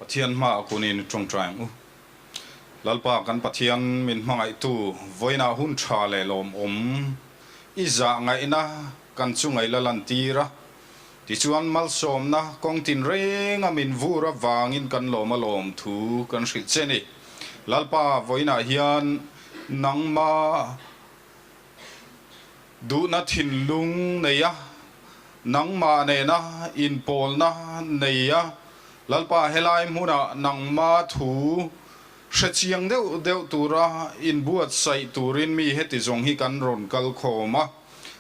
Pathian hmaah kunin i tawngtai ang u. Lalpa kan Pathian min hmangaihtu vawiinah hun tha leh lawmawm i zah ngaihna kan chunga i la lantir a, tichuan malsawmna kawng tinrenga min vur avangin kan lawm a lawm thu kan hrilh che ni. Lalpa vawiinah hian nangma Duhna thinlung nei a, nangmah nena inpawlna nei a, Lalpa helai hmunah nangma thu hre chiang deuh deuh tura inbuatsaih turin mi heti zawng hi kan rawn kal khawm a.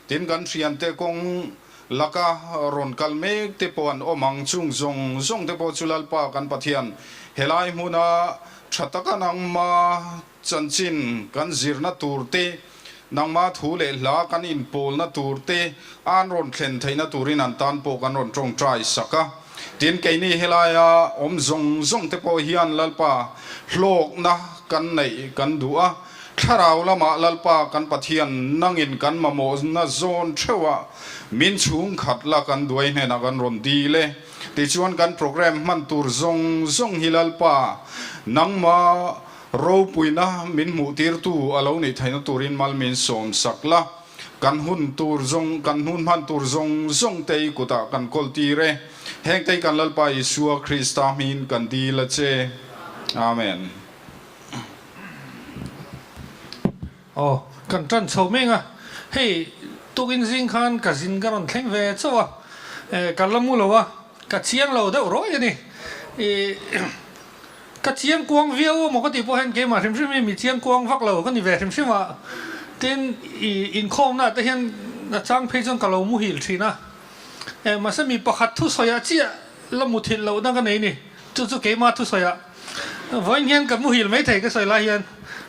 Tin, kan thiante kawng laka rawn kal mek te pawh an awm ang, chung zawng zawng te pawh chu Lalpa kan Pathian helai hmuna tha taka nangma Chanchin kan zirna tur te, nangma thu leh hla kan inpawlna tur te an rawn thlen theihna turin an tan pawh kan rawn tawngtai sak a. Tin, keini helaia awm zawng zawng te pawh hian Lalpa hlawkna kan neih kan duh a, thlarau lamah Lalpa kan Pathian nangin kan mamawhna zawn theuhah min chhungkhat la kan duai hnenah kan rawn dil e. Tichuan kan program hman tur zawng zawng hi Lalpa nangma Ropuina min hmuhtirtu a lo nih theihna turin mal min sawm sak la, kan hun tur zawng, kan hun hman tur zawng zawng te i kutah kan kawl tir e. Heng te hi kan Lalpa Isua Krista hmingin kan dil a che. Amen. Aw, kan tan chho meng a, hei tukin zing khan ka zin ka rawn thleng ve chauh a, ka la mu lo a, ka chiang lo deuh rawih a ni. I. Ka chiang kuang viau a maw ka tih pawh hian keimah hrim hrim hi mi chiang kuang vak lo ka ni ve hrim hrim a, tin i inkhawmna ah te hian a chang phei chuan ka lo muhil thin a, eh mahse mi pakhat thusawi ah chiah la muthilh loh na ka nei ni, chu chu keimah thusawi ah vawiin hian ka muhil maithei ka sawi lai hian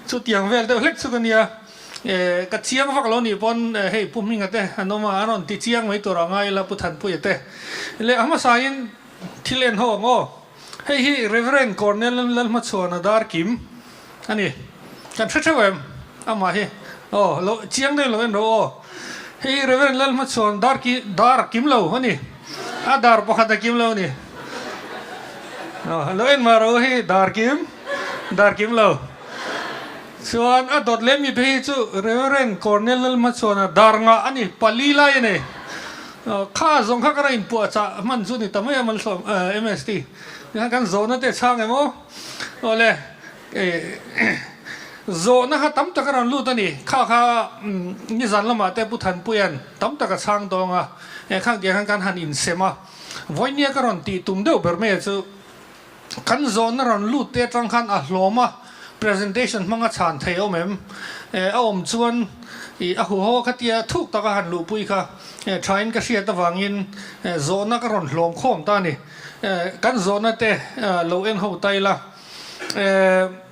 chutiang vel deuh hlek chu ka nia, eh ka chiang vak lo nih pawn hei Pu Hminga te an awm a an rawn ti chiang mai tur a ngai ila Pu Thanpuia te leh a hmasa in thil en ho ang aw. Hei hi Rev. Cornel Lalhmachhuana dar kim a ni. Kan hre theuh em? Amah hi. Aw, lo chiang deuh lo en rawh aw. Hei hi Rev. Lalhmachhuan dar ki dar kim lo a ni. A dar pakhat a kim lo a ni. Aw, lo en mah rawh u hei dar kim, dar kim lo. Chuan a dawt leh mi phei hi chu Rev. Cornel Lalhmachhuana dar ngah a ni, pali lai a nei. Kha zawng kha ka ra inpuahchah hman chu ni ta mai a Malsawm MST. Tikhan kan zawhna te chhang em aw? Awle, zawhna kha tam tak a rawn lut a ni. Kha kha nizan lamah te Pu Thanpuia'n tam tak a chhang dawng a, khang tiang khan kan han insem a. Vawinia ka rawn tih tum deuh ber mai chu Kan zawhna rawn lut te atang khan a hlawm a, presentation hmanga chhan thei a awm em? A awm chuan i a huho kha tia thuk taka han luhpui kha thain ka hriat avangin zawhna ka rawn hlawm khawm ta a ni. Kan zawhna te lo en ho ta ila,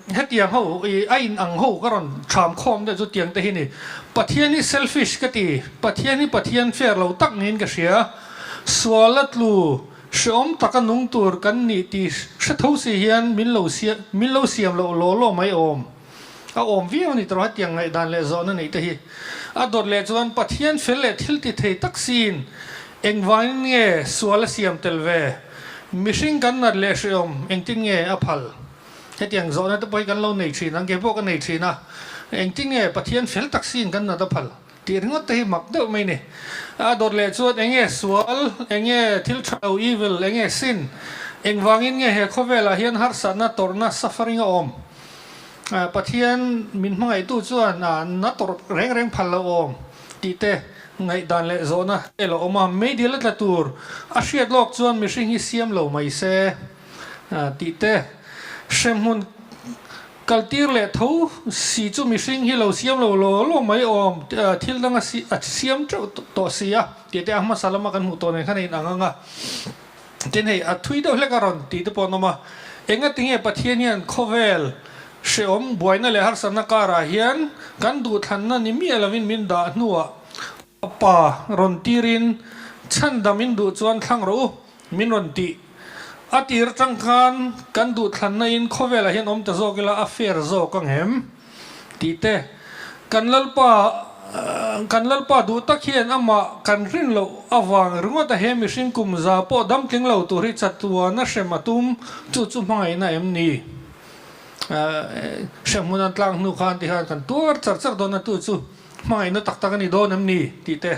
hetiang ho i a in ang ho ka rawn tham khawm deuh chu tiang te hi ni. Pathian hi selfish ka ti, Pathian hi Pathian fair lo tak niin ka hria, sual a tlu Hreawm taka nung tur kan nih tih hre tho si hian min lo min lo siam loh law law mai awm. A awm viau a ni tawh hetiang ngaihdan leh zawhna neih te hi. A dawt leh chuan Pathian fel leh thil ti thei tak siin engvangin nge sual a siam tel ve? Mihring kan nat leh hreawm engtin nge a phal? Hetiang zawhna te pawh hi kan lo nei thin ang, kei pawh ka nei thin a. Engtin nge Pathian fel tak siin kan nat a phal? Tih ringawt te hi mak deuh mai ni. A dawt leh chuan eng nge sual, eng nge thil tha lo, evil, eng nge sin, engvangin nge he khawvelah hian harsatna, tawrhna, suffering a awm? Pathian min hmangaihtu chuan na tawrh reng reng phal lo awm tih te ngaihdan leh zawhna te lo awm a. Meidil a tla tur a hriat lawk chuan mihring hi siam lo mai se tih te hremhmun Kaltir leh tho si chu mihring hi lo siam lo law law mai awm, thil dang a siam teuh tawh si a tih te a hmasa lama kan hmuh tawh nen khan a inang ang a. Tin hei a thui deuh hlek a rawn tih te pawh an awm a, engatinge Pathian hian khawvel hrehawm buaina leh harsatna karah hian kan duhthlanna ni miah lovin min dah hnuah Pa rawn tirin chhandam in duh chuan thlang rawh u min rawn tih. A tir atang khan kan duhthlanna in khawvelah hian awm ta zawk ila a fair zawk ang em? tih te kan Lalpa kan Lalpa duh tak hian amah kan rin loh avang ringawt a he mihring kum za pawh dam tling lo tur hi chatuan a hrem a tum, chu chu hmangaihna em ni? Hremhmun an tlang hnu khan ti khan kan tuar char char dawn a tu chu hmangaihna tak tak a ni dawn em ni? tih te.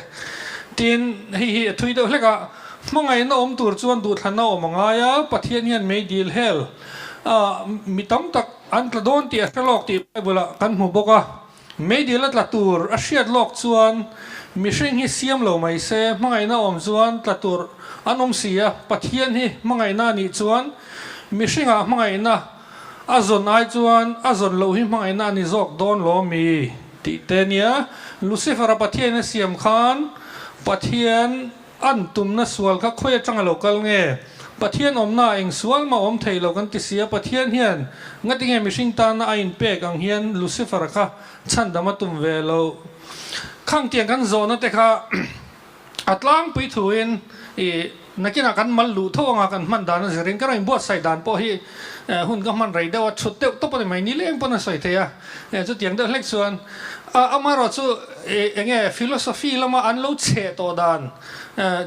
Tin, hei hi a thui deuh hlek a, hmangaihna awm tur chuan duhthlanna awm a ngai a, Pathian hian meidil hel a mi tam tak an tla dawn tih a hre lawk tih Bible ah kan hmu bawk a. Meidil a tla tur a hriat lawk chuan mihring hi siam lo mai se, hmangaihna awm chuan tla tur an awm si a, Pathian hi hmangaihna a nih chuan mihringah hmangaihna a zawn ai chuan a zawn loh hi hmangaihna a ni zawk dawn lo mi tih te nia. Lucifer-a Pathian a siam khan Pathian An tumna sual kha khawi atanga lo kal nge? Pathian awmna ah eng sual mah awm thei lo kan ti si a, Pathian hian ngatinge mihring tana a inpek ang hian Lucifer-a kha chhandam a tum ve lo? Khang tiang kan zawhna te kha a tlangpui thuin i nakinah kan mal luh tho anga kan hman dan a zirin ka rawn inbuatsaih dan pawh hi hun ka hman rei deuh a, chhut deuh tawp a ni mai, nileng pawn a sawi thei a, chutiang deuh hlek chuan Amaherawh chu enge philosophy lama an lo cheh tawh dan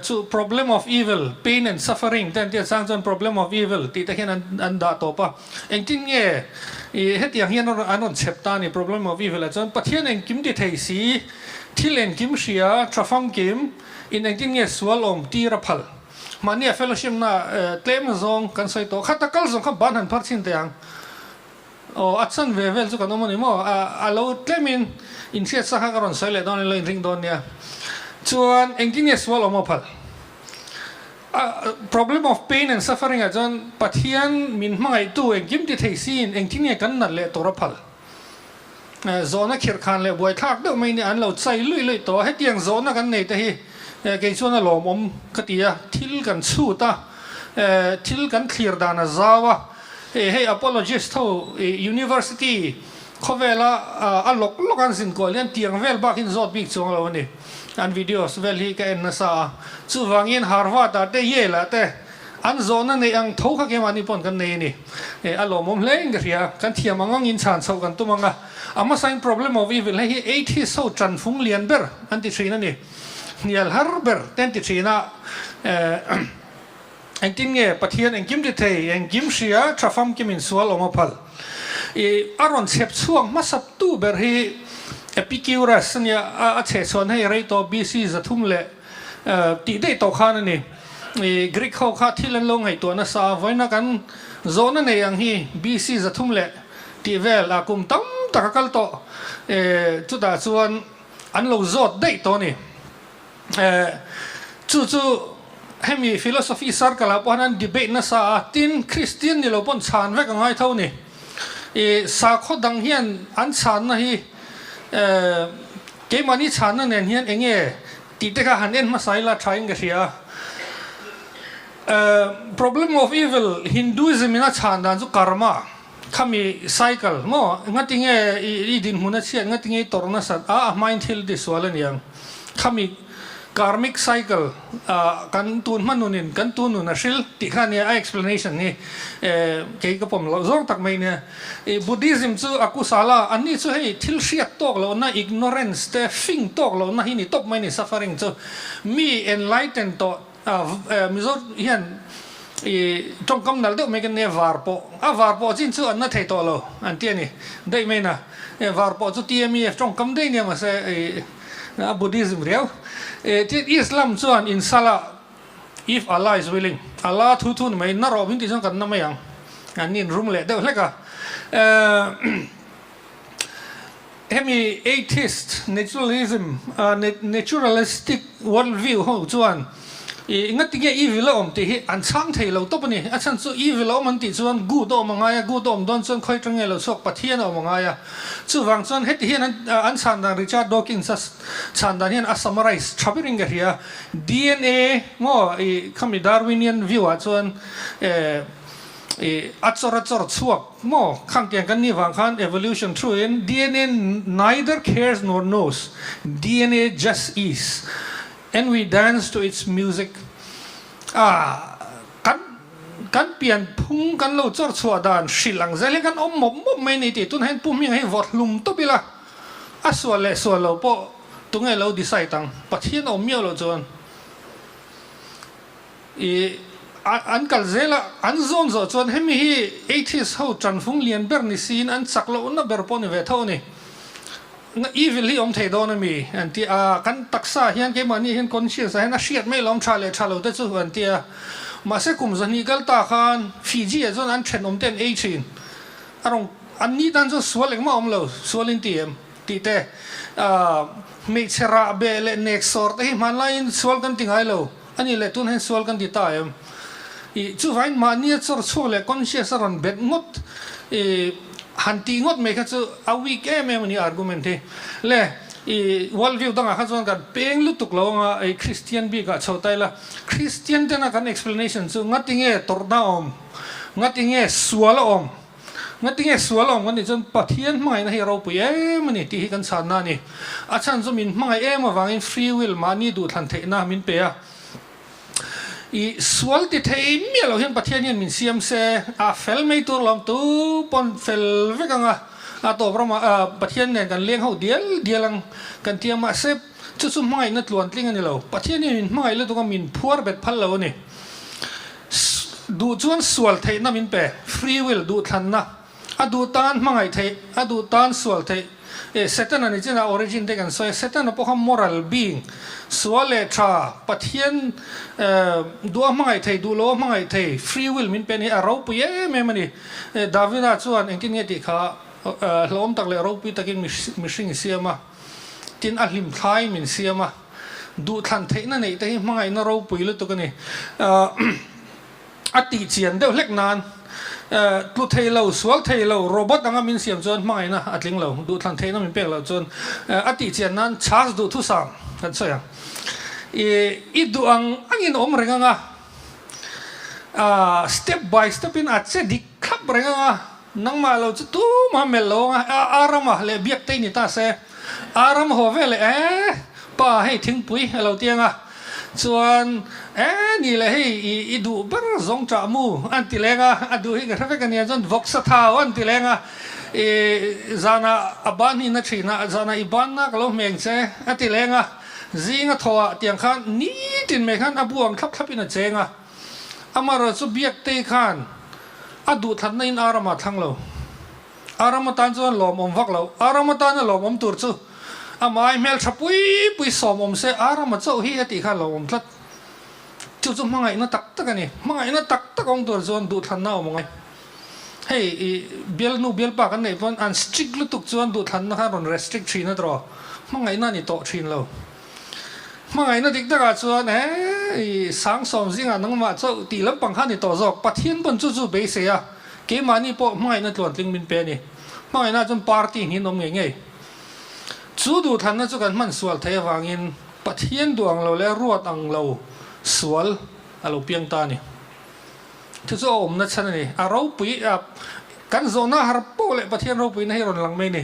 chu problem of evil, pain and suffering te an tih chang chuan problem of evil tih te hian an dah tawp a. Engtin nge i hetiang hian an rawn chhep ta a ni problem of evil ah chuan Pathian engkim ti thei si, thil engkim hria, tha famkim in engtin nge sual awm tir a phal. Mahnia fellowship na tlem zawng kan sawi tawh kha ta kal zawng kha ban han phar chhin teh ang. Aw, a chan ve vel chu kan awm a ni maw? A lo tlemin inhriat sa kha ka rawn sawi leh dawn in lo inring dawn nia. Chuan engtin nge sual awm a phal? A problem of pain and suffering ah chuan Pathian min hmangaihtu engkim ti thei siin engtin nge kan nat leh tur a phal? Zawhna khirhkhan leh buaithlak deuh mai nia an lo chai luih luih tawh a, hetiang zawhna kan nei te hi kei chuan a lawmawm ka ti a, thil kan chhut a, thil kan thlir dan a zau a, Hei apologist ho university khawvela a lawk lawk an zin kual hian tiang vel bak in zawt bik chuang lo a ni. An videos vel hi ka en nasa a. Chuvangin Harvard ah te Yale ah te an zawhna neih ang tho kha keimahni pawn kan nei a ni. A lawmawm hle in ka hria. Kan thiam ang ang in chhan chhoh kan tum ang a. A hmasain problem of evil hei hi atheist ho tanfung lian ber an ti thin a ni. Hnial har ber te an ti thin a. Engtin nge Pathian engkim ti thei, engkim hria, tha famkim in sual awm a phal? I a rawn chhep chhuak hmasap tu ber hi Epicurus a nia, a chheh chhuan hei rei tawh BC 300 leh tih daih tawh khan a ni. I Greek ho kha thil an lo ngaihtuah nasa a, vawiina kan zawhna nei ang hi BC 300 leh tih vel a kum tam tak a kal tawh, chutah chuan an lo zawt daih tawh a ni. Chu chu hemi philosophy circle ah pawh hian an debate nasa a, tin Christian ni lo pawn chhan vek a ngai tho ni. I sakhaw dang hian an chhanna hi keimahni chhanna nen hian eng nge tih te kha han en hmasa ila tha in ka hria a. Problem of evil Hinduism in a chhan dan chu karma khami cycle maw ngatinge i dinhmun a chhiat ngatinge i tawrh nasat a a hmain thil tisual a niang khami karmic cycle ah kan tun hma nunin kan tun nun a hril tih kha nia a explanation hi kei ka pawm loh zawng tak mai nia i Buddhism chu a kusala anni chu hei thil hriat tawk lohna ignorance te fing tawk lohna hi ni tawp mai ni suffering chu mi enlighten tawh Mizo hian i tawngkam nalh deuh mai kan nia var pawh a var pawh chin chu an na thei tawh lo an ti a ni daih mai na var pawh chu TMEF tawngkam daih nia mahse i a Buddhism riau tin Islam chuan in salah if Allah is willing Allah thu thu ni mai na rawh min tih chuan kan na mai ang an ni in rum leh deuh hlek a. Hemi atheist naturalism, naturalistic worldview ho chuan i ngatinge evil a awm tih hi an chhang thei lo tawp a ni. A chhan chu evil a awm an tih chuan good a awm a ngai a, good a awm dawn chuan khawi atang nge lo chhuak Pathian a awm a ngai a. Chuvang chuan heti hian an chhan dan Richard Dawkins a chhan dan hian a summarize tha berin ka hria. DNA maw i khami Darwinian view ah chuan I a chawr a chawr chhuak maw? Khang tiang kan nih vang khan evolution thu in DNA neither cares nor knows, DNA just is and we dance to its music a kan kan pian phung kan lo chawr chhuah dan hrilh ang zel hi kan awm mawp mawp mai ni tih tunah hian Pu Hminga hi vawt hlum tawp ila a sual leh sual lo pawh. Tunge lo decide ang? Pathian awm miau loh chuan i an kal zel a, an zawn zawh chuan hemi hi atheist ho tanfung lian ber ni siin an chak lohna ber pawh ni ve tho a ni. Evil hi awm thei dawn a mi? an ti a, kan taksa hian keimahni hian conscious ah hian a hriat mai lawm tha leh tha lo te chu an ti a. Mahse kum 200 kal ta khan Fiji ah chuan an thenawm te an ei thin. A rawn an ni tan chuan sual engmah a awm lo, sual in ti em? Tih te, hmeichhe rah beh leh nek sawr te hi hmanlaiin sual kan ti ngai lo a ni leh tun hian sual kan ti ta em? Ih, chuvain mahnia chawr chhuak leh conscious a rawn bet ngawt ih han tih ngawt mai kha chu a weak em em a ni argument hi. Le, ih, world view dangah kha chuan kan peng lutuk lo anga ih Christian bikah chho ta ila, Christian tena kan explanation chu ngatinge tawrhna a awm, ngatinge sual a awm, Ngatinge sual awm kan nih chuan Pathian hmangaihna hi a ropui em a ni tih hi kan chhanna a ni. A chhan chu min hmangaih em avangin free will, mahni duhthlan theihna min pe a. I sual ti thei miah loh hian Pathian hian min siam se, a fel mai tur lawm tu pawn fel vek ang a, a tawp ramah Pathian nen kan leng ho dial dial ang kan ti a, mahse chu chu hmangaihna tluantling a ni lo. Pathian hian min hmangaih lutuk a, min phuar bet phal lo a ni. Duh chuan sual theihna min pe, free will, duhthlanna, a duh tan hmangaih theih, a duh tan sual theih. E, Setana ni chin a origin te kan sawi a, Setana pawh kha moral being, sual leh tha, Pathian duh a hmangaih thei, duh lo a hmangaih thei, free will min pe ni, a ropui em em a ni. E, Davida chuan engtin nge tih kha hlauhawm tak leh ropui takin mihring i siam a, tin a hlim thlai min siam a. Duhthlan theihna neih te hi hmangaihna ropui lutuk a ni. A tih chian deuh hlek nan tlu thei lo, sual thei lo, robot anga min siam chuan hmangaihna a tling lo. Duhthlan theihna min pek loh chuan a tih chian nan chhas duhthusam kan sawi ang. I duh ang angin awm reng anga step by step in a che dik thlap reng anga nangmah lo chu tumah melh lo anga a rama leh biak te i ni ta se. A ram haw ve leh e, pa hei thingpui a lo ti ang a, chuan e ni leh hei i i duh ber zawng ṭah mu an ti leng a, a duh hi ka hre vek a nia chuan vawksa thau an ti leng a, i zanah a ban hi na ṭhin a, zanah i banna ka lo hmeng che a ti leng a, zinga thawhah tiang khan nitin mai khan a bu ang thlap thlapin a cheng a, amaherawhchu Biaktei khan a duhthlanna in a ramah thlang lo. A ram atan chuan lawmawm vak lo. A ram atana lawmawm tur chu amah hmel tha pui pui sawm awm se a rama chauh hi a tih kha lawmawm tlat. Chu chu hmangaihna tak tak a ni. Hmangaihna tak tak awm tur chuan duhthlanna a awm angai. Hei i bialnu bialpa kan neih pawn an strict lutuk chuan duhthlanna kha rawn restrict thin a tawh. Hmangaihna a ni tawh thin lo. Hmangaihna dik takah chuan he i sang sawm zingah nangmah chauh tih lampang kha a ni tawh zawk. Pathian pawn chu chu beisei a. Keimahni pawh hmangaihna tluantling min pe a ni. Hmangaihna chuan party hnin awm ngei ngei. Chu duhthlanna chu kan hman sual thei avangin Pathian duh ang lo leh ruat ang lo sual a lo piang ta a ni. Chu chu a awmna chhan a ni. A ropui a kan zawhna har poh leh Pathian ropuina hi rawn lang mai a ni.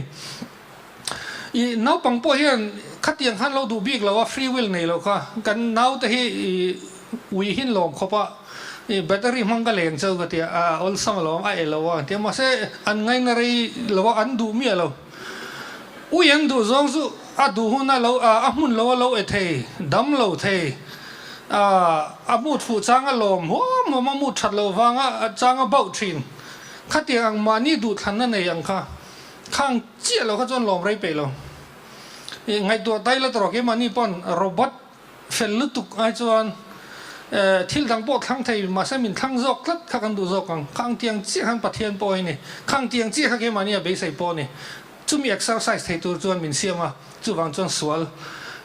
I naupang pawh hian khatiang khan lo duh bik lo a, free will nei lo kha. Kan naute hi i ui hin lawm khawp a, i battery hmang ka leng cheu ka tia, a awlsam alawm, a e lo a tia, mahse an ngaina rei lo a, an duh miah lo. Ui an duh zawng chu a duh hun a lo, a hmun lo a lo e thei, dam lo thei, a mut fuh chang a lawm huam huam a, mut that loh vanga chang a bauh thin. Khatiang ang mahni duhthlanna nei ang kha. Khang chiah lo kha chuan lawm rei peih lo. I ngaihtuah tai la tawh keimahni pawn robot fel lutuk ai chuan thil dang pawh thlang thei mahse min thlang zawk tlat kha kan duh zawk ang. Khang tiang chiah khan Pathian pawh hi ni. Khang tiang chiah kha keimahni a beisei pawh a ni. Chumi exercise thei tur chuan min siam a, chuvang chuan sual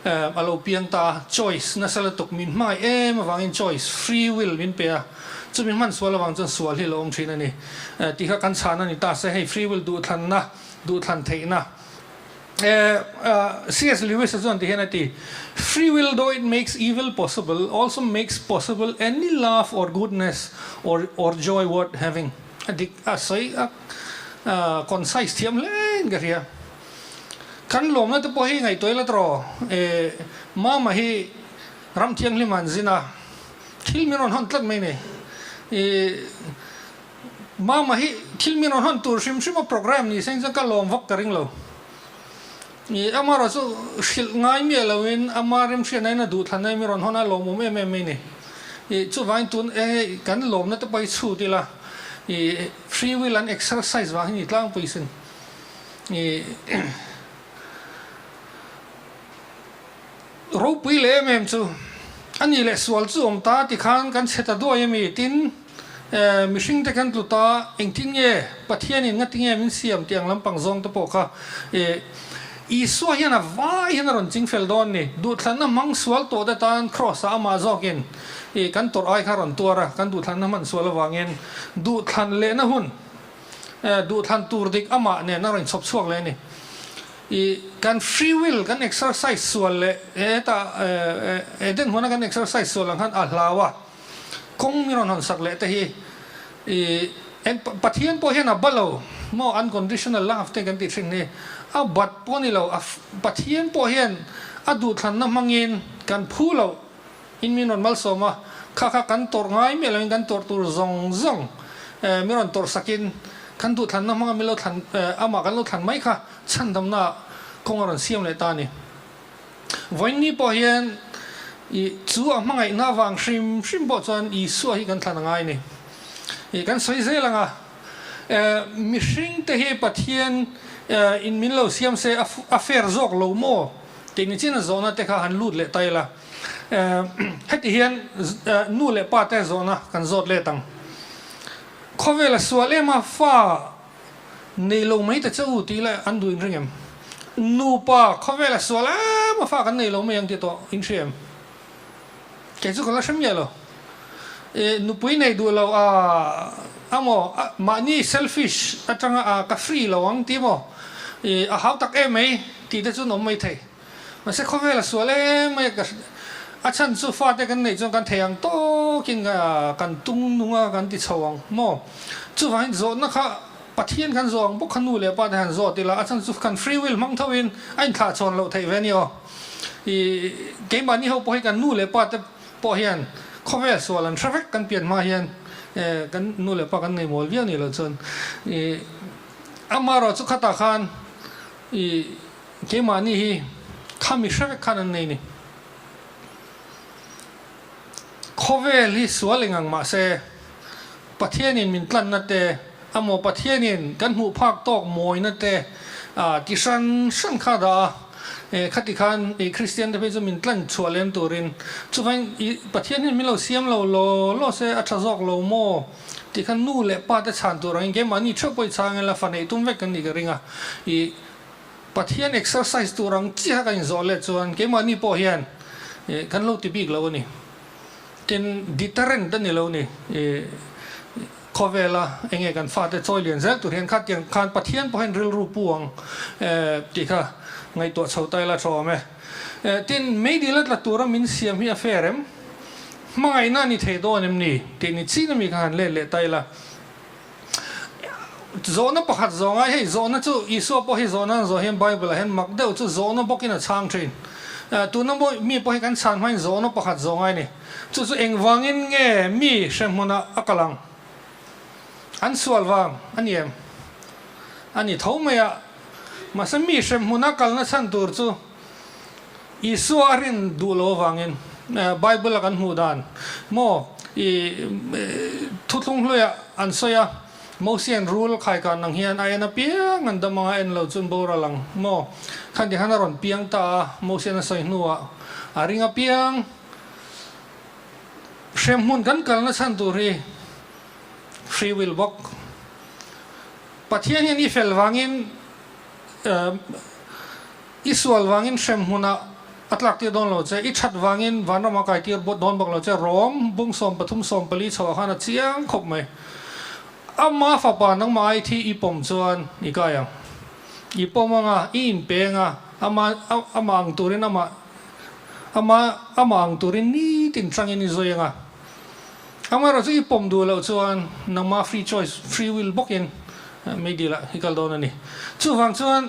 a lo piang ta a, choice nasa lutuk min hmangaih em avangin choice, free will min pe a. Chumi hman sual avang chuan sual hi lo awm thin a ni tih kha kan chhan a ni ta se hei free will duhthlanna, duhthlan theihna. CS Lewis a chuan ti hian a ti, Free will though it makes evil possible also makes possible any love or goodness or or joy worth having. A dik a sawi a concise thiam hle in ka hria. Kan lawmna te pawh hi ngaihtuah ila tawh Mama hi ram thianghlim ah an zin a. Thil min rawn hawn tlat mai ni. I Mama hi thil min rawn hawn tur hrim hrim a program ni seng chuan ka lawm vak ka ring lo. I amarawh chu hrilh ngai miah loin ama remhriatnain a duhthlanna in mi rawn hawn a lawmawm em em mai ni. I chuvangin tun e kan lawmna te pawh hi chhut ila i free will an exercise vang hi ni tlangpui sin. I ropui leh em em chu a ni leh sual chu awm ta tikhan kan chhe ta duai ami tin mihring te kan tlu ta engtin nge Pathianin ngati nge min siam tih ang lampang zawng te pawh kha Isua hian a vai hian a rawn ching fel dawn ni. Duhthlanna hmang sual tawh te tan Kraws ah amah zawkin kan tawrh ai kha a rawn tuar a, kan duhthlanna hman sual avangin duhthlan lehna hun Duhthlan tur dik amah nen a rawn chhawp chhuak leh a ni. I kan free will kan exercise sual leh hetah Eden huana kan exercise sual ang khan a hlau a, kawng mi rawn hawn sak leh te hi i eng Pathian pawh hian a ba lo maw unconditional love te kan tih thin hi a bat pawh a ni lo, a Pathian pawh hian a duhthlanna hmangin kan phu loh In min rawn malsawm a, kha kha kan tawrh ngai miah loin kan tawrh tur zawng zawng min rawn tawrh sakin kan duhthlanna hmanga min lo thlan amah kan lo thlan mai kha chhandamna kawng a rawn siam leh ta a ni. Vawiinni pawh hian i chu a hmangaihna avang hrim hrim pawh chuan Isua hi kan thlan a ngai a ni. I kan sawi zel ang a, mihring te hi Pathian in min lo siam se a fair zawk lo maw tih ni chin a zawhna te kha han lut leh ta ila. Heti hian nu leh pa te zawhna kan zawt let ang. Khawvel a sual em a, fa nei lo mai ta che u tih lah an duh inring em? Nupa khawvel a sual em a, fa kan nei lo mai ang tih tawh in hria em? Kei chu ka la hre miah lo. Nupui nei duh lo a amaw mahni selfish atanga a ka free lo ang tih maw a hau tak em mai tih te chu an awm mai thei. Mahse khawvel a sual em mai a, a chhan chu fate kan neih chuan kan thei ang tawkin kan tung nung a, kan ti chho ang maw? Chuvangin zawhna kha Pathian kan zawh ang bawk kha nu leh pa te han zawt ila, a chhan chu kan free will hmang tho in a inthlah chhawn loh theih ve a ni aw. I keimahni ho pawh hi kan nu leh pa te pawh hian khawvel sual an hre vek kan pian hma hian kan nu leh pa kan nei mual viau nih loh chuan i amaherawh chu khatah khan i Keimahni hi khami hre vek khan an nei ni. Khawvel hi sual eng ang mahse Pathianin min tlanna te amaw Pathianin kan hmuh phak tawk mawina te ti hran hran kha dah a, khati khan i Kristian te phei chu min tlan chhuah lem turin chuvangin i Pathian hian min lo siam lo law law se a tha zawk lo maw tih khan nu leh pa te chhan tur angin keimahni theuh pawh i chhang ila fa neih tum vek kan nih ka ring a, i Pathian exercise tur ang chiaha kan inzawh let chuan keimahni pawh hian kan lo ti bik lo a ni. Tin, deterrent a ni lo ni. Khawvela enge kan fate chawi lian zel tur hian khatiang khan Pathian pawh hian rilru pu ang tih kha ngaihtuah chho ta ila tha awm e. Tin, meidil a tla tura min siam hi a fair em? Hmangaihna a ni thei dawn em ni? Tih ni chin ami kha han let leh ta ila. Zawhna pakhat zawng ai hei zawhna chu Isua pawh hi zawhna an zawh hian Bible ah hian mak deuh chu zawhna bawkin a chhang thin. Tuna mi pawh hi kan chhan hmain zawhna pakhat zawng ai ni. Chu chu engvangin nge mi hremhmunah a kal ang? An sual vang a ni em? A ni tho mai a. Mahse mi hremhmuna kalna chhan tur chu Isua a rin duh lo avangin Bible a kan hmuh dan maw i thuthlung hluiah an sawi a, Mosian rul khaikan ang hian a en apiang an dam anga en lo chuan boral ang maw khan ti khan a rawn piang ta a, Mosian a sawi hnuah a ring apiang hremhmun kan kalna chhan tur hi free will bawk. Pathian hian i fel vangin I sual vangin hrem hmunah a tlak tir dawn lo che, i that vangin vanramah kai tir dawn bawk lo che, Rom bung 13 14 chhoah khan a chiang khawp mai. Ama fapa nangmah ai thi i pawm chuan i kai ang. I pawm anga, i inpeng a, ama amah ang turin amah ama amah ang turin nitin tangin i zui anga. Amaherawh chu i pawm duh loh chuan nangmah free choice, free will bawkin meidilah i kal dawn a ni. Chuvang chuan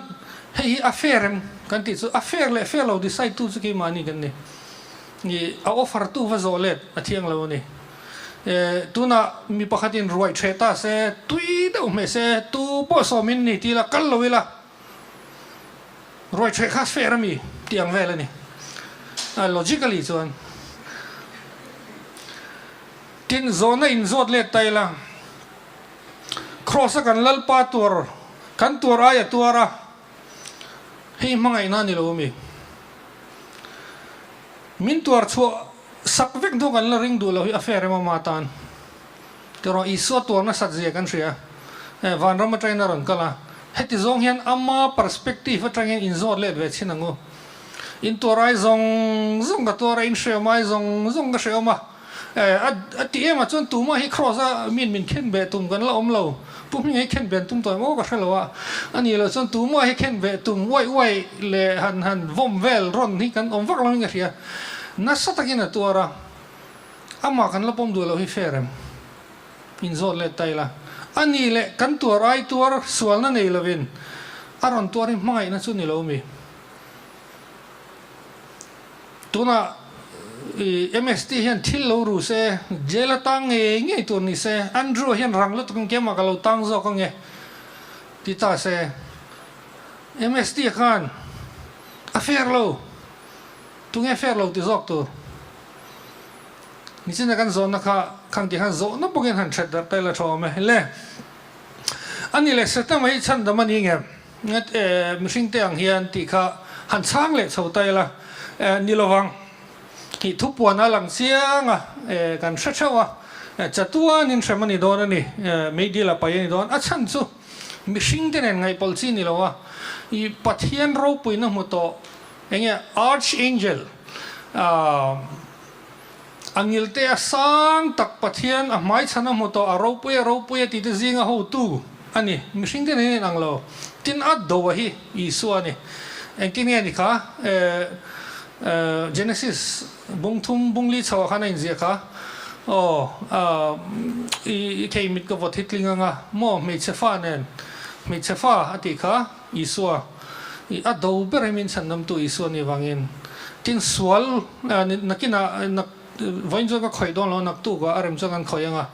hei hi a fair em kan tih chu a fair leh fair lo decide tu chu keimahni kan ni. I a offer tu va zawh let a thiang lo a ni. Tunah mi pakhatin ruai ṭheh ta se, tui deuh hmeh se, tu pawh sawmin ni ti ila kal lo ila. Ruai ṭheh kha fair a mi tih ang vel a ni. Logically chuan tin zawhna inzawt let ta ila, Kraws a kan Lalpa tuar, kan tuar aia tuar a, hei hmangaihna a ni lo a mi? Min tuar chhuah sak vek hnu kan la ring duh lo hi a fair em awma tan. Tiraw Isua tuar nasat zia kan hria. Vanram atangin a rawn kal a, heti zawng hian ama perspective atangin inzawt let ve chhin ang u. In tuar ai zawng zawng ka tuar a, in hreawm ai zawng zawng ka hreawm a. A ti em ah chuan tumah hi cross a min min khen beh tum kan la awm lo. Pu hming hi khen ben tum tawh em aw ka hre lo a. A nih loh chuan tumah hi khen beh tum uaih uaih leh han han vawm vel rawn hi kan awm vak lo in ka hria. Nasa takin a tuar a. Amah kan la pawm duh loh hi fair em? Inzawt let ta ila. A nih leh kan tuar ai tuar sualna nei lovin a rawn tuar hi hmangaihna chu ni lo mi? Tunah i MST hian thil lo ru se, jail a tang ngei ngei tur ni se, Andrew hian rang lutuk in keimah ka lo tang zawk ange ti ta se, MST khan a fair lo, tunge fair lo ti zawk tur? Nichina kan zawhna kha khang tih khan zawhna bawkin han hret darh ta ila tha awm e. Le, ani leh Setama hi chhandam a ni nge? Ngat e, mihring te ang hian tih kha han chhang leh chho ta ila ni lovang. Tih thupuan a lang chiang a, kan hre theuh a, chatuanin hrem a ni dawn a ni, meidil a pai a ni dawn. A chhan chu mihring te nen ngaihpawlh chi ni lo a, i Pathian ropuina hmu tawh enge Archangel, A ngilte a sang tak Pathian a hmaichhan a hmu tawh, a ropui a ropui a tite zinga hotu a ni. Mihring te nen ang lo. Tin a do a hi Isua a ni. Engtin nge ni kha? Genesis bung thum bung li chhoah khan a inziah kha. Aw, i thei mit ka vawt hi tling anga maw hmeichhe fa nen hmeichhe fa a tih kha Isua i a do ber hi min chhandamtu Isua ni vangin tin sual nakinah nak vawiin chuan ka khawih dawn lo naktuk ah a rem chuan kan khawih anga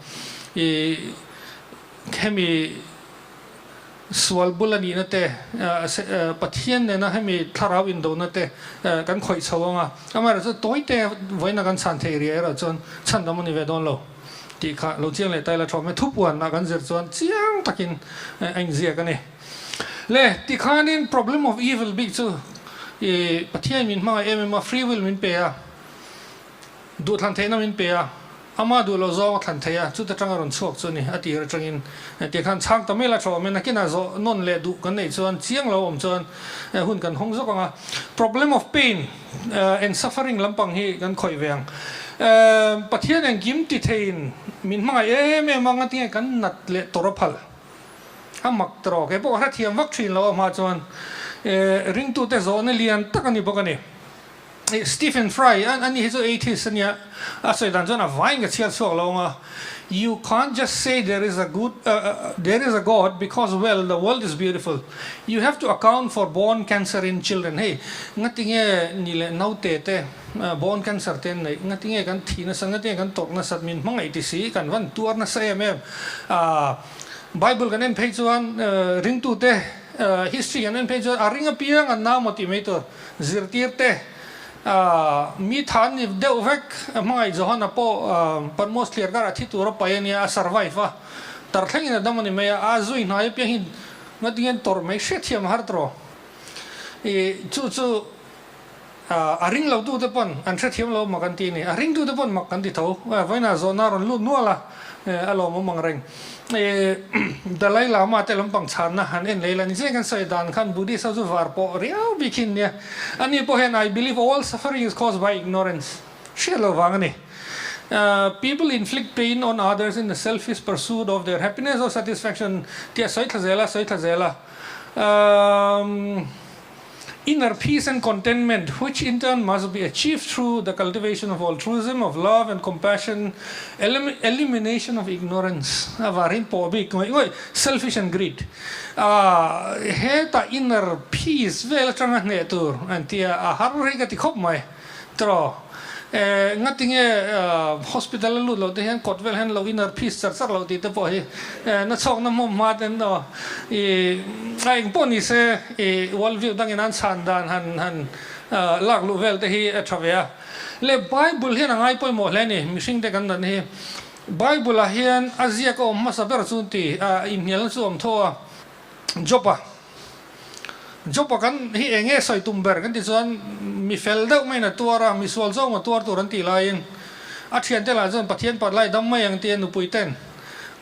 i hemi sual bul a nihna te Pathian nena hemi thlarau indona te kan khawih chho anga amaherawhchu tawite vawiina kan chhan theih riah erawh chuan chhandam a ni ve dawn lo tih kha lo chiang leh ta ila thawm e thupuanah kan zir chuan chiang takin a inziak a ni. Le, tikhanin problem of evil bik chu i Pathian min hmangaih em em a, free will min pe a, duhthlan theihna min pe a, ama duh loh zawng a thlan thei a, chuta tanga rawn chhuak chu a ni, a tir atangin tikhan chhang ta mai la tha awm e, nakinah zawh nawn leh duh kan neih chuan chiang lo awm chuan hun kan hawng zawk ang a. Problem of pain and suffering lampang hi kan khawih ve ang. Pathian engkim ti theiin min hmangaih em em a, ngatinge kan nat leh tawrh a phal? A mak tawk he pawh ka hrethiam vak thin lo a hma chuan ringtute zawhna lian tak a ni bawk a ni. Stephen Fry a ni hi chu atheist a nia, a sawi dan chuan a vaiin ka chhiat chhuak lo ang a, You can't just say there is a good there is a God because well the world is beautiful. You have to account for bone cancer in children. Hei ngatinge ni leh naute te bone cancer te an neih, ngatinge kan thih nasat, ngatinge kan tawrh nasat, min hmangaih ti si, kan van tuar nasa em em. Bible kan en phei chuan ringtute history kan en phei chuan a ring apiang an nau maw tih mai tur zirtirte mi tha an ni deuh vek hmangaih Johana pawh Patmos thliar karah thi tur a pai a nia a survive a tar thlengin a dam a ni mai a a zui hnai apiang hi ngatinge an tawrh mai hriatthiam a har tawh i chu chu A ring lo tute pawn an hrethiam lo mak an ti a ni. A ring tute pawn mak kan ti tho. Vawiinah zawhna a rawn lut nual a, a lawmawm ang reng. Dalai Lama te lampang chhanna han en leh ila ni chiah kan sawi dan khan Buddhist ho chu var pawh riau bik hi an nia. Ani pawh hian I believe all suffering is caused by ignorance hriat lo vang a ni. People inflict pain on others in the selfish pursuit of their happiness or satisfaction tih a sawi thla zel a, sawi thla zel a. Inner peace and contentment, which in turn must be achieved through the cultivation of altruism, of love and compassion, elimination of ignorance, a var in pawh bik ngawih ngawih, selfish and greed. Ahh hetah inner peace vel atanga hneh tur an tia a har hi ka ti khawp mai tiraw. Ngatinge hospital a lut loh te hian kawt vel hian lo inner peace char char loh tih te pawh hi na chhawkna hmawm hma ten aw i a eng pawh ni se i world view dangin an chhan dan han han lak luh vel te hi a tha ve a. Le Bible hian a ngai pawimawh hle a ni mihring te kan dan hi. Bible ah hian a ziak a awm hmasa ber chu ti a inhnialna chu a awm tho a Job-a. Job-a kan hi eng nge sawi tum ber kan ti chuan mi fel deuh maiin a tuar a, mi sual zawng a tuar tur an tih laiin a thiante lah chuan Pathian pat lai dam mai ang tia nupui ten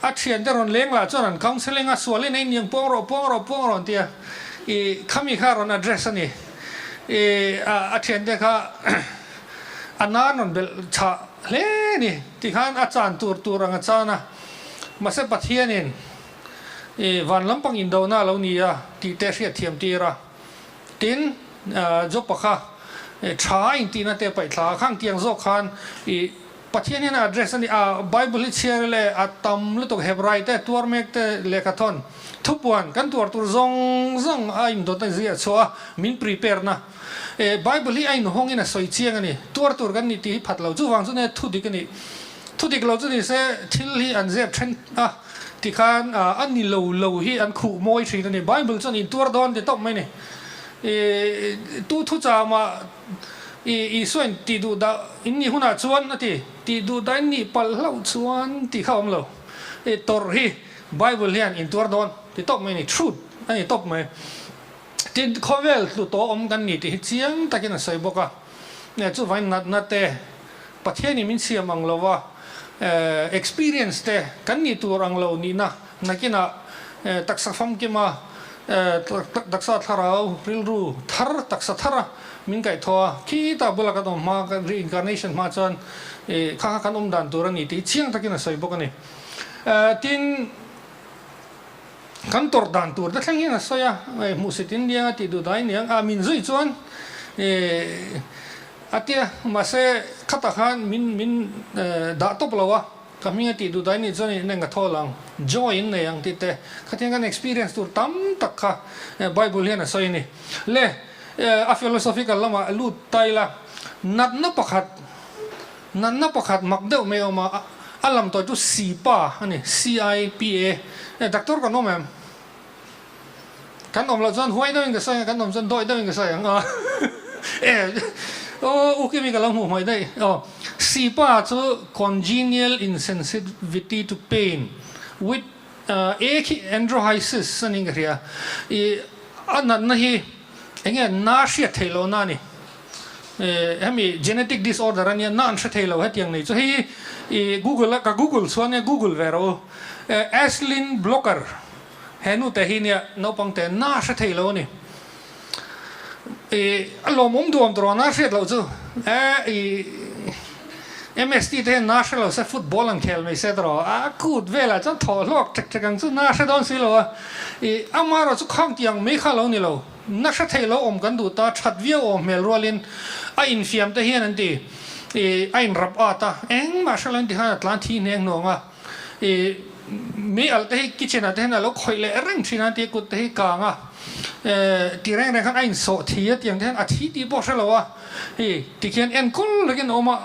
a thiante rawn leng lah chuan an counselling a, sualin a inniang puang rawh, puang rawh, puang rawh an ti a, i khami kha a rawn address a ni. I a thiante kha a nan rawn belh chhah hle a ni tikhan a chan tur tur ang a chan a, mahse Pathianin I van lampang indona a lo ni a tih te hriat thiam tir a. Tin, Jopa kha tha a intihna te paih thla a, khang tiang zawk khan i Pathian hian a address a ni a, Bible hi chhiar ila a tam lutuk Hebrai te, tuar mek te lehkha thawn thupuan kan tuar tur zawng zawng a indawt a ziah chhuah a, min prepare na. Bible hi a inhawngin a sawi chiang a ni, tuar tur kan nih tih hi phat lo. Chuvang chu nia thu dik a nih. Thu dik lo chu ni se thil hi an zep then a. Tikhan a ni lo lo hi an khuh mawi thin a ni. Bible chuan intuar dawn ti tawp mai ni. I tu thu chama i Isua in tih duh dah in nih hunah chuan a ti. Tih duh dah in nih palh hlauh chuan tih kha a awm lo. I tawrh hi Bible hian intuar dawn ti tawp mai ni. Truth a ni tawp mai. Tin, khawvel tlu tawh awm kan ni tih hi chiang takin a sawi bawk a. Chuvangin natna te, Pathianin min siam ang lo a, experience te kan nih tur ang lo nihna nakinah taksa famkima taksa thlarau rilru thar taksa thara min kaihthawh a, khitah bula kan awm hma reincarnation hma chuan kha kha kan awm dan tur a ni tih hi chiang takin a sawi bawk a ni. Tin. Kan tawrh dan tur te thleng hian a sawi a, hmuhsit in niang a tih duh dai niang a min zui chuan a tia mahse khatah khan min min dah tawp lo a, ka hming a tih duh dai nih chuan in eng ka thawl ang, joy in nei ang tih te khatiang kan experience tur tam tak kha Bible hian a sawi a ni. Le a philosophical lamah lut ta ila natna pakhat Natna pakhat mak deuh mai a awm a, a lam tawi chu CIPA a ni, C-I-P-A. E, doctor kan awm em? Kan awm loh chuan huai deuhin ka sawi ang, kan awm chuan dawih deuhin ka sawi ang a. E, aw, u Kimi ka lo hmuh hmawih daih. Aw, CIPA chu Congenial Insensitivity to Pain with A khi Androhysis a niin ka hria. I, a natna hi eng nge na hriat theih lohna a ni. Hemi genetic disorder a nia, na an hre thei lo hetiang nei chu hei i google a ka google chuan nia google ve rawh u. Ashlyn Blocker he nu te hi nia naupang te na hre thei lo a ni. I a lawmawm duam tur a na hriat loh chu e i MST te hian na hre lo se football an khel mai se tawh a kut velah chuan thawh hlawk ṭek ṭek ang chu na hre dawn si lo a. I amaherawh chu khang tiang mai kha lo ni lo. Na hre thei lo awm kan duh ta, that viau awm hmel rualin a infiam te hian an ti, i a inrap at a, engmah hre lo in ti khan a tlan thi hneng hnuang a, i mi alh te hi kitchen ah te hian a lo khawih leh reng thin a an ti, kut te hi kang a, ti reng reng khan a insawh thi a tiang te hian a thi tih pawh hre lo a, i ti khian enkawl rekin a awm a,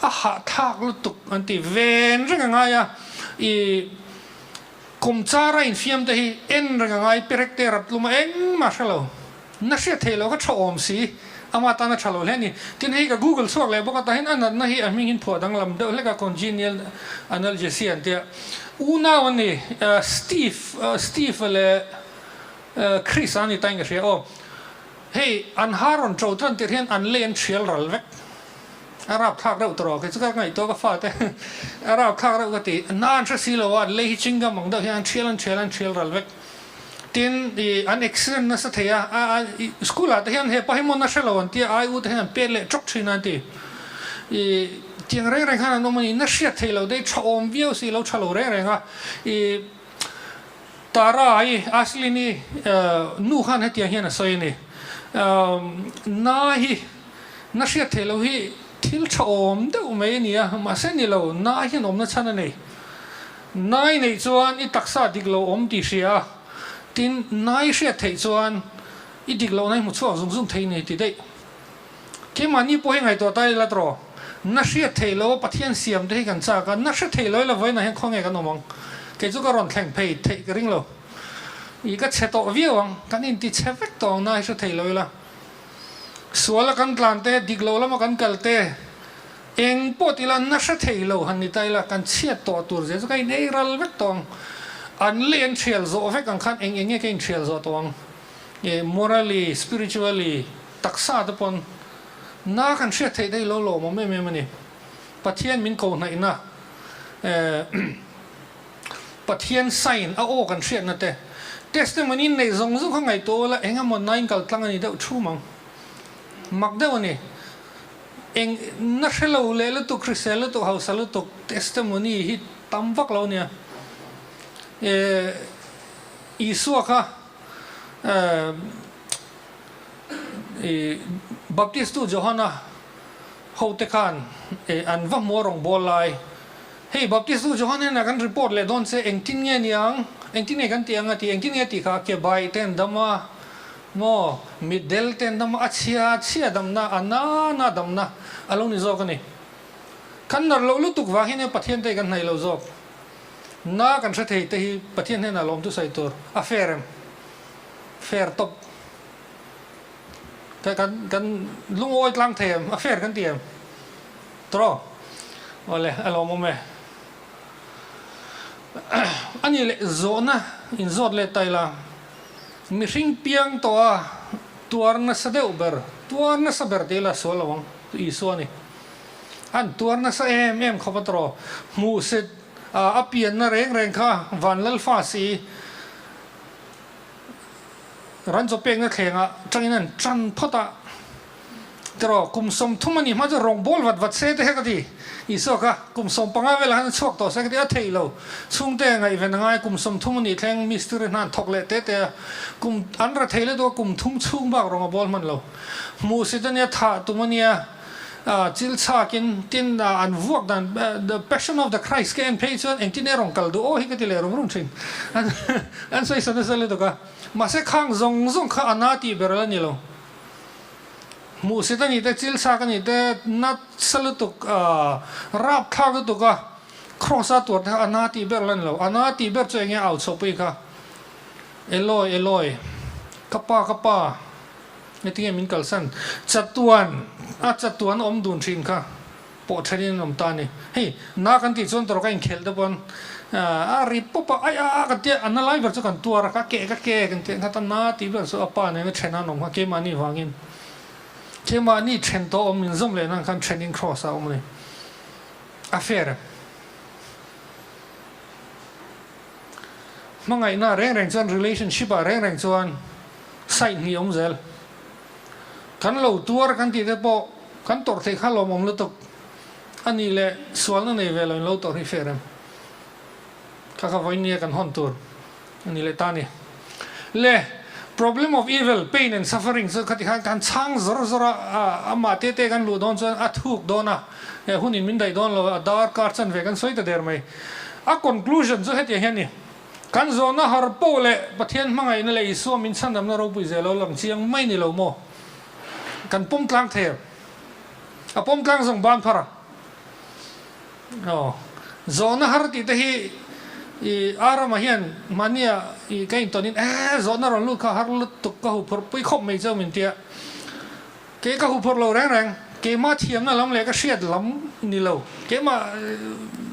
a hahthlak lutuk an ti ven reng a ngai a, i. Kum chara infiam te hi en reng a ngai perek te rap tlum a engmah hre lo. Na hriat theih loh ka tha awm si. Ama tan a tha lo hle a ni. Tin hei ka google chhuak leh bawk a tahin a natna hi a hming hin phuah danglam deuh hlek a congenial analgesia an tia. Unau an ni Steve Steve leh Chris a ni tain ka hria aw. Hei an ha rawn to tan tir hian an lei an thial ral vek. A rap thlak reuh tawh kei chu ka ngaihtuah ka fate a rap thlak reuh ka ti. Na an hre si lo a, an lei hi chingam ang deuh hian an thial an thial an thial ral vek. Tin i an accident nasa thei a, a i school ah te hian hepa hi maw na hre lo an tia ai u te hian an pet leh tawk thin a an ti. I tiang reng reng khan an awm a ni, na hriat theih loh dei tha awm viau si lo tha lo reng reng a. I Tara i Ashlyn-i nu khan hetiang hian a sawi a ni, Na hi na hriat theih loh hi thil tha awm deuh mai a ni a, mahse ni lo, na hian awmna chhan a nei. Na i neih chuan i taksa dik lo awm tih hria a, tin na i hriat theih chuan i dik lohna i hmu chhuak zung zung thei ni ti daih. Keimahni pawh hi ngaihtuah ta ila tawh, na hriat theih loh a Pathian siam te hi kan chak a, na hre theih loh ila vawiinah hian khawnge kan awm ang? Kei chu ka rawn thleng phei theih ka ring lo. I ka chhe tawh viau ang, kan inti chhe vek tawh ang na hi hre thei lo ila. Sual a kan tlan te, dik lo lama kan kal te, eng pawh ti ila na hre thei lo han ni ta ila kan chhiat tawh tur zia chu ka in ei ral vek tawh ang. An leh an thial zawh vek ang khan eng eng nge ka in thial zawh tawh ang? Morally, spiritually, taksa te pawn na kan hriat theih daih lo lawmawm em em a ni. Pathian min ko hnaihna Pathian sign a aw kan hriatna te testimony neih zawng zawng kha ngaihtuah ula eng emaw na in kal tlang a ni deuh thum ang. Mak deuh a ni. Eng na hre lo leh lutuk, hrisel lutuk, hausa lutuk testimony hi tam vak lo nia. Isua kha Baptist tu Johana hote khan an va hmu a rawn bawl lai. Hei Baptist tu Johana hian a kan report leh dawn che engtin nge niang, engtin nge kan tih ang a ti, engtin nge tih kha ke bai te an dam a maw, mitdel te an dam a, a chhia chhia damna, a nana damna a lo ni zawk a ni. Kan nar loh lutuk vang hian Pathian te hi kan hnaih lo zawk. Na kan hre thei te hi Pathian hnenah lawmtu sawi tur a fair em? Fair tawp. Ka kan kan lungawi tlang thei em? A fair kan ti em? Tawh. Awle a lawmawm e. A nih leh zawhna inzawt leh ta ila mihring piang tawh a tuar nasa deuh ber, tuar nasa ber ti ila sual lo ang, Isua a ni. An tuar nasa em em khawp a tawh. Hmuhsit a pianna reng reng kha van lalfa si ran chaw pekna thlengah tangin an tan phawt a tawh. Kum 30 a nih hma chu rawngbawl vat vat se te kha ka ti. Isua kha kum 15 velah khan a chhuak tawh se ka ti a theih lo. Chhungte ngaihven a ngai kum 30 a nih thleng mistiri hna an thawk leh te te a. Kum an ra thei lutuk a kum thum chhung bak rawng a bawl hman lo. Hmuhsit a nia thah tum a nia. Chil chhakin tin an vuak dan The Passion of the Christ ka en phei chuan engtin nge rawn kal duh aw hi ka ti leh rum rum thin. An sawi sa nasa lutuk a. Mahse khang zawng zawng kha a na tih ber a la ni lo. Hmuhsit a nih te, chil chhak a nih te, nasa lutuk, rapthlak lutuk a cross a tuar te kha a na tih ber a la ni lo. A na tih ber chu enge au chhuah pui kha Eloi, Eloi, ka pa, ka pa. Heti nge min kalsan? Chatuan, a chatuan awm dun thin kha pawh thenin an awm ta a ni. Hei, na kan tih chuan tawrh ka inkhelh te pawn a ri pawp a, ai a a kan tia, a na lai ber chu kan tuar a, ka ke ka ke kan tia, nghat a na tih ber chu a pa nena then an awm kha keimahni vangin. Keimahni then tawh awm min zawm leh nan khan thenin cross ah a awm a ni. A fair em? Hmangaihna reng reng chuan relationship ah reng reng chuan side hnih awm zel. Kan lo tuar kan tih te pawh kan tawrh theih kha lawmawm lutuk a nih leh sualna nei ve lo in lo tawrh hi fair em? Kha kha vawiin nia kan hawn tur a ni leh ta a ni. Le problem of evil, pain and suffering chu khati khan kan chhang zawr zawr a, amah te te kan luh dawn chuan a thuk dawn a, hun in min daih dawn lo a, dar kar chanve kan sawi ta der mai. A conclusion chu hetiang hian a ni. Kan zawhna har poh leh Pathian hmangaihna leh Isua min chhandamna ropui zel lo lang chiang mai ni lo maw? Kan pawm tlang thei em? A pawm tlang zawng ban phar a. Aw. Zawhna har tih te hi i Arama hian mahnia i ka intawnin ee zawhna rawn lut kha har lutuk ka huphurh pui khawp mai cheu min tia. Kei ka huphurh lo reng reng, keimah thiamna lam leh ka hriat lam ni lo. Keimah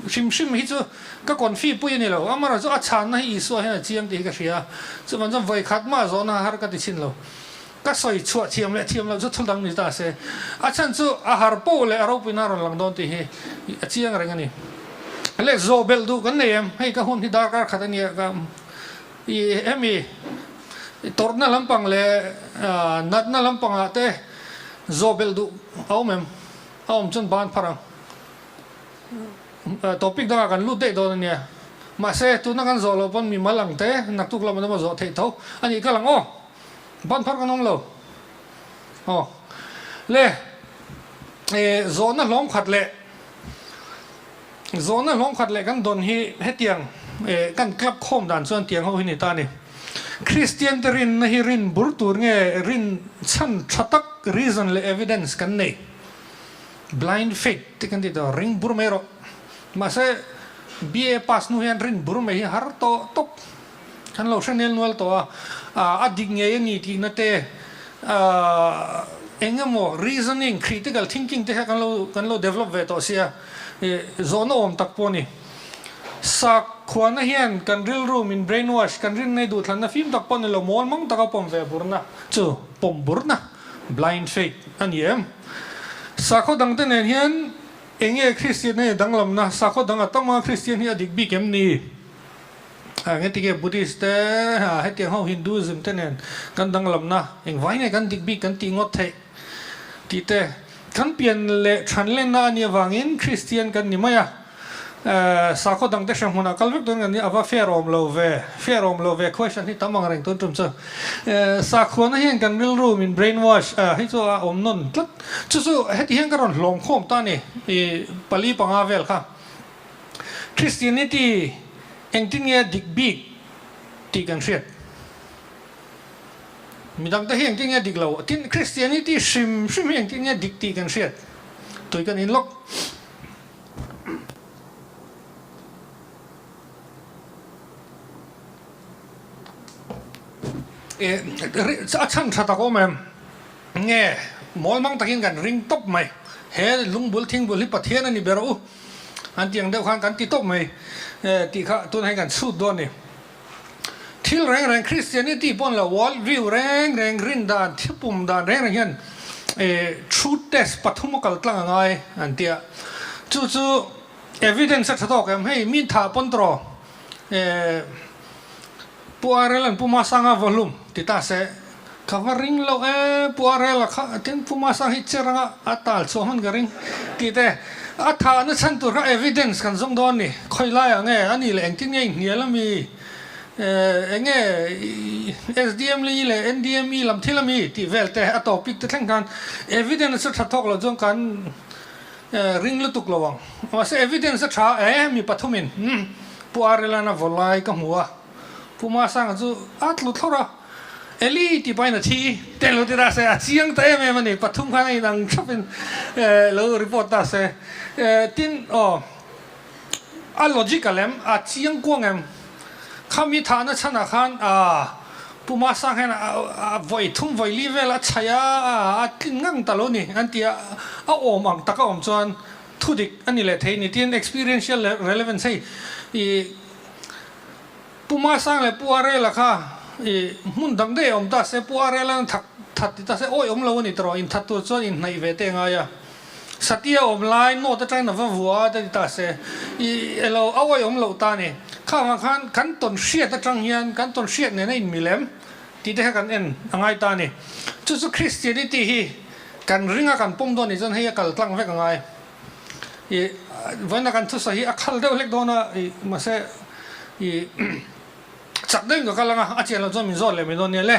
hrim hrim hi chu ka confi pui a ni lo. Amaherawhchu a chhanna hi Isua hian a chiang tih hi ka hria. Chuvang chuan vawikhat mah zawhna har ka ti chhin lo. Ka sawi chhuah thiam leh thiam loh chu thil dang ni ta se. A chhan chu a har poh leh a ropuina a rawn lang dawn tih hi a chiang reng a ni. Le zawh belh duh kan nei em? Hei ka hun hi darkar khat a nia ka i hemi tawrhna lampang leh natna lampangah te zawh belh duh a awm em? A awm chuan ban phar ang. Topic dangah kan lut daih dawn a nia. Mahse tuna kan zawh loh pawn mimal ang te naktuk lamah emaw zawh theih tho a nih ka lang aw. Ban phar kan awm lo. Aw. Le e zawhna hlawm khat leh zawhna hlawm khat leh kan dawn hi hetiang e kan club khawm dan chuan tiang ho hi ni ta a ni. Kristian te rinna hi rin bur tur nge rin chhan tha tak. tak reason leh evidence kan nei. Blind faith te kan ti tawh, ring bur mai rawh. Mahse, BA pass hnu hian rin bur mai hi har tawh tawp. Kan lo hre nel nual tawh a, a dik ngei a ni tihna te, eng emaw reasoning, critical thinking te kha kan lo kan lo develop ve tawh sia, zawhna awm tak pawh a ni. Sakhuana hian kan rilru min brainwash, kan rinna i duhthlanna fim tak pawh ni lo, mawl mang taka pawm ve burna chu pawm burna, blind faith, a ni em? Sakhaw dangte nen hian eng nge Kristian hi danglamna? Sakhaw dang a tam a, Kristian hi a dik bik em ni? Nge ti nge Buddhist te, hetiang ho Hinduism te nen kan danglamna engvai nge kan dik bik kan tih ngawt theih tih te kan pian leh than lenna a nih avangin Kristian kan ni mai a, sakhaw dang te hre hmunah kal vek dawn kan ni a va fair awm lo ve, fair awm lo ve question hi tam ang reng tun tum chu. Sakhuana hian kan rilru min brainwash hei chu a awm nawn tlat. Chu chu heti hian ka rawn hlawm khawm ta a ni i pali panga vel kha. Christianity engtin nge dik bik tih kan hriat. Midang te hi engtin nge dik lo? Tin, Christianity hrim hrim hi engtin nge dik tih kan hriat? Tui kan in lawk. A chhan tha tak awm em? Nge, mawl mang takin kan ring tawp mai. He lungbul thingbul hi Pathian a ni ber u. An ti ang deuh khan kan ti tawp mai tih kha tunah hian kan chhut dawn a ni. Thil reng reng Christianity pawn lo world view reng reng rin dan thipum dan reng reng hian truth test pathum a kal tlang a ngai an ti a. Chu chu evidence a tha tawk em? Hei min thah pawn tawh Pu Arel an Pu Masanga volume ti ta se ka va ring lo e Pu Arel a kha tin Pu Masang hi cher anga a tal chhuah hman ka ring tih te a thah na chhan tur kha evidence kan zawng dawn ni khawi lai ah nge a nih leh engtin nge inhnial ami eng nge SDM leh i leh NDME lam thil ami tih vel te a topic te thleng khan evidence a tha thawk lo chuan kan ring lutuk lo ang. Mahse evidence a tha e, mi pathumin Pu Arelana vaw lai ka hmu a, Pu Masanga chu a tlu thlawr a, Eli tih pahin a thi tel lo ti ta se, a chiang ta em em a ni, pathum khan a inang thapin lo report ta se. Tin aw, a logical em, a chiang kuang em, khami thahna chhanah khan a Pu Masang hian a vawi thum vawi li vel a chhaih a, a tlin ngang ta lo ni an ti a, a awm ang taka awm chuan thu dik a ni leh thei ni tin experiential relevance hei i Pu Masang leh Pu Arela kha i hmun dang daih a awm ta se Pu Arela thak that ti ta se awi awm lo a ni tawh in that tur chuan inhnaih ve te a ngai a. Satia awm lai note atangin a va vua a ti ta se, i elo a awih awm loh ta ni. Khangah khan kan tawn hriat atang hian kan tawn hriat nena inmil em tih te kha kan en a ngai ta ni. Chu chu Christianity hi kan ring a kan pawm dawn nih chuan hei a kal tlang vek a ngai. I vawiina kan thusawi hi a khal deuh hlek dawn a, i mahse i chak deuhin ka kal ang a, a chian loh chuan min zawt leh mai dawn nia le.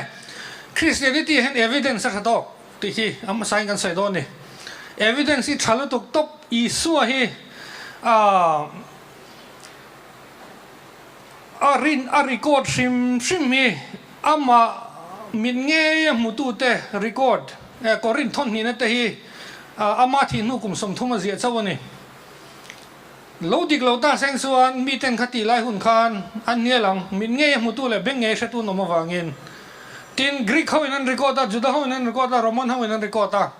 Christianity hian evidence a tha tawk. Tih hi a hmasain kan sawi dawn a ni. Evidence hi tha lutuk tawp Isua hi a a rin a record hrim hrim hi amah mit ngei a hmutute record Korinth thawnhnihna te hi ama thih hnu kum 30 a ziah chauh a ni. Lo dik lo ta seng chuan miten kha tih lai hun khan an hnial ang, mit ngei a hmutu leh beng ngei hretu an awm avangin. Tin, Greek ho in an record a, Juda ho in an record a, Roman ho in an record a,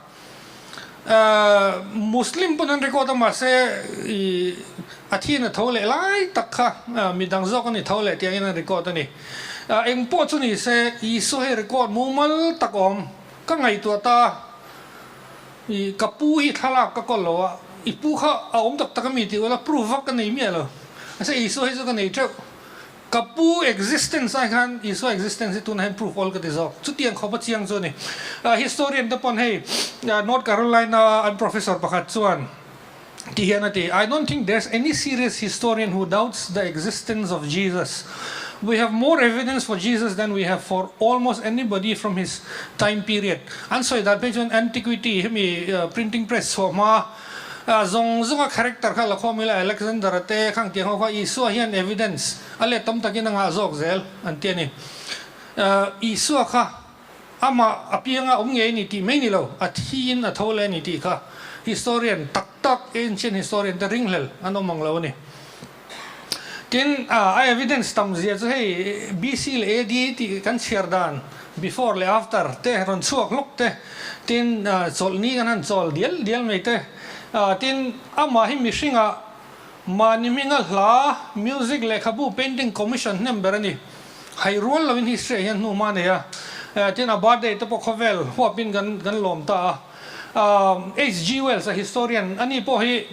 Muslim pawn an record a mahse i a thian a tho leh lai tak kha midang zawk a ni tho leh tih angin an record a ni. Eng pawh chu ni se Isua hi record mumal tak awm ka ngaihtuah ta. I ka pu hi thlalak ka kawl lo a, i pu kha a awm tak tak a mi tih ula proof vak ka nei miah lo. Mahse Isua hi chu ka nei teuh. Ka pu existence ai khan Isua existence hi tunah hian proof awl ka ti zawk. Chutiang khawp a chiang chu a ni. Historian te pawn hei North Carolina an professor pakhat chuan ti hian a ti, I don't think there's any serious historian who doubts the existence of Jesus. We have more evidence for Jesus than we have for almost anybody from his time period. An sawi dan phei chuan antiquity hemi printing press chhuah hma zawng zawnga character kha la khawm ila Alexander a te khang tiang ho kha Isua hian evidence a let tam takin a ngah zawk zel an ti a ni. Isua kha. Amah a pianga awm ngei a ni tih mai ni lo, a thiin a tho leh a ni tih kha historian tak tak, ancient historian te ringhlel an awm ang lo a ni. Tin, a evidence tam zia chu hei BC leh AD tih kan chhiar dan, before leh after te rawn chhuak hlawk te, tin chawlhni kan han chawl dial dial mai te, tin amah hi mihringah mahni hminga hla, music, lehkhabu, painting commission hnem ber a ni. Hai rual loin history ah hian hnu hma a nei a, tin a birthday te pawh khawvel huapin kan kan lawm ta a. HG Wells a historian a ni pawh hi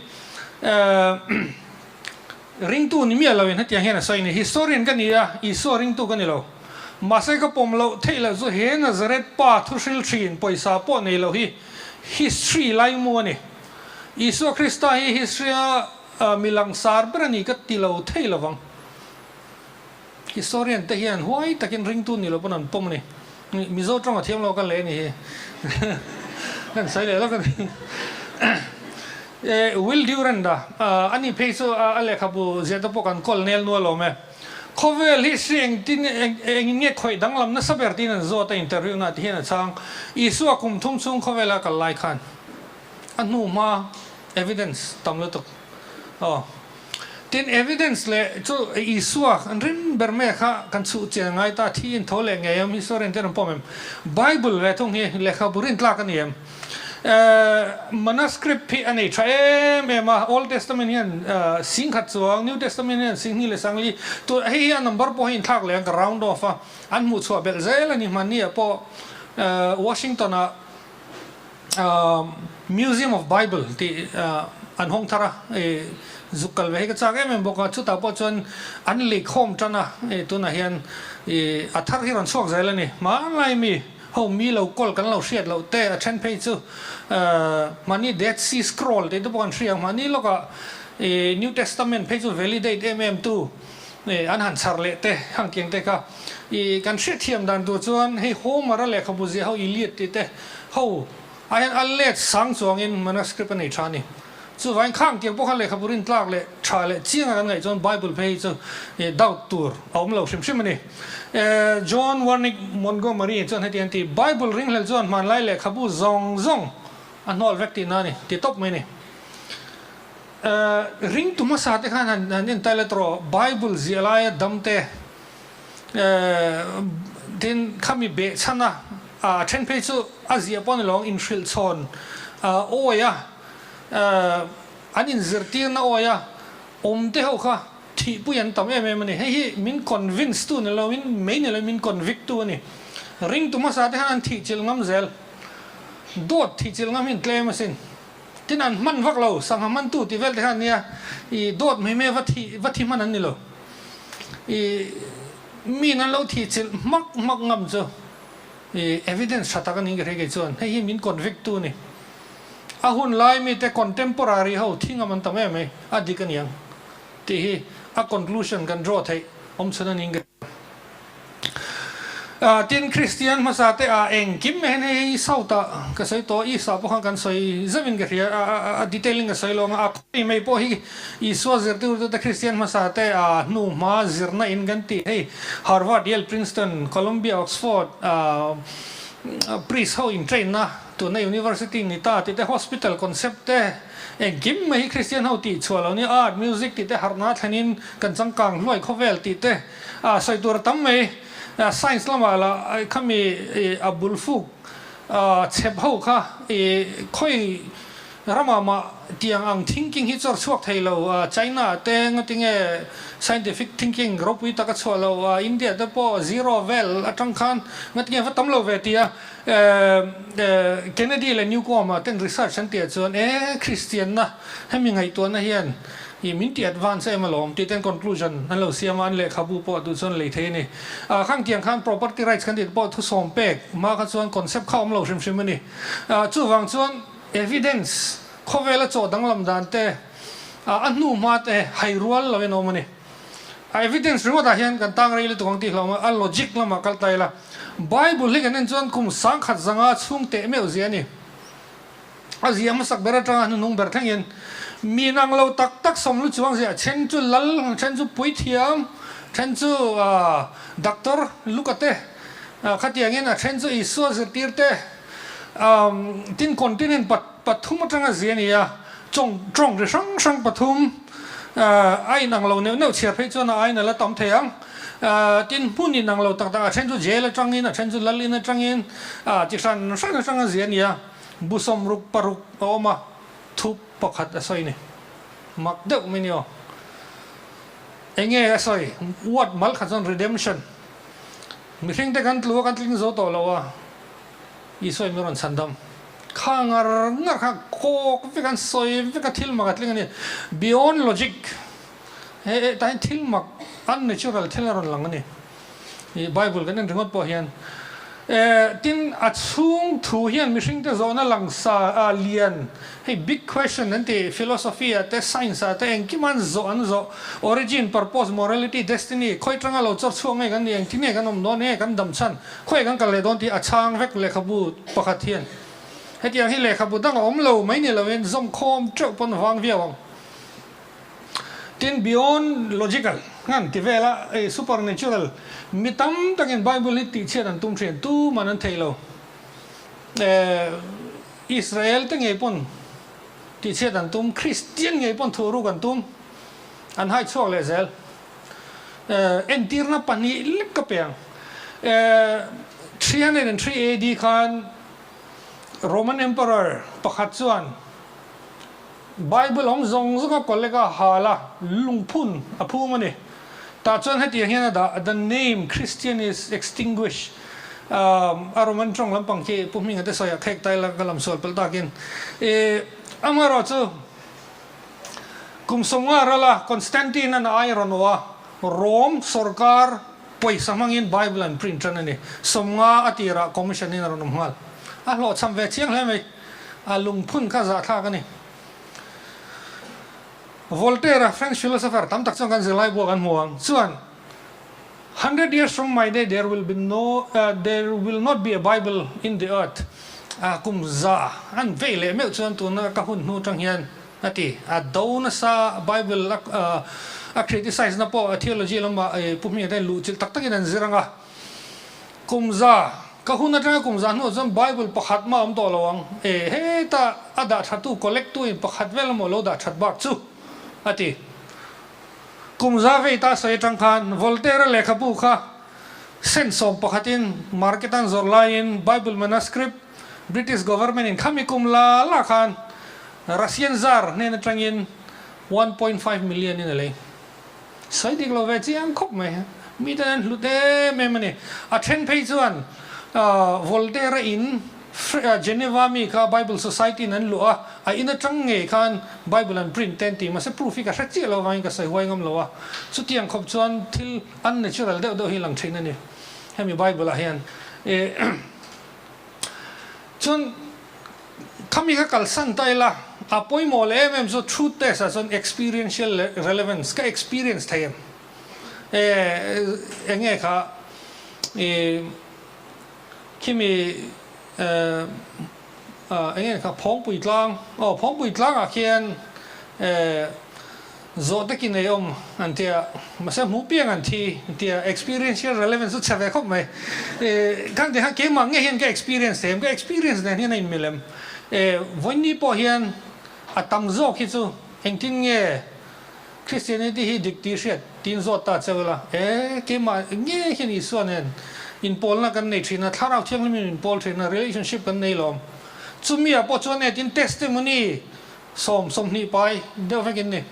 ringtu ni miah loin hetiang hian a sawi a ni, Historian ka ni a, Isua ringtu ka ni lo. Mahse ka pawm loh theih loh chu he Nazareth pa thuhril thin pawisa pawh nei loh hi history laimu a ni. Isua Krista hi history a mi langsar ber a ni ka ti lo thei lovang. Historian te hian huai takin ringtu ni lo pawn an pawm a ni. Mizo tawng a thiam lo ka leh a ni hi. Kan sawi leh lawk a ni. Will Durant a, a ni phei chu a lehkhabu ziah te pawh kan kawl nel nual awm e. Khawvel hi hri engtin engin nge khawih danglam nasa ber tiin an zawt a interview na ti hian a chhang. Isua kum thum chhung khawvela kal lai khan a hnu hma evidence tam lutuk. Aw. Tin, evidence leh chu Isua an rin ber mai kha kan chhuh chian ngai ta, thi in tho leh ngei em, historian ten an pawm em? Bible ve thung hi lehkhabu rin tlak a ni em? Manuscript hi a nei tha em em a, Old Testament hian singkhat chuang, New Testament hian singhnih leh sangli, tu hei hi a number pawh hi inthlak leh ang ka round off a, an hmuh chhuah belh zel a ni. Hmanni ah pawh Washington ah Museum of Bible tih an hawng thar a, zuk kal ve hi ka chak em em bawk a, chutah pawh chuan an leikhawm tan a, tunah hian a thar hi rawn chhuak zel a ni. Hmanlai mi ho mi lo kawl kan lo hriat loh te a then phei chu mahni Dead Sea Scroll tih te pawh kan hria ang, mahni lawkah New Testament phei chu validate em em tu an han chhar leh te hang tiang te kha kan hriatthiam dan tur chuan hei Homer-a lehkhabu ziah ho Iliad tih te Ho ah hian a let sang chuangin manuscript a nei tha a ni. Chuvangin khang tiang pawh khan lehkhabu rin tlak leh tha leh chianga kan ngaih chuan Bible phei hi chu doubt tur a awm lo hrim hrim a ni. John Warnick Montgomery chuan heti an ti, Bible ringhlel chuan hmanlai lehkhabu zawng zawng a hnawl vek tihna a ni, ti tawp mai a ni. Ringtu hmasa te khan han en taila tawh Bible ziah laia dam te Tin, khami beh chhan a, a then phei chu a ziah pawh ni lo ang, inhrilh chhawn awi a, an inzirtirna awi a, awm te ho kha thihpui an tam em em a ni. Hei hi min convince tu ni lo in, mei ni lo in min convict tu a ni. Ringtu hmasa te khan an thihchilh ngam zel, dawt thihchilh ngam hi an tlem asin. Tin, an hman vak lo, sangha hmantu tih vel te khan nia, i dawt mai mai va thi va thi hman an ni lo. I min an lo thih chilh hmak hmak ngam chu i evidence tha tak a niin ka hria kei chuan hei hi min convict tu a ni. A hun lai mite contemporary ho thi ngam an tam em mai, a dik a niang tih hi a conclusion kan draw theih awm chhun a niin ka hria. Tin, Kristian hmasa te ah engkim mai hian hei hi South ah ka sawi tawh, East ah pawh khan kan sawi zauhin ka hria, a detail in ka sawi lo ang a, a khawi mai pawh hi Isua zirtirtu te Kristian hmasa te ah hnu hma zirna in kan tih hei Harvard, Yale, Princeton, Columbia, Oxford priest ho in train na tuna university ni ta tih te hospital concept te engkim mai hi Kristian ho tih chhuah lo ni art, music tih te harhna thlenin kan changkang hluai khawvel tih te A sawi tur a tam mai. Science lamah lah khami a bul fuk chhep ho kha i khawi ramah mah tiang ang thinking hi chawr chhuak thei lo. China te nga tinge scientific thinking ropui tak a chhuah lo. India te pawh zero vel atang khan nga tinge va tam lo ve tia Kennedy leh Newcomb ten research an tih ah chuan e Christian na hemi ngaihtuahna hian I min ti advance em alawm tih ten conclusion an lo siam a, an lehkhabu pawh duh chuan lei thei a ni. Ah khang tiang khan property rights kan tih pawh thusawm pek hma kha chuan concept kha awm lo hrim hrim a ni. Ah chuvang chuan evidence khawvela chaw danglam dan te ah a hnu hma te hai rual lo in a awm a ni. A evidence ringawt ah hian kan tang rei lutuk ang tih hlauh a, a logic lamah kal ta ila. Bible hi kan en chuan kum sangkhat zanga chhung teh meuh zia a ni. A zia hmasak ber atanga hnuhnung ber thlengin mi nang lo tak tak sawmlu chuang zia then chu lal, then chu puithiam, then chu doctor Luka te. Khatiangin a then chu Isua zirtir te tin continent pathum atanga zia a ni a, tawng tawng ri hrang hrang pathum a inang lo neuh neuh chhiar phei chuan a ain a la tam thei ang. Tin hmun inang lo tak tak a then chu jail atangin a then chu lal in atangin chi hran hran atanga zia a ni a, bu 66 a awm a, thu pakhat a sawi a ni. Mak deuh mai ni aw. Enge a sawi? Word mal khat chuan redemption. Mihring te kan tlu a, kan tling zo tawh lo a, Isua in min rawn chhan dam. Kha ngar ngar kha kawk vek an sawi vek a, thil mak a tling a ni. Beyond logic, he he tah hian thil mak, unnatural thil a rawn lang a ni. Ih Bible kan en ringawt pawh hian. Tin, a chhung thu hian mihringte zawhna langsa a lian, hei big question an ti, philosophy ah te, science ah te engkim an zawh an zawh, origin, purpose, morality, destiny, khawi tanga lo chawr chhuak nge kan nih, engtin nge kan awm dawn, enge kan dam chhan, khawi kan kal leh dawn tih a chhang vek lehkhabu pakhat hian. Hetiang hi lehkhabu dang a awm lo mai ni loin zawmkhawm teuh pawn vang viau ang. Tin, beyond logical ngan ti vela ei supernatural mi tam takin Bible hi tihchhiat an tum thin, tuman an theih lo. Israel te ngei pawn tihchhiat an tum, Christian ngei pawn thuhruk an tum, an hai chhuak leh zel. Entirna pahnih lek ka pe ang. 303 AD khan Roman Emperor pakhat chuan Bible awm zawng zawng a collect a hal a, lungphun a phum a ni. Tah chuan hetiang hian a dah, The name Christian is extinguished. A Roman tawng lampang khi Pu Hminga te sawiah khek ta ila ka lam sual palh takin. Amaherawh chu kum 50 rala Constantine an ai rawn awh a, Rome sorkar pawisa hmangin Bible an print tan a ni. 50 a tirah commission in a rawn awm nghal. A hlawhchham ve chiang hle mai. A lungphun kha zahthlak a ni. Voltaire-a French philosopher tam tak chuan kan zirlai buak an hmu ang chuan, Hundred years from my day there will be no there will not be a Bible in the earth. A kum za an vei leh meuh chuan tuna ka hun hnu tang hian a ti. A do nasa Bible a a criticize na pawh a theology lamah pu hming te luhchilh tak takin an zir ang a. Kum za, ka hun atanga kum za hnuah chuan Bible pakhat mah a awm tawh lo ang. E, heta a dah thattu collect tu in pakhat vel emaw lo dah that bak chu, a ti. Kum za vei ta sawi atang khan Voltaire-a lehkhabu kha cent sawm pakhatin market an zawrh laiin Bible manuscript British government in khami kum la la khan Russian Tsar hnen atangin 1.5 million in a lei. Sawi dik lo ve chiang khawp mai. Mite an hlut em em a ni. A then phei chuan Voltaire-a in Geneva mi kha Bible Society in an luh a, a in atang ngei khan Bible an print te an ti. Mahse proof hi ka hre chiah lo avangin ka sawi huai ngam lo a. Chutiang khawp chuan thil unnatural deuh deuh hi lang thin a ni hemi Bible ah hian. Chuan khami kha kalsan ta ila, a pawimawh leh em em chu truth test ah chuan experiential leh relevance ka experience thei em? Eng nge kha i khimi eng nge kha Phawngpui tlang aw Phawngpui tlang ah khian Zawh takin ei awm an ti a, mahse hmuh piang an thi an ti a, experiential relevance chu chhe ve khawp mai. Khang te khan keimah nge hian ka experience thei em, ka experience nen hian a inmil em? Vawiinni pawh hian a tam zawk hi chu engtin nge Christianity hi dik tih hriat tiin zawt ta cheu ila, e keimah nge hian Isua nen inpawlna kan nei thin a, Thlarau Thianghlim in inpawl thin a, relationship kan nei lawm. Chumi ah pawh chuan e tin testimony 10, 20 pai deuh vekin ni.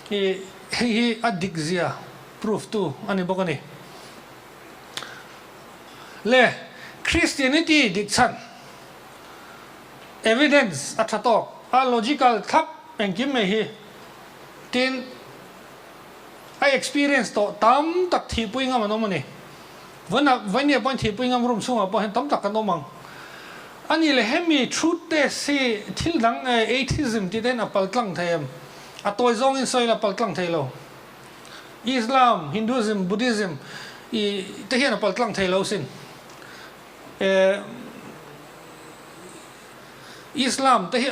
I hei hi a dik zia proof tu a ni bawk a ni. Le Christianity dik chhan evidence a tha tawk a logical thlap engkim mai hi tin a experience tawh tam tak thihpui ngam an awm a ni. Vawiinah Vainia pawhin thihpui ngam room chhungah pawh hian tam tak kan awm ang. A nih leh hemi truth test hi thil dang atheism tih te hian a pal tlang thei em? A tawi zawngin sawi la pal tlang thei lo. Islam, Hinduism, Buddhism i te hian a pal tlang thei lo sin. Islam te hi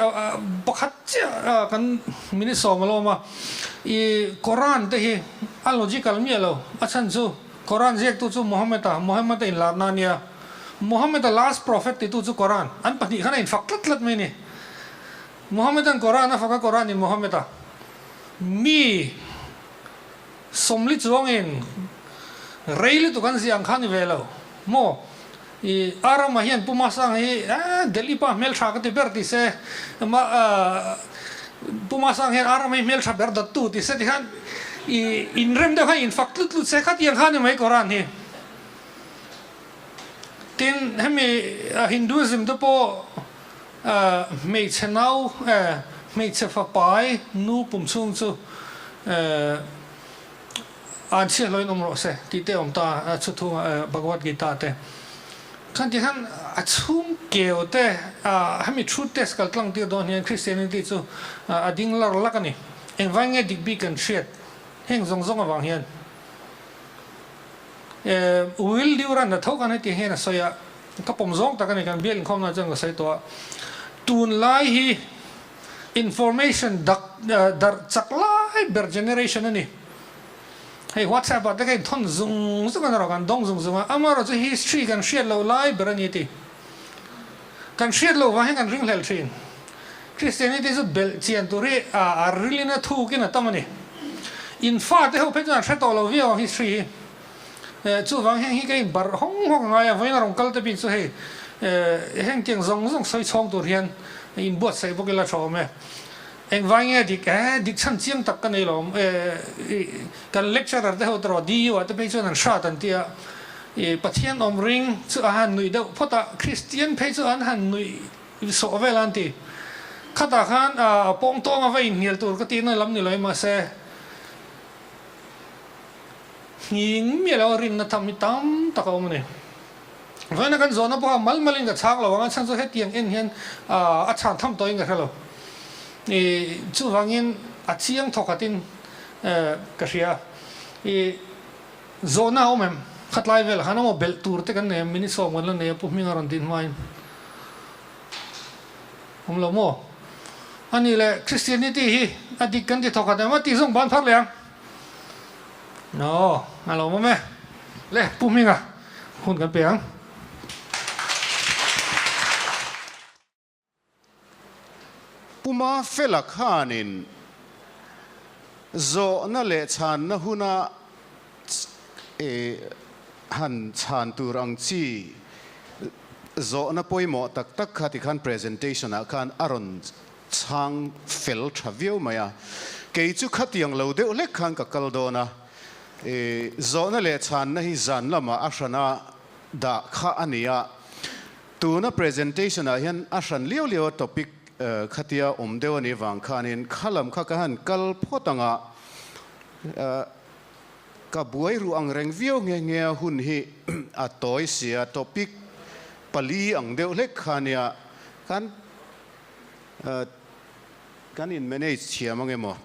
pakhat chiah kan minute 10 a lawm a, i Quran te hi a logical miah lo a chhan chu. Koran ziaktu chu Muhammad-a, Muhammad-a inlarna a nia. Muhammad-a last prophet titu chu Koran. An pahnih khan a infak tlat tlat mai a ni. Muhammad-a'n Koran a fak a, Koran-in Muhammad-a. Mi sawmli chuangin rei lutuk an ziah ang kha ni ve lo maw? I Arama hian Pu Masanga hi Delhi pa hmeltha ka ti ber ti se, Pu Masanga hian Arama hi hmeltha ber dawttu ti se tikhan i inrem deuh khan infak tlut tlut se khatiang kha ni mai Koran hi. Tin, hemi Hinduism te pawh hmeichhe nau, hmeichhe fapai nu pum chhung chu An chhiahlo in awm rawh se tih te a awm ta a chhuthunga Bhagavad Gita te khan ti khan a chhung keu te hemi truth test kal tlang tir dawn hian Christianity chu a ding lar lak a ni. Engvai nge dik bik kan hriat heng zawng zawng avang hian Will Durant a tho khan heti hian a sawi a, ka pawm zawng tak a ni kan bial inkhawmna chuan ka sawi tawh a, tunlai hi Information dak darh chak lai ber generation a ni. Hei WhatsApp ah te ka inthawn zung zung a erawh kan dawng zung zung a, amaherawh chu history kan hriat loh lai ber a ni ti. Kan hriat loh vang hian kan ringhlel thin. Christianity chu belh chian tur hi a rilin a thukin a tam a ni. In fate ho phei chuan an hre tawh lo viau ang history hi. Chuvang hian hi ka inbarh hawng hawng a ngai a, vawiin a rawn kal te bik chu hei hengtiang zawng zawng sawi chhawng tur hian inbuatsaih bawk ila tha awm e. Engvai nge dik e, dik chhan chiang tak ka nei lo awm e, kan lecturer te ho te rawh DU ah te phei chuan an hrat an ti a, Pathian awm ring chu a han nuih deuh phawt a, Kristian phei chu an han nuih sawh vel a an ti. Khatah khan pawng tawng a va inhnial tur ka tihna lam ni lo e mahse, Nghing miah lo a rinna tham hi tam tak a awm a ni. Vawiina kan zawhna pawha mal malin ka chhang lo ang a, chhan chu hetiang en hian a chhan tham tawhin ka hre lo. I chuvangin a chiang thawkhatin ka hria. I zawhna a awm em? Khatlai velah khan emaw belh tur te kan nei a, minute sawm kan la nei a, Pu Hminga rawn din hmain. Awm lo maw? A nih leh Christianity hi a dik kan ti thawkhat em? A tih zawng ban phar leh ang. Aw, a lo awm e. Le, Pu Hminga, hun kan pe ang. Pu Mafela khanin zawhna leh chhanna huna han chhan tur ang chi zawhna pawimawh tak tak kha tikhan presentation ah khan a rawn chhang fel tha viau mai a, kei chu khatiang lo deuh hlek khan ka kal dawn a, i zawhna leh chhanna hi zan lamah a hrana dah kha a ni a, tuna presentation ah hian a hran liau liau a topic khatia awm deuh a nih vang khanin khalam kha ka han kal phawt ang a, ka buai ruh ang reng viau nghe nghe a hun hi a tawi sia topic pali ang deuh hlek kha nia khan Kan in manage thiam ang emaw?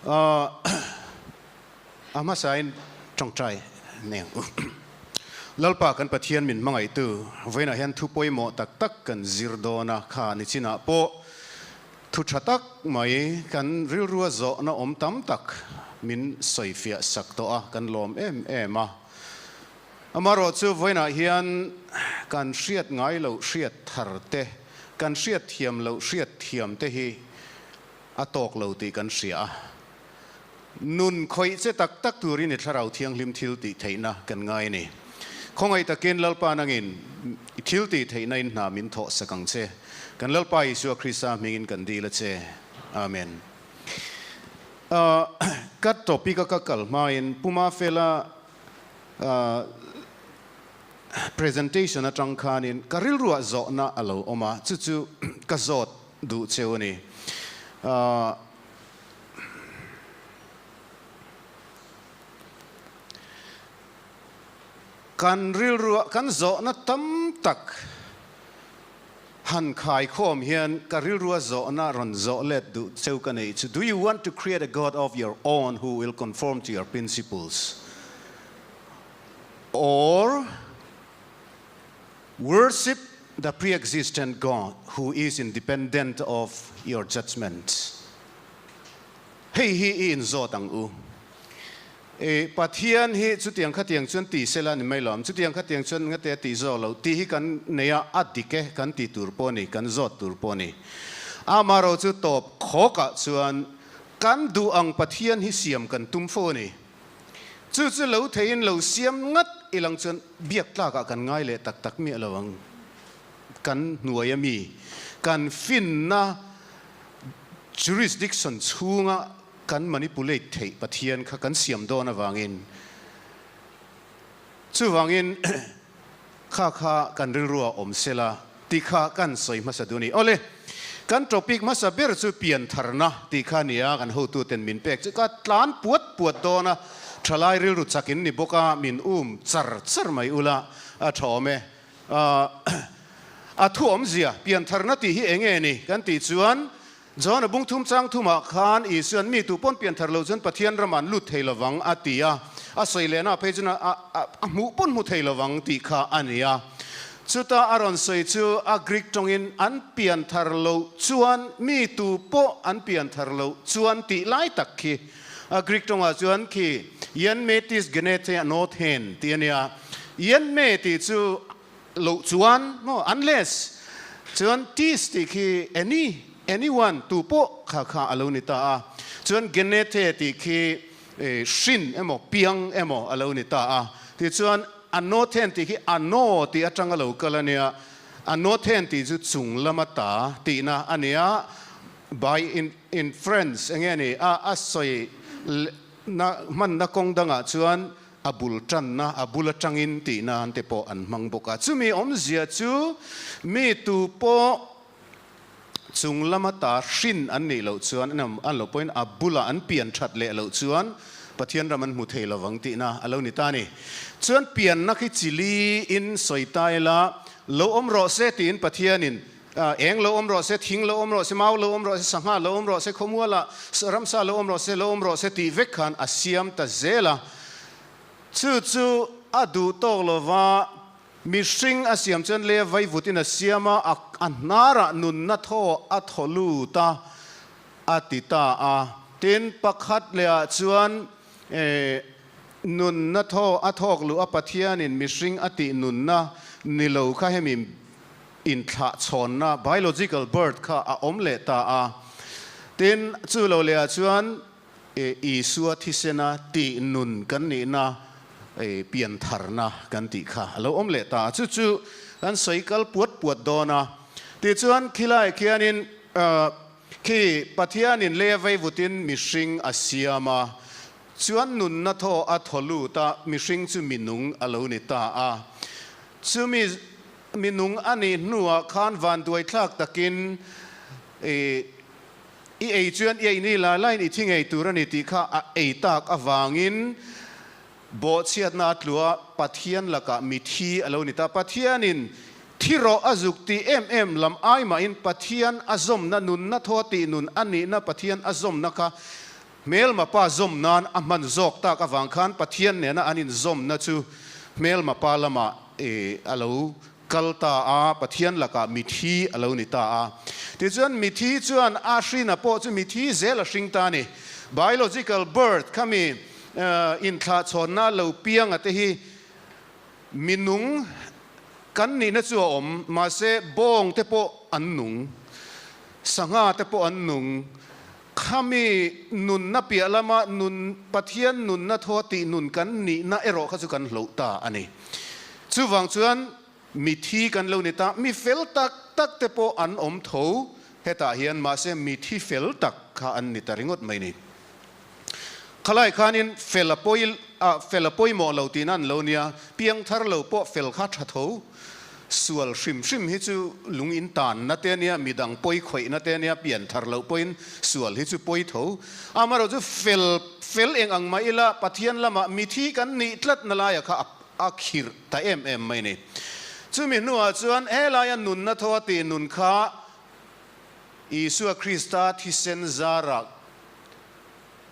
A hmasain tawngtai nei ang u. Lalpa kan Pathian min hmangaihtu, vawiinah hian thu pawimawh tak tak kan zir dawn a, kha ni chinah pawh Thu tha tak mai kan rilrua zawhna awm tam tak min sawifiah sak tawh a, kan lawm em em a. Amaherawh chu vawiinah hian kan hriat ngai loh hriat thar te, kan hriat thiam loh hriat thiam te hi a tawk lo tih kan hria a. Nun khawih che tak tak turin i Thlarau Thianghlim thil tih theihna kan ngai a ni. Khawngaih takin Lalpa nangin i thil tih theihna in hna min thawh sak ang che. Kan Lalpa Isua Krista hmingin kan dil a che. Amen. Ka topic a ka kal hmain Pu Mafela presentation atang khanin ka rilruah zawhna a lo awm a, chu chu ka zawt duh cheu a ni. Kan rilruah kan zawhna tam tak han khaikhawm hian ka rilrua zawhna rawn zawh let duh cheu ka neih chu, Do you want to create a God of your own who will conform to your principles or worship? the pre-existent God who is independent of your judgment? Hei hi i inzawt ang u. E, Pathian hi chutiang khatiang chuan ti sela ni mai lawm, chutiang khatiang chuan ngate a tih zawk loh tih hi kan nei a, a dik e kan ti tur pawh a ni, kan zawt tur pawh a ni. Amaherawhchu chu tawp khawkah chuan kan duh ang Pathian hi siam kan tum fo a ni. Chu chu lo theiin lo siam ngat ilang chuan biak tlakah kan ngai leh tak tak miah lo ang. Kan hnuai ami, kan finna jurisdiction chhunga kan manipulate theih Pathian kha kan siam dawn avangin chuvangin kha kha kan rilrua awm sela tih kha kan sawi hmasa duh a ni. Awle, kan topic hmasa ber chu piantharna tih kha a ni a, kan hotuten min pek chu ka tlan puat puat dawn a, thalai rilru chak in ni bawk a, min um char char mai ula a tha awm e. A thu awmzia piantharna tih hi eng nge ni kan tih chuan John-a bung thum chang thumah khan Isua'n mi tu pawn pian thar lo chuan Pathian ramah an lut thei lovang a ti a, a sawi lehna phei chuan a hmuh pawn hmu thei lovang tih kha a ni a. Chuta a rawn sawi chu a Greek tawngin an pian thar loh chuan mi tu pawh an pian thar loh chuan tih lai tak khi a Greek tawngah chuan khi yen me tis genethe anothen tih a nia. Yen me tih chu loh chuan maw unless chuan tis tih khi any, anyone, tu pawh kha kha a lo ni ta a, chuan genethe tih khi hrin emaw piang emaw a lo ni ta a, tichuan anothen tih khi ano tih atanga lo kal a nia, anothen tih chu chung lama ta tihna a nia, by in inference enge ni a a sawi na hmanna kawng dangah chuan A bul tanna, a bul atangin tih nan te pawh an hmang bawk a. Chumi awmzia chu mi tu pawh chung lama ta hrin an nih loh chuan, an lo pawhin a bulah an pian that leh loh chuan Pathian ram an hmu thei lovang tihna a lo ni ta a ni. Chuan pianna khi chili in sawi ta ila, lo awm rawh se tiin Pathianin Eng lo awm rawh se, thing lo awm rawh se, mau lo awm rawh se, sangha lo awm rawh se, khawmualah ramsa lo awm rawh se, lo awm rawh se tih vek khan a siam ta zel a. Chu chu a duh tawk lova mihring a siam chuan le vaivutin a siam a, a hnarah nunna thaw a thaw lut a, a ti ta a. Tin, pakhat lehah chuan nunna thaw a thawk luh a, Pathianin mihring a tih nunna ni lo kha hemi inthlahchhawnna, biological birth, kha a awm leh ta a. Tin, chu lo lehah chuan Isua thisena tih nun kan nihna, piantharna kan tih kha a lo awm leh ta a. Chu chu kan sawi kal puat puat dawn a. Tichuan, khilaiah khianin khi Pathianin lei a veivutin mihring a siam a, chuan nunna thaw a thaw lut a, mihring chu minung a lo ni ta a. Chumi Mi nung a nih hnuah khan vanduaithlak takin i ei chuan i ei ni lai laiin i thi ngei tur a ni tih kha a ei tak avangin bawhchhiatna a tlu a, Pathian lakah mi thi a lo ni ta. Pathianin thi rawh a zuk tih em em lam ai mahin Pathian a zawmna nunna thaw tih nun a nihna Pathian a zawmna kha hmelma pa zawm nan a hman zawk tak avang khan Pathian nena an inzawmna chu hmelma pa lamah a lo kal ta a, Pathian lakah mithi a lo ni ta a. Tichuan mithi chuan a hrina pawh chu mithi zel a hring ta a ni. Biological birth khami inthlahchhawnna lo pianga te hi minung kan nihna chu a awm, mahse bawng te pawh an nung, sangha te pawh an nung, Khami nunna piah lama nun Pathian nunna thaw tih nun kan nihna erawh kha chu kan hloh ta a ni. Chuvang chuan mithi kan lo ni ta, mi fel tak tak te pawh an awm tho hetah hian, mahse mithi fel tak kha an ni ta ringawt mai ni. Khalai khanin fel a pawi a fel a pawimawh lo tihna an lo nia, piangthar lo pawh fel kha tha tho. Sual hrim hrim hi chu lung in tanna te ania, midang pawi khawihna te ania, pian thar loh pawhin sual hi chu pawi tho. Amaherawh chu fel fel eng ang mah ila Pathian lamah mithi kan nih tlat na laia kha a khirh ta em em mai ni. Chumi hnuah chuan helaia nunna thaw a tih nun kha Isua Krista thisen zarah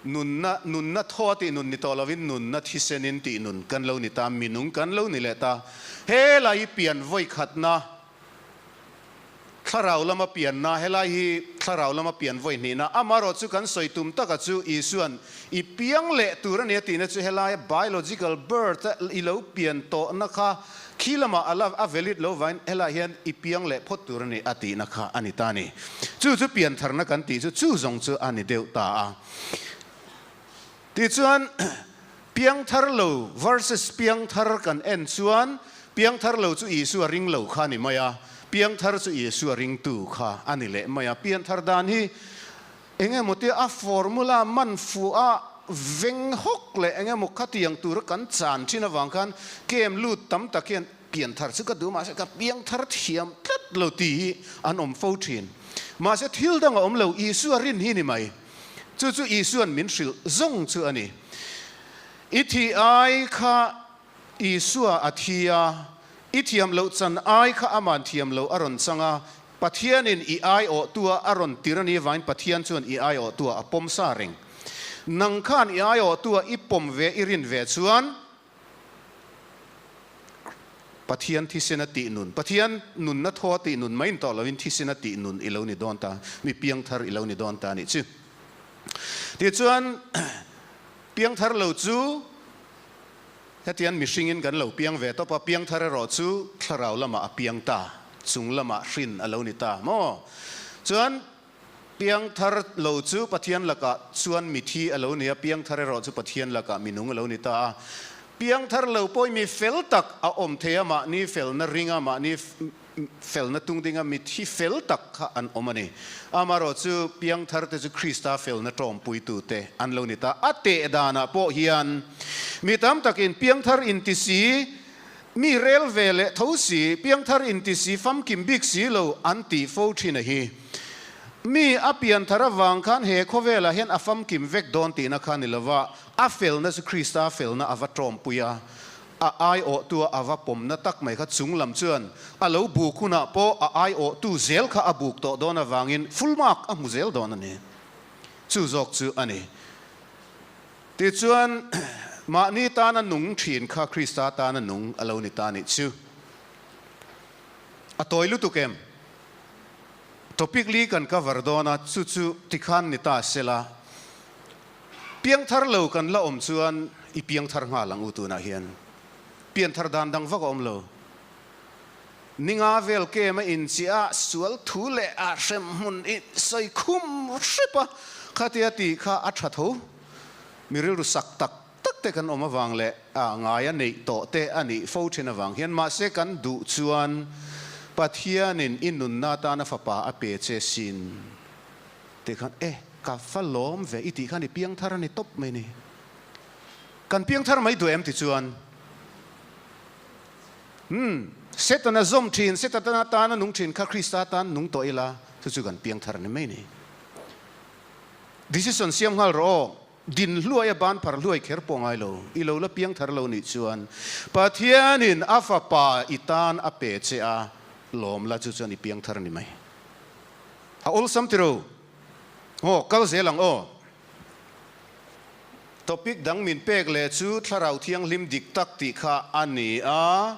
Nunna, nunna thaw a tih nun ni tawh lovin nunna thisenin tih nun kan lo ni ta, minung kan lo ni leh ta. He lai hi pian vawi khatna Thlarau lama pianna, Helai hi thlarau lama pian vawi hnihna. Amaherawhchu kan sawi tum taka chu Isua'n i piang leh tur a nia tihna chu helaia biological birth a i lo pian tawhna kha khi lamah a la a valid lo vain helaiah hian i piang leh phawt tur a ni a tihna kha a ni ta a ni. Chu chu piantharna kan tih chu chu zawng chu a ni deuh ta a. Tichuan piangthar lo versus piangthar kan en chuan piangthar lo chu Isua ring lo kha a ni mai a, piangthar chu Isua ringtu kha a ni leh mai a. Pianthar dan hi eng emaw tia a formula man fuh a veng hawk leh eng emaw khatiang tura kan chan thin avang khan kem lut tam tak hian pianthar chu ka duh mahse ka piangthar thiam tlat lo tih hi an awm fo thin. Mahse thil dang a awm lo, Isua rin hi ni mai. Chu chu Isua'n min hrilh zawng chu a ni. I thih ai kha Isua a thi a, i thiam loh chan ai kha ama'n thiam loh a rawn chang a, Pathianin i aiawhtua a rawn tir a ni avangin Pathian chuan i aiawhtua a pawm sa reng. Nang khan i aiawhtua i pawm ve i rin ve chuan Pathian thisen a tih nun, Pathian nunna thaw a tih nun mai in tawh loin thisen a tih nun i lo ni dawn ta, mi piangthar i lo ni dawn ta a nih chu. Tichuan, piangthar lo chu hetian mihringin kan lo piang ve tawp a, piangthar erawh chu thlarau lamah a piang ta, chung lamah hrin a lo ni ta maw? Chuan, Piangthar lo chu Pathian lakah chuan mithi a lo ni a, piangthar erawh chu Pathian lakah minung a lo ni ta a. Piangthar lo pawhin mi fel tak a awm thei a, mahni felna ringa, mahni felna tung dinga mithi fel tak kha an awm a ni. Amaherawh chu piangthar te chu Krista felna tawmpuitute an lo ni ta. A teh danah pawh hian mi tam takin piangthar inti si, mi rel ve leh tho si, piangthar inti si, famkim bik si lo an tih fo thin a hi. Mi a pianthar avang khan he khawvelah hian a famkim vek dawn tihna kha ni lova, a felna chu Krista felna a va tawmpui a, a aiawhtua a va pawmna tak mai kha chung lam chuan a lo buk hunah pawh a aiawhtu zel kha a buk tawh dawn avangin full mark a hmu zel dawn a ni. Chu zawk chu a ni. Tichuan, mahni tana nung thin kha Krista tana nung a lo ni ta nih chu. A tawi lutuk em? Topic li kan cover dawn a, chu chu tikhan ni ta sela. Piangthar lo kan la awm chuan i piangthar nghal ang u tunah hian. Pianthar dan dang vak a awm lo. Ninga vel kem a inchiah a, sual thu leh a hrem hmun i sawi khum hrep a, khatia tih kha a tha tho. Mi rilru sak tak tak te kan awm avang leh a ngaia neih tawh te a nih fo thin avang hian mahse kan duh chuan Pathianin i nunna atana fapa a pe che sin tih khan e ka fa lawm ve i tih khan i piangthar a ni tawp mai ni. Kan piangthar mai duh em ti chuan Umm, Setana zawm thin, Setana tana nung thin kha Krista tan nung tawh ila chu chu kan piangthar ni mai ni. Decision siam nghal rawh aw, din hluai a ban phar hluai kher pawh ngai lo, i lo la piangthar lo nih chuan Pathianin a fapa i tan a pe che a, lawm la chu chuan i piangthar ni mai. A awlsam tiro. Aw, kal zel ang aw. Topic dang min pek leh chu Thlarau Thianghlim dik tak tih kha a ni a.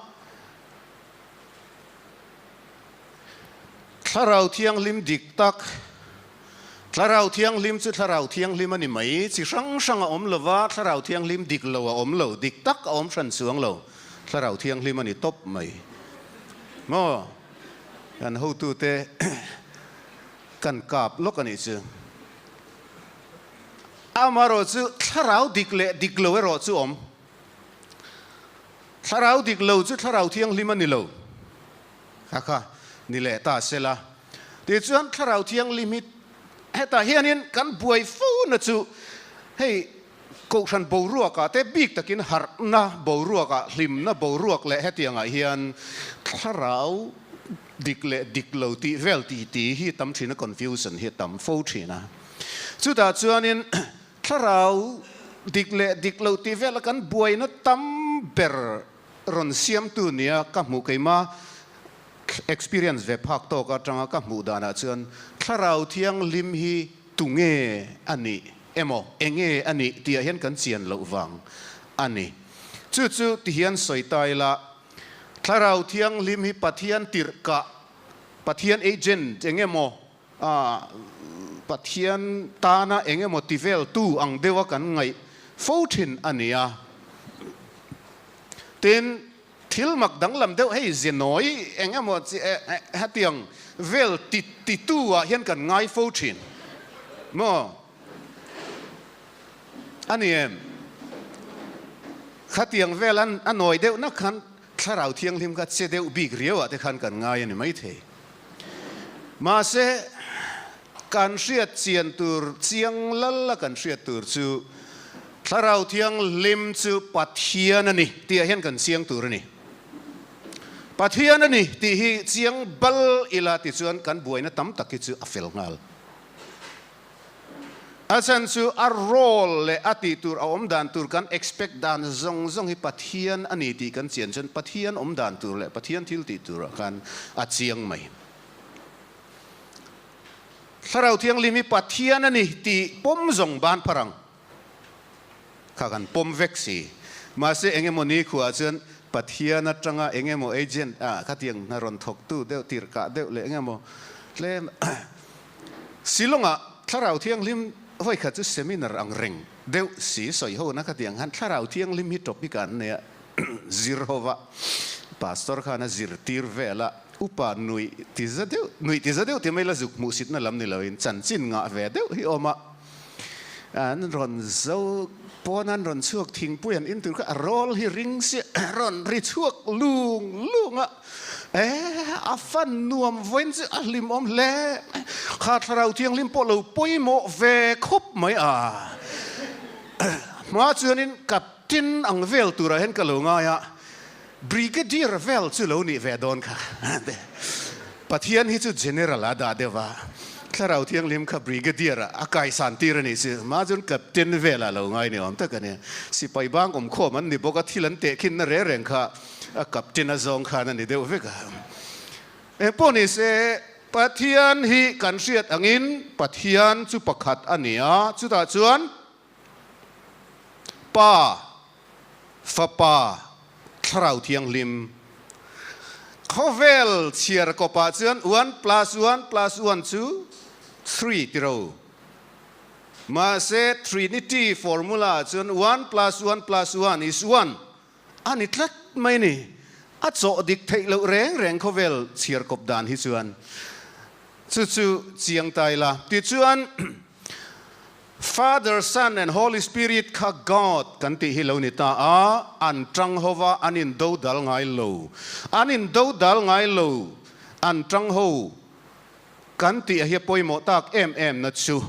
Thlarau Thianghlim dik tak, Thlarau Thianghlim chu Thlarau Thianghlim a ni mai, chi hrang hrang a awm lo va, Thlarau Thianghlim dik lo a awm lo, dik tak a awm hran chuang lo, Thlarau Thianghlim a ni tawp mai. Maw? Kan hotute kan kap lawk a nih chu. Amaherawh chu thlarau dik leh dik lo erawh chu awm. Thlarau dik lo chu Thlarau Thianghlim a ni lo. Kha kha ni leh ta se la. Tichuan Thlarau Thianghlim hi hetah hianin kan buai fo na chu hei Kohhran boruakah te bik takin harhna boruakah, hlimna boruak leh hetiangah hian thlarau dik leh dik lo tih vel ti ti hi tam thin a, confusion hi a tam fo thin a. Chutah chuanin thlarau dik leh dik lo tih vela kan buaina tam ber rawn siamtu nia ka hmuh keima experience ve phak tawk atanga ka hmuh danah chuan thlarau thianghlim hi tunge a nih emaw enge a nih tihah hian kan chian loh vang a ni. Chu chu ti hian sawi ta ila, Thlarau Thianghlim hi Pathian tirhkah, Pathian agent eng emaw Pathian tana eng emaw ti vel tu ang deuha kan ngaih fo thin a ni a. Tin, thil mak danglam deuh hei zenawi eng emaw chi hetiang vel ti titu ah hian kan ngai fo thin maw? A ni em? Khatiang vel a nawi deuh nak khan Thlarau Thianghlim kha che deuh bik riau ah te khan kan ngai a ni maithei. Mahse, kan hriat chian tur chiang lal a kan hriat tur chu Thlarau Thianghlim chu Pathian a ni tih ah hian kan chiang tur a ni. Pathian a ni tih hi chiang bal ila tichuan kan buaina tam tak hi chu a fel nghal. A chhan chu a role leh a tih tur a awm dan tur kan expect dan zawng zawng hi Pathian a ni tih kan chian chuan Pathian awm dan tur leh Pathian thil tih turah khan a chiang mai. Thlarau Thianghlim hi Pathian a ni tih pawm zawng ban phar ang kha kan pawm vek si. Mahse eng emaw ni khuah chuan Pathian atanga eng emaw agent ah khatiang hna rawn thawktu deuh tirhkah deuh leh eng emaw tlem Shillong-ah Thlarau Thianghlim vawikhat chu seminar ang reng deuh si sawi ho na khatiang khan Thlarau Thianghlim hi topic ah an nei a, zir ho va Pastor khan a zirtir vel a, upa nuih ti za deuh nuih ti za deuh ti mai la zuk hmuhsitna lam ni loin chanchin ngah ve deuh hi awm a, an rawn zo pawn an rawn chhuak thingpui an in tur kha a rawl hi ring si rawn ri chhuak lung lung a. E, a fan nuam vawiin chu a hlimawm hle. Kha Thlarau Thianghlim pawh lo pawimawh ve khawp mai a. Hma chuanin Captain ang vel turah hian ka lo ngai a, Brigadier vel chu lo nih ve dawn kha. Pathian hi chu General a dah deuh a, Thlarau Thianghlim kha Brigadier ah a kaisan tir a nih chu. Hma chuan Captain velah lo ngai ni awm tak a ni. Sipai bang awmkhawm an ni bawk a, thil an tehkhinna reng reng kha A captain a zawng khan a ni deuh vek a. Eng pawh ni se, Pathian hi kan hriat angin Pathian chu pakhat a ni a, chutah chuan Pa, Fapa, Thlarau Thianghlim. Khawvel chhiar kawpah chuan one plus one plus one chu three tiro. Mahse Trinity formula ah chuan one plus one plus one is one. A ni tlat mai ni. A chawh dik theih loh reng reng khawvel chhiar kawp dan hi chuan chu chu chiang ta ila. Tichuan Father, Son and Holy Spirit kha God kan tih hi lo ni ta a, an tang ho va, an in do dal ngai lo. An in do dal ngai lo, an tang ho kan tih a hi a pawimawh tak em em na chu.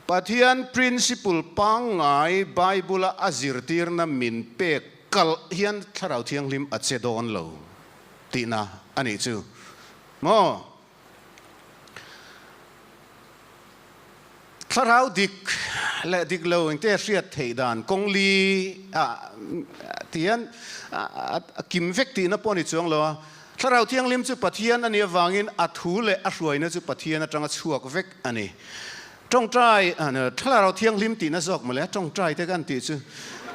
Pathian principle pangngai Bible-a a zirtirna min pek kalh hian Thlarau Thianghlim a che dawn lo tihna a nih chu maw? Thlarau dik leh dik lo engte hriat theih dan kawng li ah tihian a kim vek tihna pawh a ni chuang lo a. Thlarau Thianghlim chu Pathian a nih avangin a thu leh a hruaina chu Pathian atanga chhuak vek a ni. Tawngtai, Thlarau Thianghlim tihna zawk mawle, tawngtai te kan tih chu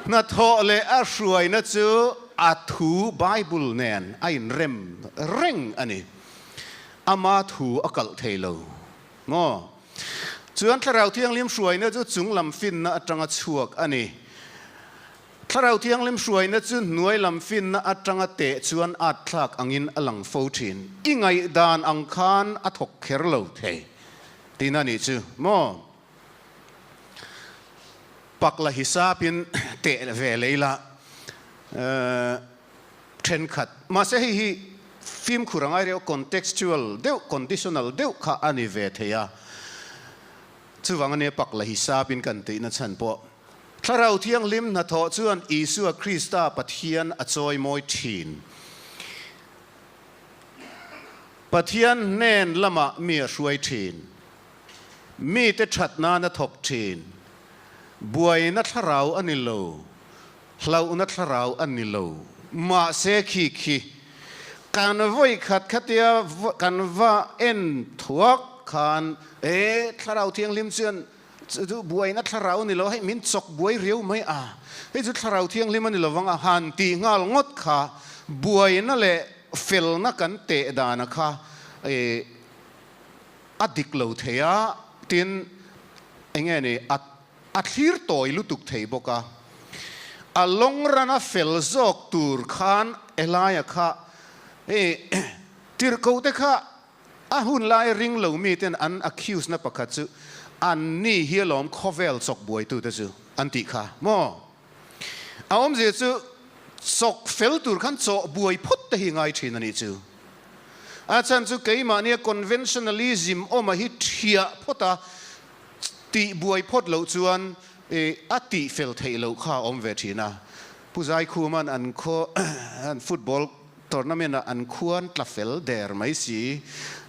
hnathawh leh a hruaina chu a thu Bible nen a inrem reng a ni. Ama thu a kalh thei lo maw? Chuan Thlarau Thianghlim hruaina chu chunglam finna atanga chhuak a ni. Thlarau Thianghlim hruaina chu hnuai lam finna atanga teh chuan at thlak angin a lang fo thin. I ngaihdan ang khan a thawk kher lo thei tihna a nih chu maw? Pak la hisapin teh ve lei la thenkhat. Mahse hei hi fimkhur a ngai reuh, contextual deuh, conditional deuh kha a ni ve thei a. Chuvang ania pak la hisapin kan tihna chhan pawh. Thlarau Thianghlim hnathawh chuan Isua Krista Pathian a chawimawi thin. Pathian hnen lamah mi a hruai thin. Mite that nan a thawk thin. Buaina thlarau a ni lo, hlauhna thlarau a ni lo. Mahse khi khi kan vawi khat khatia kan va en thuak khan, E, Thlarau Thianghlim chuan Chu chu buaina thlarau ni lo, hei min chawk buai riau mai a, hei chu thlarau thianghlim a ni lovang a han tih nghal ngawt kha buaina leh felna kan teh dana kha a dik lo thei a, tin enge ni a a thlir tawi lutuk thei bawk a. A long run a fel zawk tur khan Elaia kha tirhkoh te kha a hun lai ring lo mi ten an accuse na pakhat chu an ni hi alawm khawvel chawk buaitu te chu an tih kha maw? A awmzia chu chawk fel tur khan chawh buai phawt te hi ngai thin a nih chu. A chhan chu keimahnia conventionalism awma hi thiah phawt a, tih buai phawt loh chuan a tih fel theih loh kha a awm ve thin a. Pu Zaikhuma'n an khaw an football tournament ah an khuan tla fel der mai si,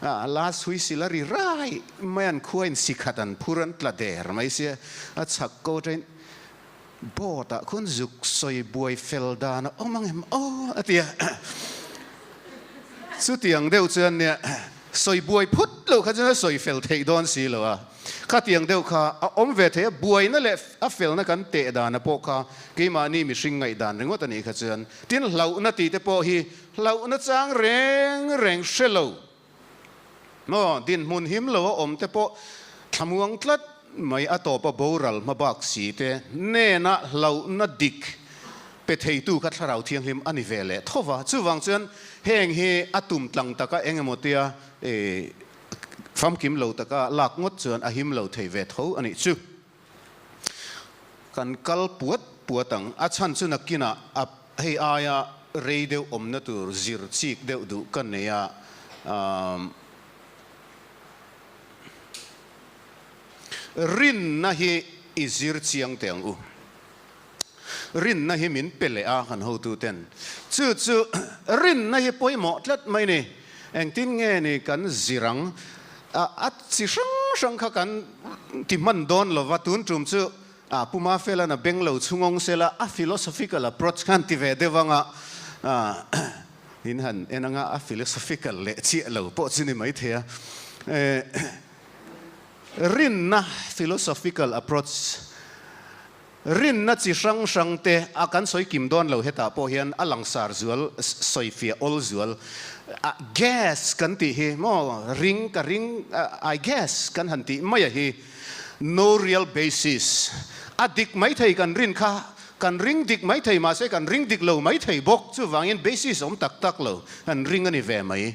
a last whistle a ri rai mai an khua in sikhat an phur an tla der mai si a, a chhak ko atangin Board ah khuan zuk sawi buai fel dan a awm ang em aw a ti a. Chutiang deuh chuan nia sawi buai phut loh kha chuan a sawi fel theih dawn si lo a. Khatiang deuh kha a awm ve thei a, buaina leh a felna kan teh dana pawh kha keimahni mihring ngaihdan ringawt a nih kha chuan. Tin hlauhna tih te pawh hi hlauhna chang reng reng hre lo. Maw, dinhmun him lo a awm te pawh thlamuang tlat mai a tawpa boral hma bak si te hnena hlauhna dik pe theitu kha Thlarau Thianghlim a ni ve leh tho va. Chuvang chuan heng hi a tum tlang taka eng emaw tia famkim lo taka lak ngawt chuan a him lo thei ve tho a nih chu. Kan kal puat puat ang. A chhan chu nakinah a hei aia rei deuh awmna tur zir chik deuh duh ka nei a. Rinna hi i zir chiang teh ang u. Rinna hi min pe leh a kan hotuten. Chu chu rinna hi pawimawh tlat mai ni. Engtin nge ni kan zir ang? A chi hrang hrang kha kan ti hman dawn lova, tun tum chu a Pu Mafela'n a beng lo chhungawng sela a philosophical approach khan ti ve deuh anga in han en anga a philosophical leh chiah lo pawh chu ni maithei a. Rinna philosophical approach Rinna chi hrang hrang te a kan sawi kim dawn lo hetah pawh hian a langsar zual sawifiah awl zual a guess kan tih hi maw ring ka ring I guess kan han tih mai a hi no real basis a dik mai thei kan rin kha kan ring dik mai thei mahse kan ring dik lo mai thei bawk chuvangin basis awm tak tak lo kan ring a ni ve mai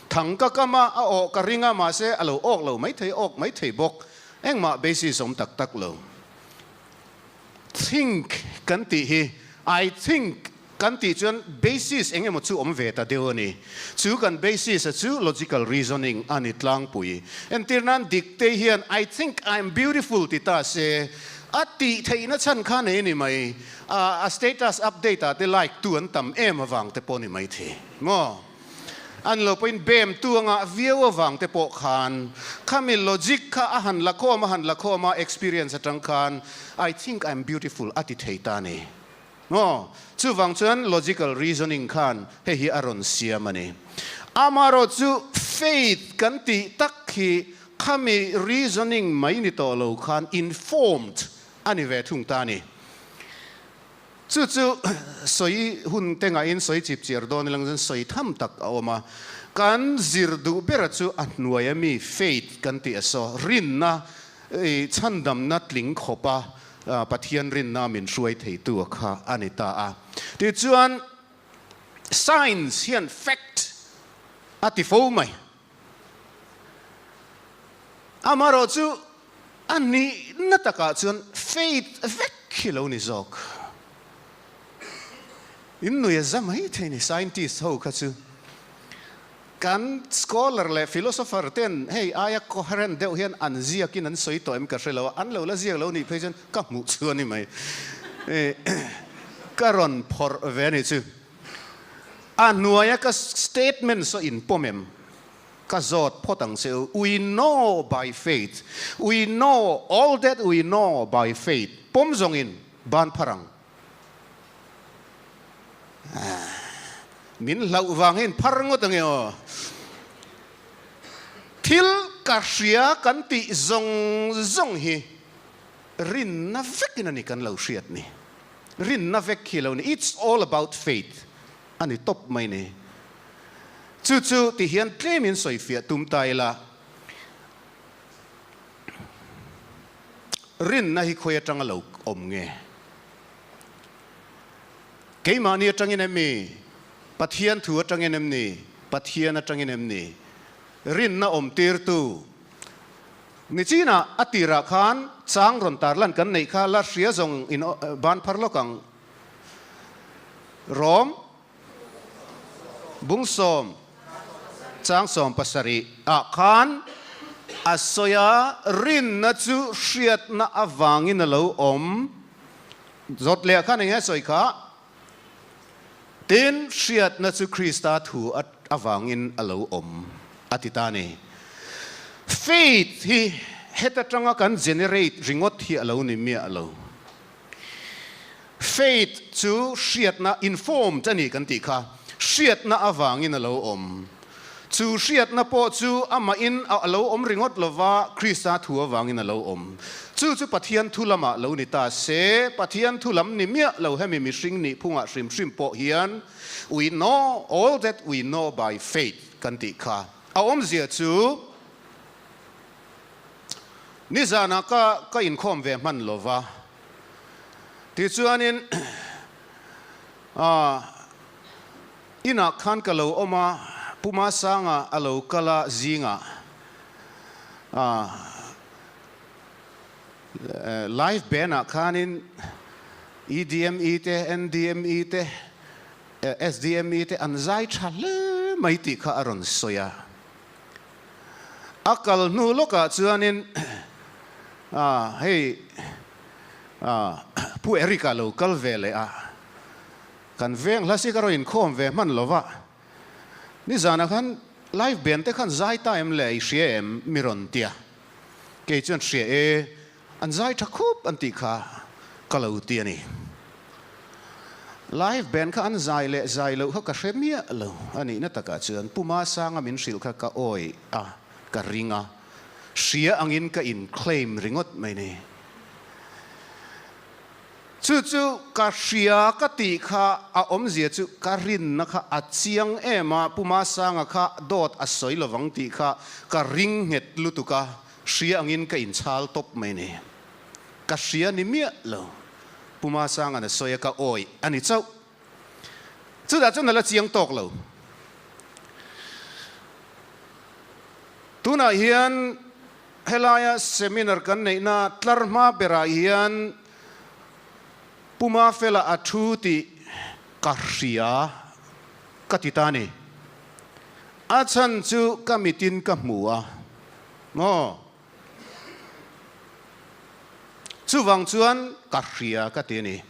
thang ka kam a a awh ka ring a mahse a lo awk lo mai thei awk mai thei bawk engmah basis awm tak tak lo. Think kan tih hi I think kan tih chuan basis eng emaw chu awm ve ta deuh a ni. Chu kan basis a chu logical reasoning a ni tlangpui. Entir nan dik te hian I think I'm beautiful ti ta se a tih theihna chhan kha nei a ni mai. A status update ah te like tu an tam em avang te pawh a ni maithei maw? An lo pawhin bem tu a ngah viau avang te pawh khan khami logic kha a han la khawm a han la khawm a experience atang khan I think I'm beautiful a ti thei ta ni. Maw? Chuvang chuan logical reasoning khan hei hi a rawn siam a ni. Amarawh chu faith kan tih tak hi khami reasoning mai ni tawh lo khan informed a ni ve thung ta ni. Chu chu sawi hun te ngaihin sawi chip chiar dawn ilang chuan sawi tham tak a awm a. Kan zir duh bera chu a hnuaia mi faith kan tih a saw, rinna, chhandamna tling khawpa Pathian rinna min hruai theitu a kha a ni ta a. Tichuan science hian fact a ti fo mai. Amaherawh chu a nihna takah chuan faith vek hi lo ni zawk. In nui a za mai thei ni scientist ho kha chu. Kan scholar leh philosopher ten hei aia coherent deuh hian an ziakin an sawi tawh em ka hre lo a, an lo la ziak lo nih phei chuan ka hmuh chu a ni mai. Ka rawn phawrh ve a nih chu. A hnuaia ka statement saw in pawm em? Ka zawt phawt ang che u. We know by faith. We know all that we know by faith. Pawm zawngin ban phar ang. Min hlauh vang hian phar ngawt ange aw. Thil ka hria kan tih zawng zawng hi rinna vekin a ni kan lo hriat ni. Rinna vek hi lo ni. It's all about faith a ni tawp mai ni. Chu chu ti hian tlemin sawifiah tum ta ila. Rinna hi khawi atanga lo awm nge? Keimahni atangin em mi? Pathian thu atangin em ni? Pathian atangin em ni? Rinna awm tirtu Nichinah a tirah khan chang rawn tarlan kan neih kha la hria zawng in ban phar lawk ang. Rawm Bungsawm chang 70 ah khan a sawi a, rinna chu hriatna avangin a lo awm. Zawt leh ah khan eng nge a sawi kha? Tin, hriatna chu Krista thu avangin a lo awm a ti ta a ni. Faith hi heta tanga kan generate ringawt hi a lo ni miah lo. Faith chu hriatna, informed a ni kan tih kha, hriatna avangin a lo awm. Chu hriatna pawh chu amahin a lo awm ringawt lova, Krista thu avangin a lo awm. Chu chu Pathian thu lamah lo ni ta se, Pathian thu lam ni miah lo hemi mihring nih phungah hrim hrim pawh hian we know all that we know by faith kan tih kha a awmzia chu nizanah ka ka inkhawm ve hman lova. Tichuanin aah inah khan ka lo awm a, Pu Masanga a lo kal a zingah aah live band ah khanin EDME te, NDME te, SDME te an zai tha hle mai tih kha a rawn sawi a. A kal hnu lawkah chuanin hei Pu Eric-a lo kal ve leh a, kan veng hla si ka rawn inkhawm ve hman lo va, nizanah khan live band te khan zai ta em le i hria em mi rawn tia, kei chuan hria e, an zai tha khup an tih kha ka lo ti a ni. Live band kha an zai leh zai loh kha ka hre miah lo a nihna takah chuan Pu Masanga min hrilh kha ka awih a, ka ring a, hria angin ka in claim ringawt mai ni. Chu chu ka hria ka tih kha a awmzia chu ka rinna kha a chiang em a, Pu Masanga kha dawt a sawi lovang tih kha ka ring nghet lutuk a, hria angin ka inchhal tawp mai ni. Ka hria ni miah lo. Pu Masanga'n a sawi a, ka awih a ni chauh. Chutah chuan a la chiang tawk lo. Tunah hian helaia seminar kan neihna tlar hma berah hian Pu Mafela a thu tih ka hria ka ti ta a ni. A chhan chu ka mitin ka hmu a maw? Chuvang chuan ka hria ka ti a ni.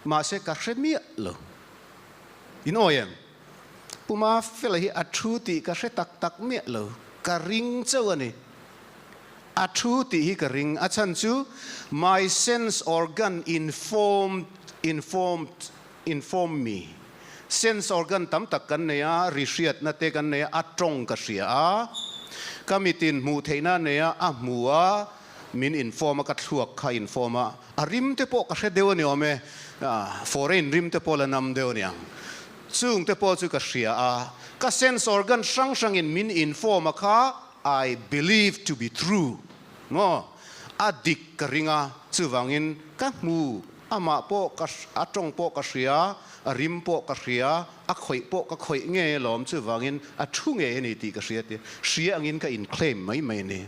Mahse ka hre miah lo. In awi em? Puma fela hi a thu tih ka hre tak tak miah lo. Ka ring chauh a ni. A thu tih hi ka ring. A chhan chu my sense organ informed informed inform me. Sense organ tam tak kan nei a, ri hriatna te kan nei a, a tawng ka hria a, ka mitin hmuh theihna a nei a, a hmu a, min inform a, ka thluak kha inform a, a rim te pawh ka hre deuh a ni awm e, foreign rim te pawh la nam deuh a ni ang. Chung te pawh chu ka hria a, ka sense organ hrang hrangin min inform a kha I believe to be true maw? A dik ka ring a, chuvangin ka hmu Amah pawh ka a tawng pawh ka hria, a rim pawh ka hria, a khawih pawh ka khawih ngei alawm, chuvangin a thu ngei a ni tih ka hria tia hria angin ka in claim mai mai a ni.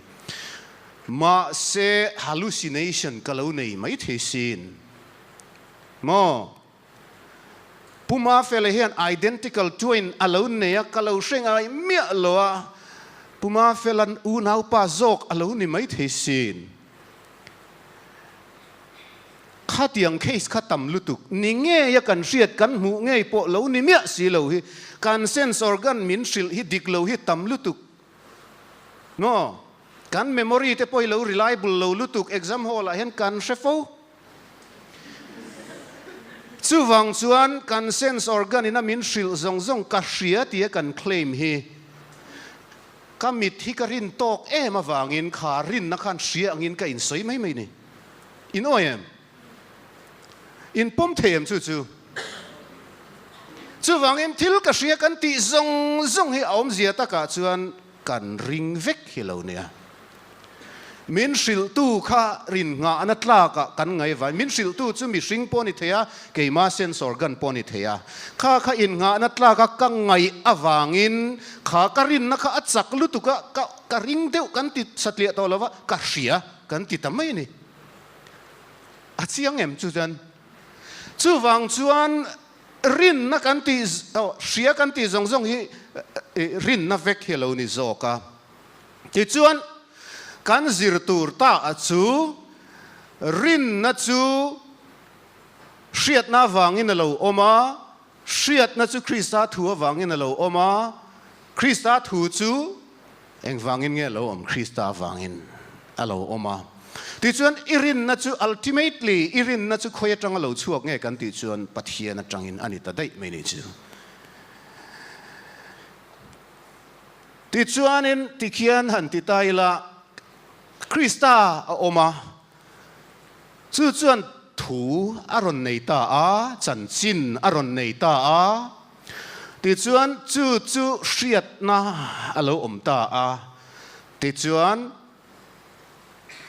Mahse hallucination ka lo nei mai thei sin maw? Pu Mafela hian identical twin a lo nei a, ka lo hre ngai miah lo a, Pu Mafela'n unaupa zawk a lo ni mai thei sin. Khatiang case kha tam lutuk ni ngei a kan hriat kan hmuh ngei pawh lo ni miah si lo hi kan sense organ min hrilh hi dik lo hi tam lutuk maw? Kan memory te pawh hi lo reliable lo lutuk exam hall ah hian kan hre fo. Chuvang chuan kan sense organ in a min hrilh zawng zawng ka hria tia kan claim hi Ka mit hi ka rin tawk em avangin kha rinna khan hria angin ka insawi mai mai ni. In awi em? In pawm thei em chu chu? Chuvangin thil ka hria kan tih zawng zawng hi a awmzia takah chuan kan ring vek hi lo nia. Min hrilhtu kha rin nghahna tlakah kan ngai vai. Min hrilhtu chu mihring pawh a ni thei a, keima sense organ pawh a ni thei a. Kha kha innghahna tlaka ka ngaih avangin kha ka rinna kha a chak lutuk a, ka ka ring deuh kan ti satliah tawh lo va, ka hria kan ti ta mai a ni. A chiang em chu chuan? Chuvang chuan rinna kan tih, hria kan tih zawng zawng hi rinna vek hi a lo ni zawk a. Tichuan, kan zir tur ta a chu rinna chu hriatna avangin a lo awm a, hriatna chu Krista thu avangin a lo awm a, Krista thu chu engvangin nge a lo awm? Krista avangin a lo awm a. Tichuan, i rinna chu ultimately i rinna chu khawi atanga lo chhuak nge kan tih chuan Pathian atangin a ni ta daih mai ni chu. Tichuanin tikhian han ti ta ila, Krista a awm a, chu chuan thu a rawn nei ta a, chanchin a rawn nei ta a, tichuan chu chu hriatna a lo awm ta a, tichuan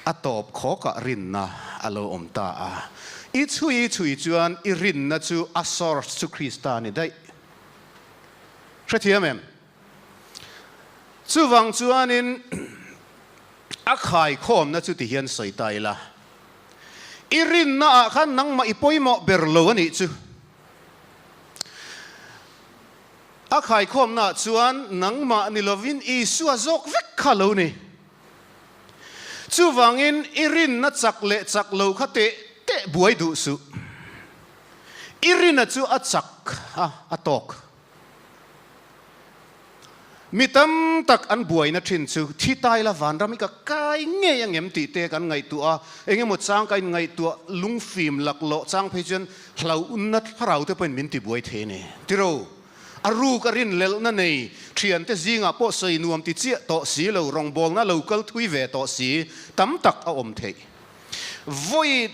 a tawp khawkah rinna a lo awm ta a. I chhui chhui chuan i rinna chu a source chu Krista a ni daih. Hrethiam em? Chuvang chuanin a khaikhawmna chu tihian sawi ta ila, i rinnaah khan nangmah i pawimawh ber lo a nih chu. A khaikhawmnaah chuan nangmah ni lovin Isua zawk vek kha lo ni. Chuvangin i rinna chak leh chak lo kha teh teh buai duh suh. I rinna chu a chak a, a tawk. Mi tam tak an buaina thin chu thi tai la vanram hi ka kai ngei angem tih te kan ngaihtuah a, eng emaw chang ka inngaihtuah lungfim laklawh chang phei chuan hlauhna thlarau te pawhin min ti buai thei a ni. Tiro, a ruk a rinhlelhna nei thiante zingah pawh sawi nuam ti chiah tawh si lo, rawngbawlna lo kal thui ve tawh si tam tak a awm theih. Vawi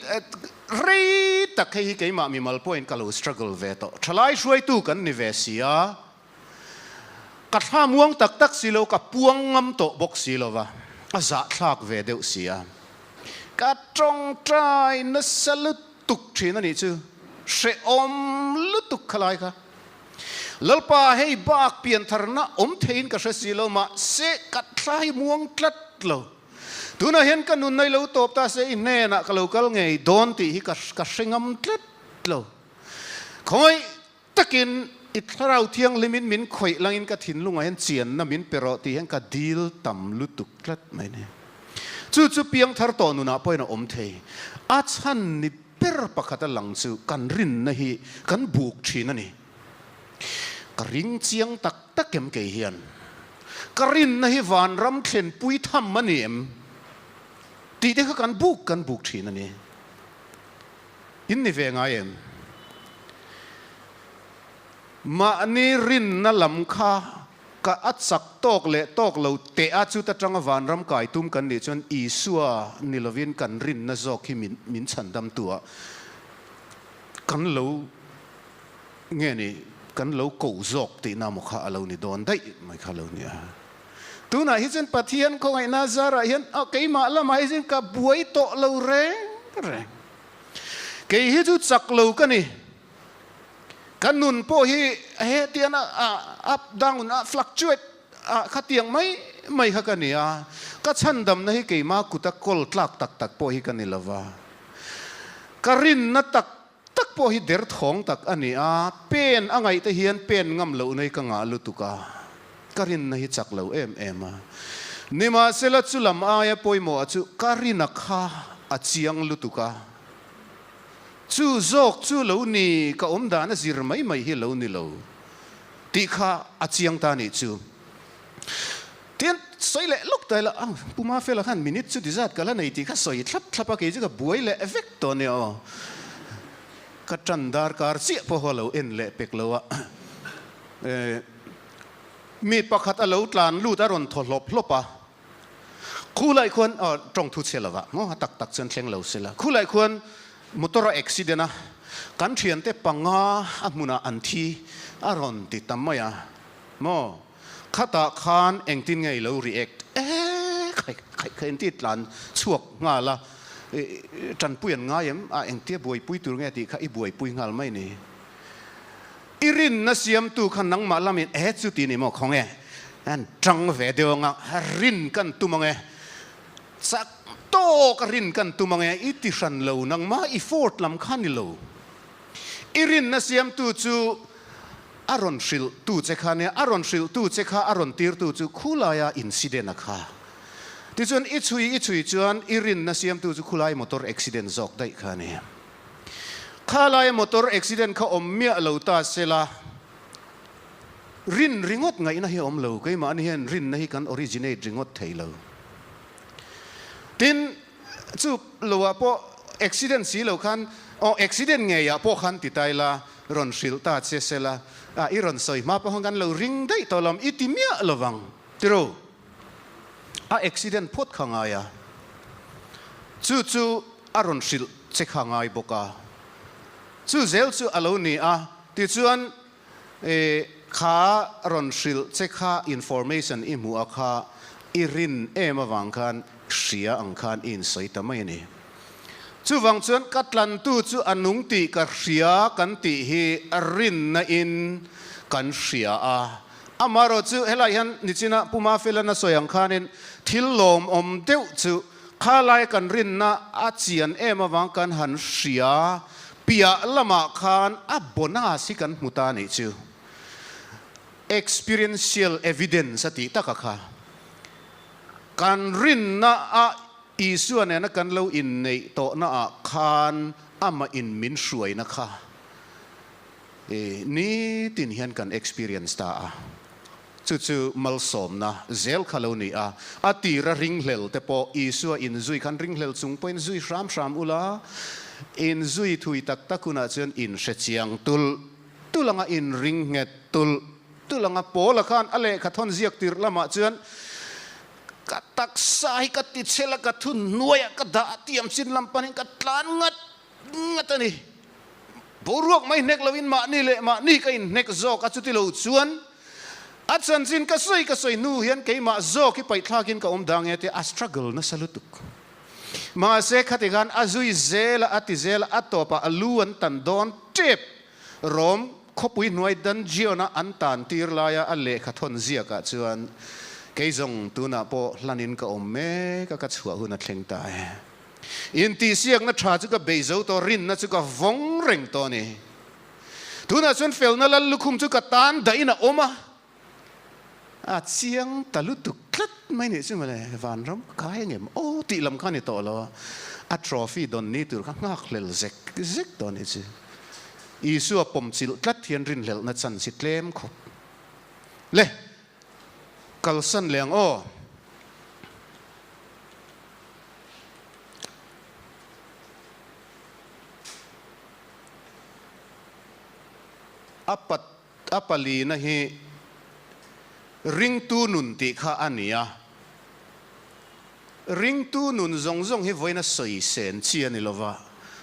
rei tak hei hi keimah mimal pawhin ka lo struggle ve tawh. Thalai hruaitu kan ni ve si a, ka thla muang tak tak si lo, ka puang ngam tawh bawk si lo va, a zahthlak ve deuh si a. Ka tawngtai nasa lutuk thin a nih chu, hrehawm lutuk khalai kha. Lalpa hei bak piantharna awm theiin ka hre si lo, mahse ka thla hi muang tlat lo. Tunah hian ka nunna i lo tawp ta se i hnenah ka lo kal ngei dawn tih hi ka ka hre ngam tlat lo. Khawngaih takin i thlarau thianghlimin min khawih langin ka thinlungah hian chianna min pe rawh tih hian ka dil tam lutuk tlat mai ni. Chu chu piangthar tawh nunah pawhin a awm thei. A chhan ni ber pakhat a lang chu kan rinna hi kan buk thin a ni. Ka ring chiang tak tak em kei hian? Ka rinna hi vanram thlenpui tham a ni em? Tih te kha kan buk kan buk thin a ni. In ni ve ngai em? Mahni rinna lam kha ka a chak tawk leh tawk lo teh a, chuta tanga vanram kai tum kan nih chuan Isua ni lovin kan rinna zawk hi min chhandam tu ah kan lo Nge ni, kan lo ko zawk tihna maw kha a lo ni dawn daih mai kha lo nia. Tunah hi chuan Pathian khawngaihna zarah hian a keimah lamah hi chuan ka buai tawh lo reng reng. Kei hi chu chak lo ka ni. Ka nun pawh hi hetian a up down a fluctuate a khatiang mai mai kha ka ni a. Ka chhandamna hi keimah kuta kawl tlak tak tak pawh hi ka ni lova. Ka rinna tak Tak pawh hi derthawng tak a ni a, pen a ngaih te hian pen ngam loh nei ka ngah lutuk a, ka rinna hi chak lo em em a. Nimahsela chu lam aia pawimawh a chu ka rina kha a chiang lutuk a, chu zawk chu lo ni ka awm dan a zir mai mai hi lo ni lo tih kha a chiang ta nih chu. Tin, sawi leh lawk ta ila, a Pu Mafela khan minute chu ti zat ka la nei tih kha sawi thlap thlap a, kei chu ka buai leh vek tawh nia aw. Ka tan darkar chiah pawh a lo en leh pek lo a. Mi pakhat a lo tlan lut a rawn thaw hlawp hlawp a, khulai khuan, aw tawng thu chhe lova maw, a tak tak chuan thleng lo sela, khulai khuan motor a accident a. Kan thiante panga a hmunah an thi a rawn ti ta mai a maw? Khatah khan engtin nge i lo react? Ee khai khai khai an ti tlan chhuak nghal a, tanpui an ngai em? A engtia buaipui tur nge tih kha i buaipui nghal mai ni. I rinna siamtu kha nangmah lamin e chuti ni maw khawnge an tang ve deuh anga rin kan tum ange chak tawk a rin kan tum ange i ti hran lo nangmah i fort lam kha ni lo. I rinna siamtu chu a rawn hrilh tu che kha nia, a rawn hrilh tu che kha a rawn tir tu chu khulaia incident a kha. Tichuan i chhui i chhui chuan i rinna siamtu chu khulai motor accident zawk daih kha a ni. Kha laia motor accident kha awm miah lo ta sela, rin ringawt ngaihna hi a awm lo. Keimahni hian rinna hi kan originate ringawt thei lo. Tin, chu loah pawh accident si lo khan, aw accident ngeiah pawh khan ti ta ila, rawn hrilh ta che sela, ah i rawn sawi hma pawh khan kan lo ring daih tawh lo, i ti miah lovang tiro. A accident phawt kha ngai a, chu chu a rawn hrilh che kha ngai bawk a, chu zel chu a lo ni a, tichuan kha rawn hrilh che kha information i hmuh a kha i rin em avang khan hria ang khan i insawi ta mai a ni. Chuvang chuan ka tlantu chu a nung tih ka hria kan tih hi rinna in kan hria a, Amaherawh chu helai hian nichina Pu Mafelan a sawi ang khanin thil lawmawm deuh chu khalai kan rinna a chian em avang kan han hria piah lamah khan a bonus hi kan hmu ta nih chu. Experiential evidence a tih taka kha. Kan rinna a Isua nena kan lo inneih tawhnaah khan amah in min hruaina kha. I nitin hian kan experience ta a, chu chu malsawmna zel kha lo ni a, a tira ringhlel te pawh Isua inzui khan ringhlel chung pawhin zui hram hram ula, inzui thui tak tak hunah chuan inhre chiang tulh tulh anga inring nghet tulh tulh anga Paula khan a lehkha thawn ziak tirh lamah chuan ka taksa hi ka tichhel a, ka thunhnuaiah ka dah a tiam chin lam panin ka tlan ngat ngat a ni. Boruak mai hnek loin mahni leh mahni ka inhnek zawk a, chuti lo chuan a chanchin ka sawi ka sawi hnu hian keimah zawk hi paihthlakin ka awm dang e tia a struggle nasa lutuk. Mahse khati khan a zui zel a, a ti zel a, a tawpah a lu an tan dawn tep. Rom khawpui hnuai dungeon-a an tan tir laia a lehkha thawn ziakah chuan kei zawng tunah pawh hlanin ka awm mek a, ka chhuah hun a thleng ta e. Intihsiakna tha chu ka bei zo tawh, rinna chu ka vawng reng tawh a ni. Tunah chuan felna lal lukhum chu ka tan dahin a awm a, a chiang ta lutuk tlat mai nih chu mawle, vanram ka kai angem aw tih lam kha a ni tawh lo a, a trophy dawn ni tur kha nghakhlel zek zek tawh a nih chu. Isua pawmchilh tlat hian rinhlelhna chance hi tlem khawp. Le, kalsan leh ang aw. A pat a palina hi ringtu nun tih kha a ni a, ringtu nun zawng zawng hi vawiin a sawi sen chi a ni lo va,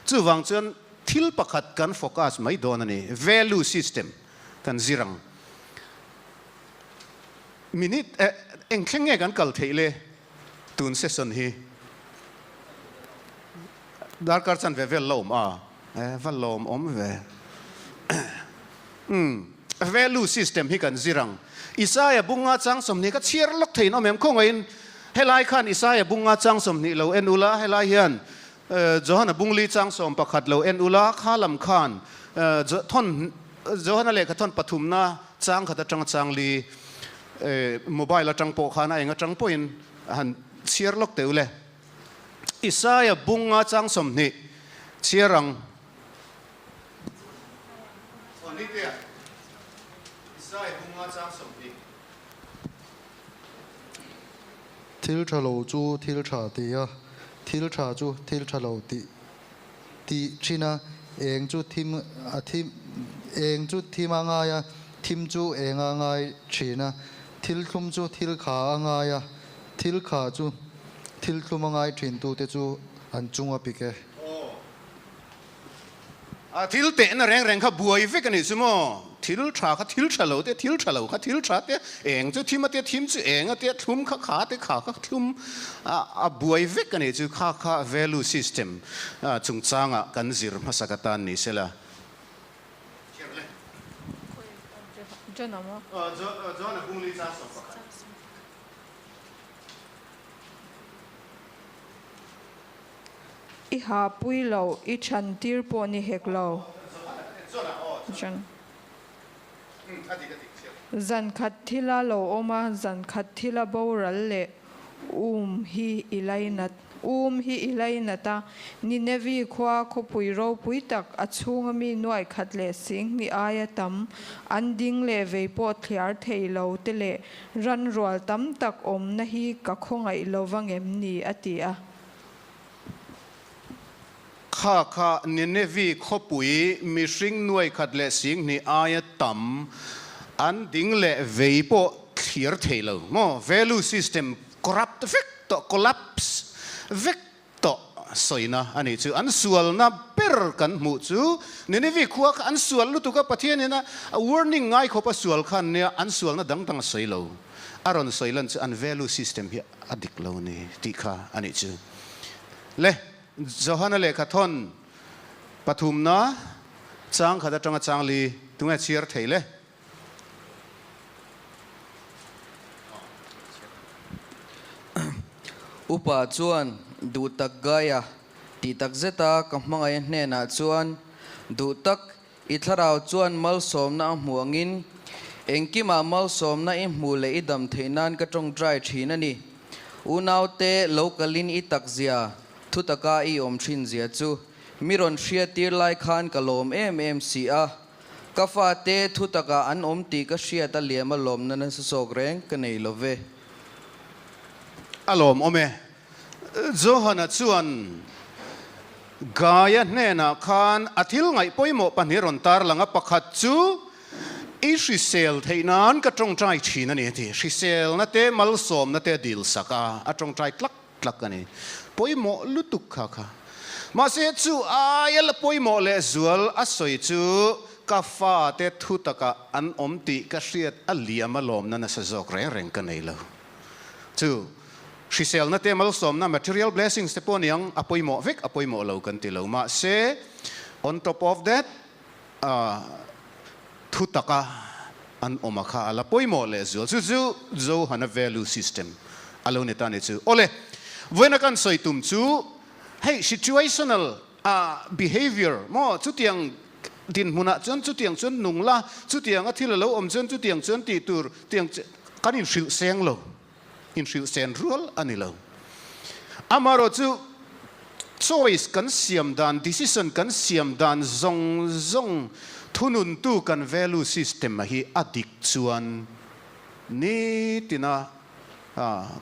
chuvang chuan thil pakhat kan focus mai dawn a ni, value system kan zir ang. Minute eh eng thleng nge kan kal theih le? Tun session hi darkar chan ve vel lawm a, e va lawm awm ve. Umm value system hi kan zir ang. Isaiah bunga chang 20 ka chhiar lawk theiin awm em? Khawngaihin helai khan Isaiah bunga chang 20 lo en ula, helai hian Johana bungli chang 11 lo en ula, kha lam khan thawn Johana lehkha thawn pathumna chang khat atanga chang li Mobile atang pawh khan a eng atang pawhin han chhiar lawk teh u le. Isaia bunga chang 20 chhiar ang. Thil tha lo chu thil tha ti a, thil tha chu thil tha lo tih tih thin a, eng chu thim a thim eng chu thim a ngai a, thim chu eng a ngai thin a, thil thlum chu thil kha a ngai a, thil kha chu thil thlum a ngai thin tute chu an chung a pik e. A thil tehna reng reng kha buai vek a nih chu maw? Thil tha kha thil tha lo te, thil tha lo kha thil tha te, eng chu thim a tia, thim chu eng a tia, thlum kha kha te, kha kha thlum a buai vek a nih chu. Kha kha value system chungchanga kan zir hmasak atan ni sela. I ha pui lo, i chhan tir pawh ni hek lo. Zan khat thila lo awm a, zan khat thila boral leh um hi i lainat. Um hi i lainat a, Ninevi khua khawpui ropui tak a chhunga mi nuai khat leh singhnih aia tam an ding leh vei pawh thliar thei lo te leh ran rual tam tak awmna hi ka khawngaih lo vangem ni a ti a. Kha kha Ninevi khawpui mihring nuai khat leh singhnih aia tam an ding leh vei pawh thlir thei lo maw? Value system corrupt vek tawh, collapse vek tawh sawina a nih chu. An sualna ber kan hmuh chu Ninevi khua kha an sual lutuk a, Pathianin a warning ngai khawp a sual khan nia an sualna dang dang a sawi lo. A rawn sawi lan chu an value system hi a dik lo ni tih kha a nih chu. Le, Johana lehkha thawn pathumna chang khat atanga chang li tunge chhiar thei le? Upa chuan duh tak Gaia tih tak zeta ka hmangaih hnenah chuan duh tak I thlarau chuan malsawmna a hmuh angin, engkimah malsawmna i hmuh leh i dam theih nan ka tawngtai thin a ni. Unaute lo kalin i takzia, thutaka i awm thin zia chu mi rawn hriattir lai khan ka lawm em em si a. Ka fate thutakah an awm tih ka hriat a liam a lawmna nasa zawk reng ka nei lo ve. A lawmawm e. Johana chuan Gaia hnenah khan a thil ngaih pawimawh pahnih rawn tar lang a, pakhat chu i hrisel theih nan ka tawngtai thin a ni a ti. Hriselna te malsawmna te a dil sak a, a tawngtai tlak tlak a ni. Pawimawh lutuk kha kha. Mahse chu aia la pawimawh lehzual a sawi chu ka fate thu takah an awm tih ka hriat a liam a lawmna nasa zawk reng reng ka nei lo. Chu hriselna te malsawmna material blessings te pawh aniang a pawimawh vek a pawimawh lo kan ti lo. Mahse on top of that thu taka an awm a kha a la pawimawh leh zual. Chu chu Johana value system a lo ni ta ni chu. Awle, vawiina kan sawi tum chu hei situational behavior maw chutiang dinhmunah chuan chutiang chuan nung la, chutianga thil a lo awm chuan chutiang chuan tih tur tiang kan inhrilh seng lo, inhrilh sen rual a ni lo. Amaherawhchu choice kan siam dan, decision kan siam dan zawng zawng thununtu kan value system a hi a dik chuan nitina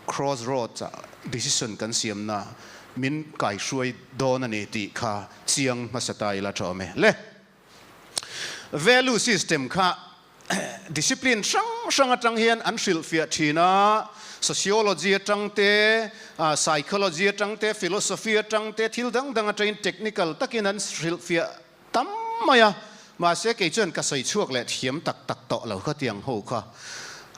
cross roads ah decision kan siamna min kaihruai dawn a ni tih kha chiang hmasa ta ila tha awm e. Le value system kha discipline hrang hrang atang hian an hrilhfiah thin a, sociology atang te, psychology atang te, philosophy atang te, thil dang dang atangin technical takin an hrilhfiah tam mai a, mahse kei chuan ka sawi chhuak leh thiam tak tak tawh lo kha tiang ho kha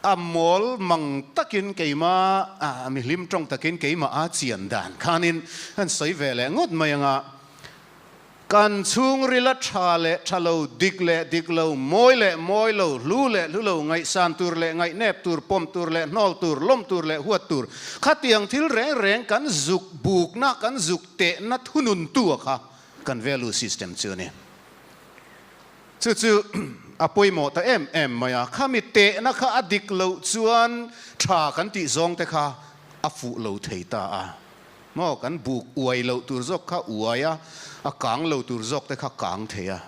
a mawl mang takin keima mi hlim tawng takin keimah a chian dan khanin an sawi ve leh ngawt mai anga kan chhungril a tha leh tha lo, dik leh dik lo, mawi leh mawi lo, hlu leh hlu lo, ngaihsan tur leh ngaihnep tur, pawm tur leh hnawl tur, lawm tur leh huat tur, khatiang thil reng reng kan zuk bukna, kan zuk tehna thununtu a kha kan value system chu a ni. Chu chu a pawimawh ta em em mai a, khami tehna kha a dik loh chuan tha kan tih zawng te kha a fuh lo thei ta a. Maw kan buk uai loh tur zawk kha uai a, a kang lo tur zawk te kha kang thei a.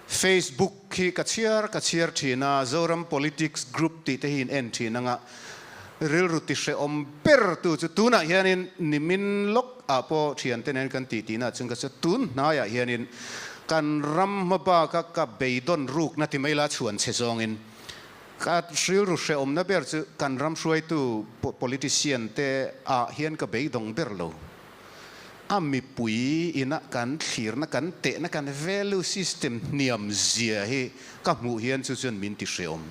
Facebook hi ka chhiar ka chhiar thin a, Zoram Politics Group tih te hi in en thin anga rilru ti hrehawm ber tu chu tunah hianin nimin lawk ah pawh thiante nen kan tih tihna chuan ka sawi tun hnaiah hianin kan ram hma baka ka beidawn rukna ti mai la chhuan che zawngin Ka rilru hrehawmna ber chu kan ram hruaitu politician te ah hian ka beidawng ber lo. A mipui ina kan thlirna, kan tehna, kan value system hniam zia hi ka hmuh hian chu chuan min ti hreawm.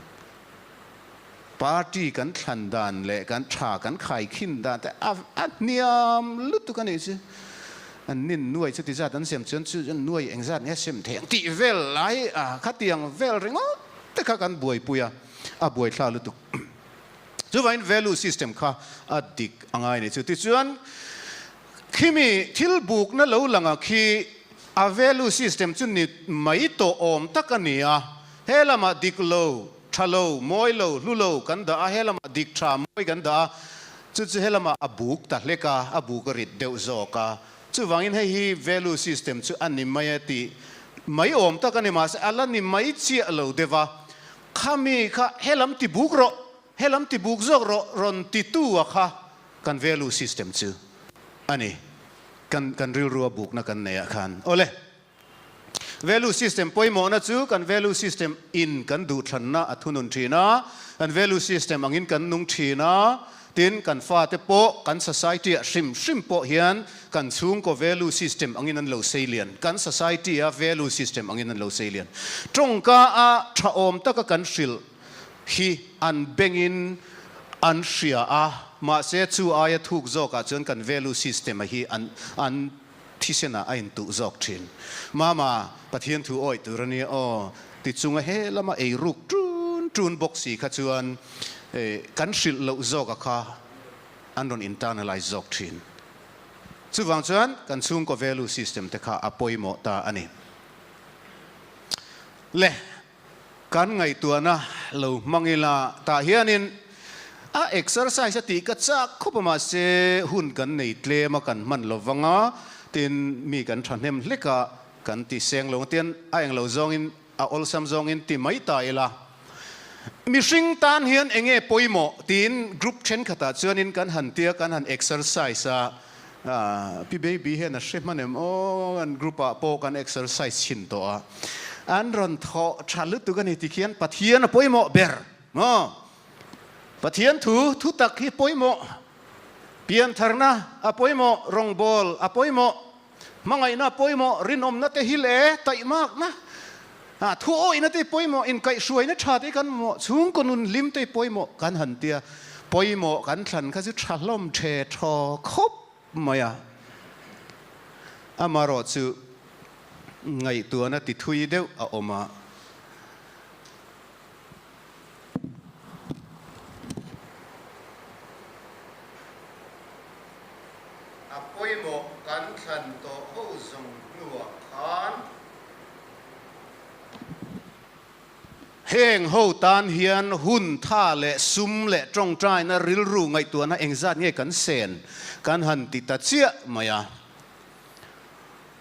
Party kan thlan dan leh kan tha kan khaikhin dan te a a hniam lutuk a nih chu. An nin nuai chuti zat an sem chuan chu chuan nuai engzat nge sem thei ang tih vel lai a khatiang vel ringawt te kha kan buaipui a, a buaithla lutuk. Chuvangin value system kha a dik a ngai a ni chu. Tichuan khimi thil bukna lo langa khi a value system chu ni mai tawh awm tak a ni a, he lamah dik lo, tha lo, mawi lo, hlu lo kan dah a, he lamah dik tha mawi kan dah a, chu chu he lamah a buk ta hlek a, a buk a rit deuh zawk a. Chuvangin hei hi value system chu a ni mai a tih mai awm tak a ni, mahse a la ni mai chiah lo deuh a. Khami kha helam ti buk rawh, helam ti buk zawk rawh rawn ti tu a kha kan value system chu a ni. Kan kan rilru a bukna kan nei ah khan. Awle. Value system pawimawhna chu kan value system in kan duhthlanna a thunun thin a, kan value system angin kan nung thin a, Tin, kan fate pawh kan society-ah hrim hrim pawh hian kan chhungkaw value system angin an lo sei lian, kan society-a value system angin an lo sei lian. Tawngka-a tha awm taka kan hrilh hi an bengin an hria a, mahse chu aia thuk zawkah chuan kan value system-a hi an an thisenah a intuh zawk thin. Mama, Pathian thu awih tur a nia aw, ti chunga he lama ei ruk tun tun bawk si kha chuan kan hrilh loh zawka kha an rawn internalize zawk thin. Chuvang chuan kan chhungkaw value system te kha a pawimawh ta a ni. Le, kan ngaihtuahna lo hmang ila tah hianin a exercise a tih ka chak khawp a mahse hun kan nei tlem a kan hman lo vang a, tin mi kan thahnem hlek a kan ti seng lo ang tian a englo zawngin a awlsam zawngin ti mai ta ila. Mihring tan hian eng nge pawimawh tiin group thenkhatah chuanin kan han tia kan han exercise a, Pi Baby hian a hre hman em aw an group ah pawh kan exercise chhin tawh a, an rawn thawh tha lutuk a ni ti khian Pathian a pawimawh ber maw? Pathian thu thu tak hi pawimawh, piantharna a pawimawh, rawngbâwl a pawimawh, Hmangaihna pawimawh, rinawmna te hi leh taihmakna, thuawihna te pawimawh, inkaihhruaina tha te kan mamawh, chhungkaw nun hlim te pawimawh kan han tia, pawimawh kan thlan kha chu tha hlawm the thaw khawp mai a. Amarawh chu ngaihtuahna ti thui deuh a awm a. A pawimawh kan thlan tawh ho zawng hnuah khan heng ho tan hian hun tha leh sum leh tawngtaina rilru ngaihtuahna engzat nge kan sen kan han ti ta chiah mai a.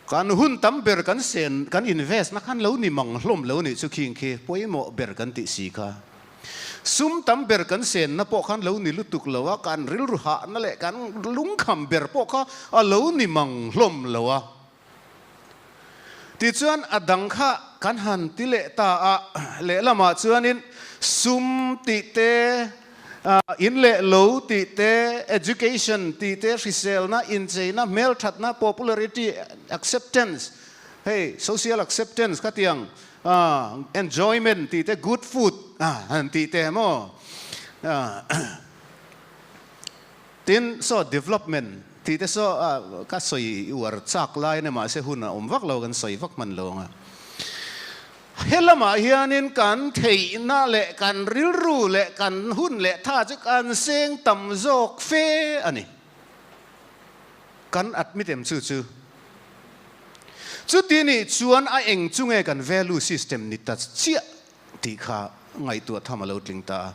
Kan hun tam ber kan sen kan invest na khan lo ni mang hlawm lo nih chu khing khi pawimawh ber kan tih si kha. Sum tam ber kan sen na pawh khan lo ni lutuk lo a, kan rilru hah na leh kan lungkham ber pawh kha a lo ni mang hlawm lo a. Tichuan a dang kha kan han ti leh ta a, lehlamah chuanin sum tih te, In leh lo tih te, education tih te, hriselna, incheina, hmelthatna, popularity, acceptance, hei social acceptance khatiang, enjoyment tih te, good food han tih te maw, tin saw development tih te saw ka sawi uar chak lai a ni mahse hun a awm vak lo kan sawi vak hman lo ang a. He lamah hianin kan theihna leh kan rilru leh kan hun leh tha chu kan seng tam zawk fe a ni. Kan admit em chu chu? Chuti nih chuan a eng chu nge kan value system ni ta chiah tih kha ngaihtuah tham a lo tling ta a.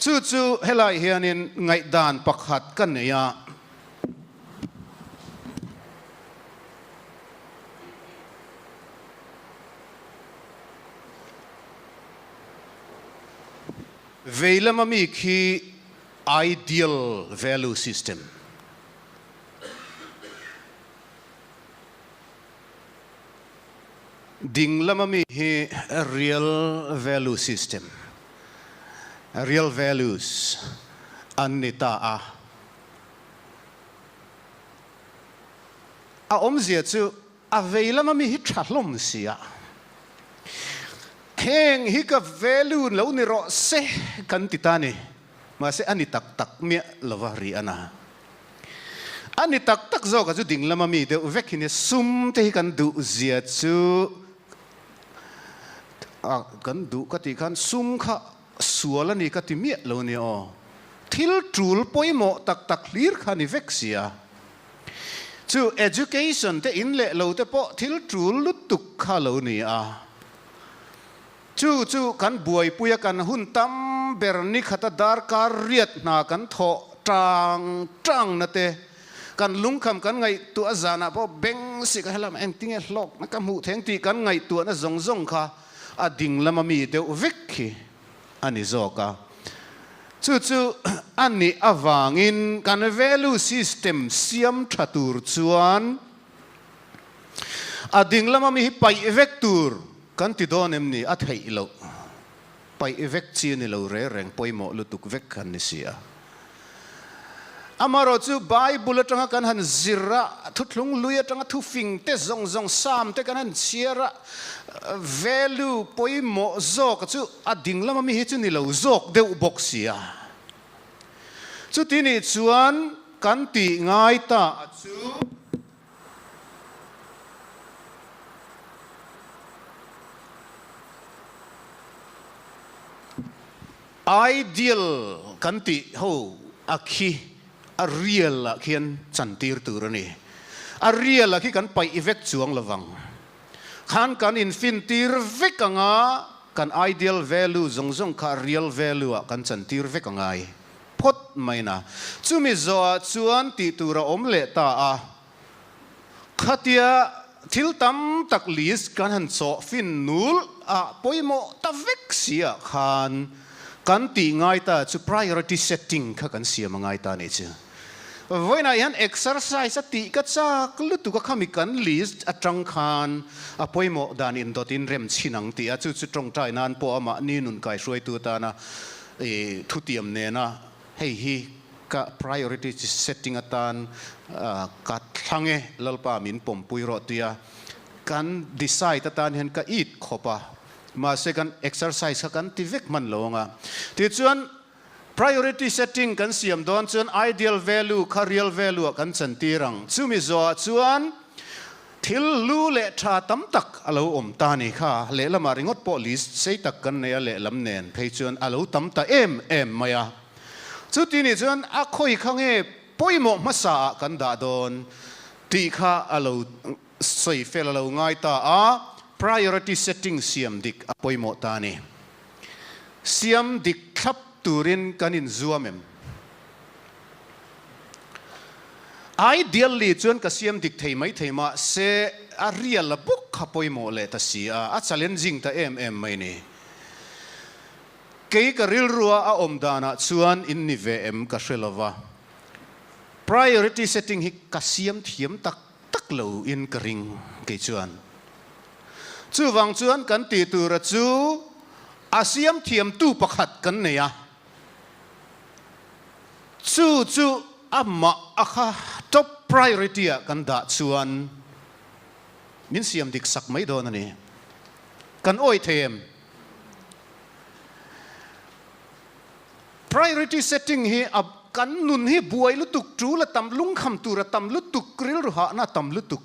Chu chu helai hianin ngaihdan pakhat ka nei a. Vei lama mi khi ideal value system. Ding lama mi hi real value system, real values an ni ta a. A awmzia chu a vei lama mi hi tha hlawm sia. Heng hi ka value lo ni rawh se kan ti ta ni. Mahse a ni tak tak miah lova ri a na. A ni tak tak zawk a chu ding lama mi deuh vek hi nia sum te hi kan duh zia chu a kan duh ka tih khan sum kha sual a ni ka ti miah lo nia aw. Thil tul pawimawh tak tak hlir kha a ni vek sia. Chu education te in leh lo te pawh thil tul lutuk kha lo ni a. Chu chu kan buaipui a kan hun tam ber ni khata darkar riat hna kan thawh tang tang na te, kan lungkham kan ngaihtuah zanah pawh beng sik a helam engtinge hlawkna ka hmuh theng tih kan ngaihtuahna zawng zawng kha a ding lama mi deuh vek khi a ni zawk a. Chu chu a nih avangin kan value system siam tha tur chuan a ding lama mi hi paih vek tur kan ti dawn em ni? A theih loh. Paih vek chi a ni lo re reng, pawimawh lutuk vek kan ni si a. Amaherawh chu Bible atanga kan han zir a, thuthlung lui atanga thufing te zawng zawng Psalm te kan han chhiar a, value pawimawh zawk chu a ding lama mi hi chu ni lo zawk deuh bawk si a. Chuti nih chuan kan tih ngai ta a chu. Ideal kan tih ho a khi a real ah khian chantir tur a ni. A real ah khi kan paih vek chuang lovang. Khan kan infintir vek anga kan ideal value zawng zawng kha real value ah kan chantir vek a ngai phawt mai na. Chumi zawhah chuan tih tur a awm leh ta a. Khatia thil tam tak list kan han chawh fin nul a pawimawh ta vek si ah khan kan tih ngai ta chu priority setting kha kan siam a ngai ta nih chu. Vawiinah hian exercise a tih ka chak lutuk a khami kan list atang khan a pawimawh dan indawt in rem chhin ang tih a chu chu tawngtai nan pawh amah ni nun kaihruaitu atana thutiam nena Hei hi ka priority setting atan ka thlang e, Lalpa min pawmpui rawh tia kan decide atan hian ka it khawp a, mahse kan exercise kha kan ti vek hman lo ang a. Tichuan priority setting kan siam dawn chuan ideal value kha real value ah kan chantir ang. Chumi zawhah chuan Thil lu leh tha tam tak a lo awm ta ni kha, lehlamah ringawt pawh list sei tak kan nei a lehlam nen phei chuan a lo tam ta em em mai a. Chuti nih chuan a khawi kha nge pawimawh hmasa ah kan dah dawn tih kha a lo sawi fel a lo ngai ta a, priority setting siam dik a pawimawh ta a ni. Siam dik thlap turin kan inzuam em? Ideally chuan ka siam dik thei mai thei mah se a real a bawk kha pawimawh leh ta si a, a challenging ta em em mai ni. Kei ka rilrua a awm danah chuan in ni ve em ka hre lova, priority setting hi ka siam thiam tak tak lo in ka ring kei chuan. Chuvang chuan kan tih tura chu a siam thiamtu pakhat kan nei a. Chu chu amah a kha top priority ah kan dah chuan min siam dik sak mai dawn a ni. Kan awih thei em? Priority setting hi a kan nun hi buai lutuk, tul a tam, lungkham tur a tam lutuk, rilru hahna a tam lutuk.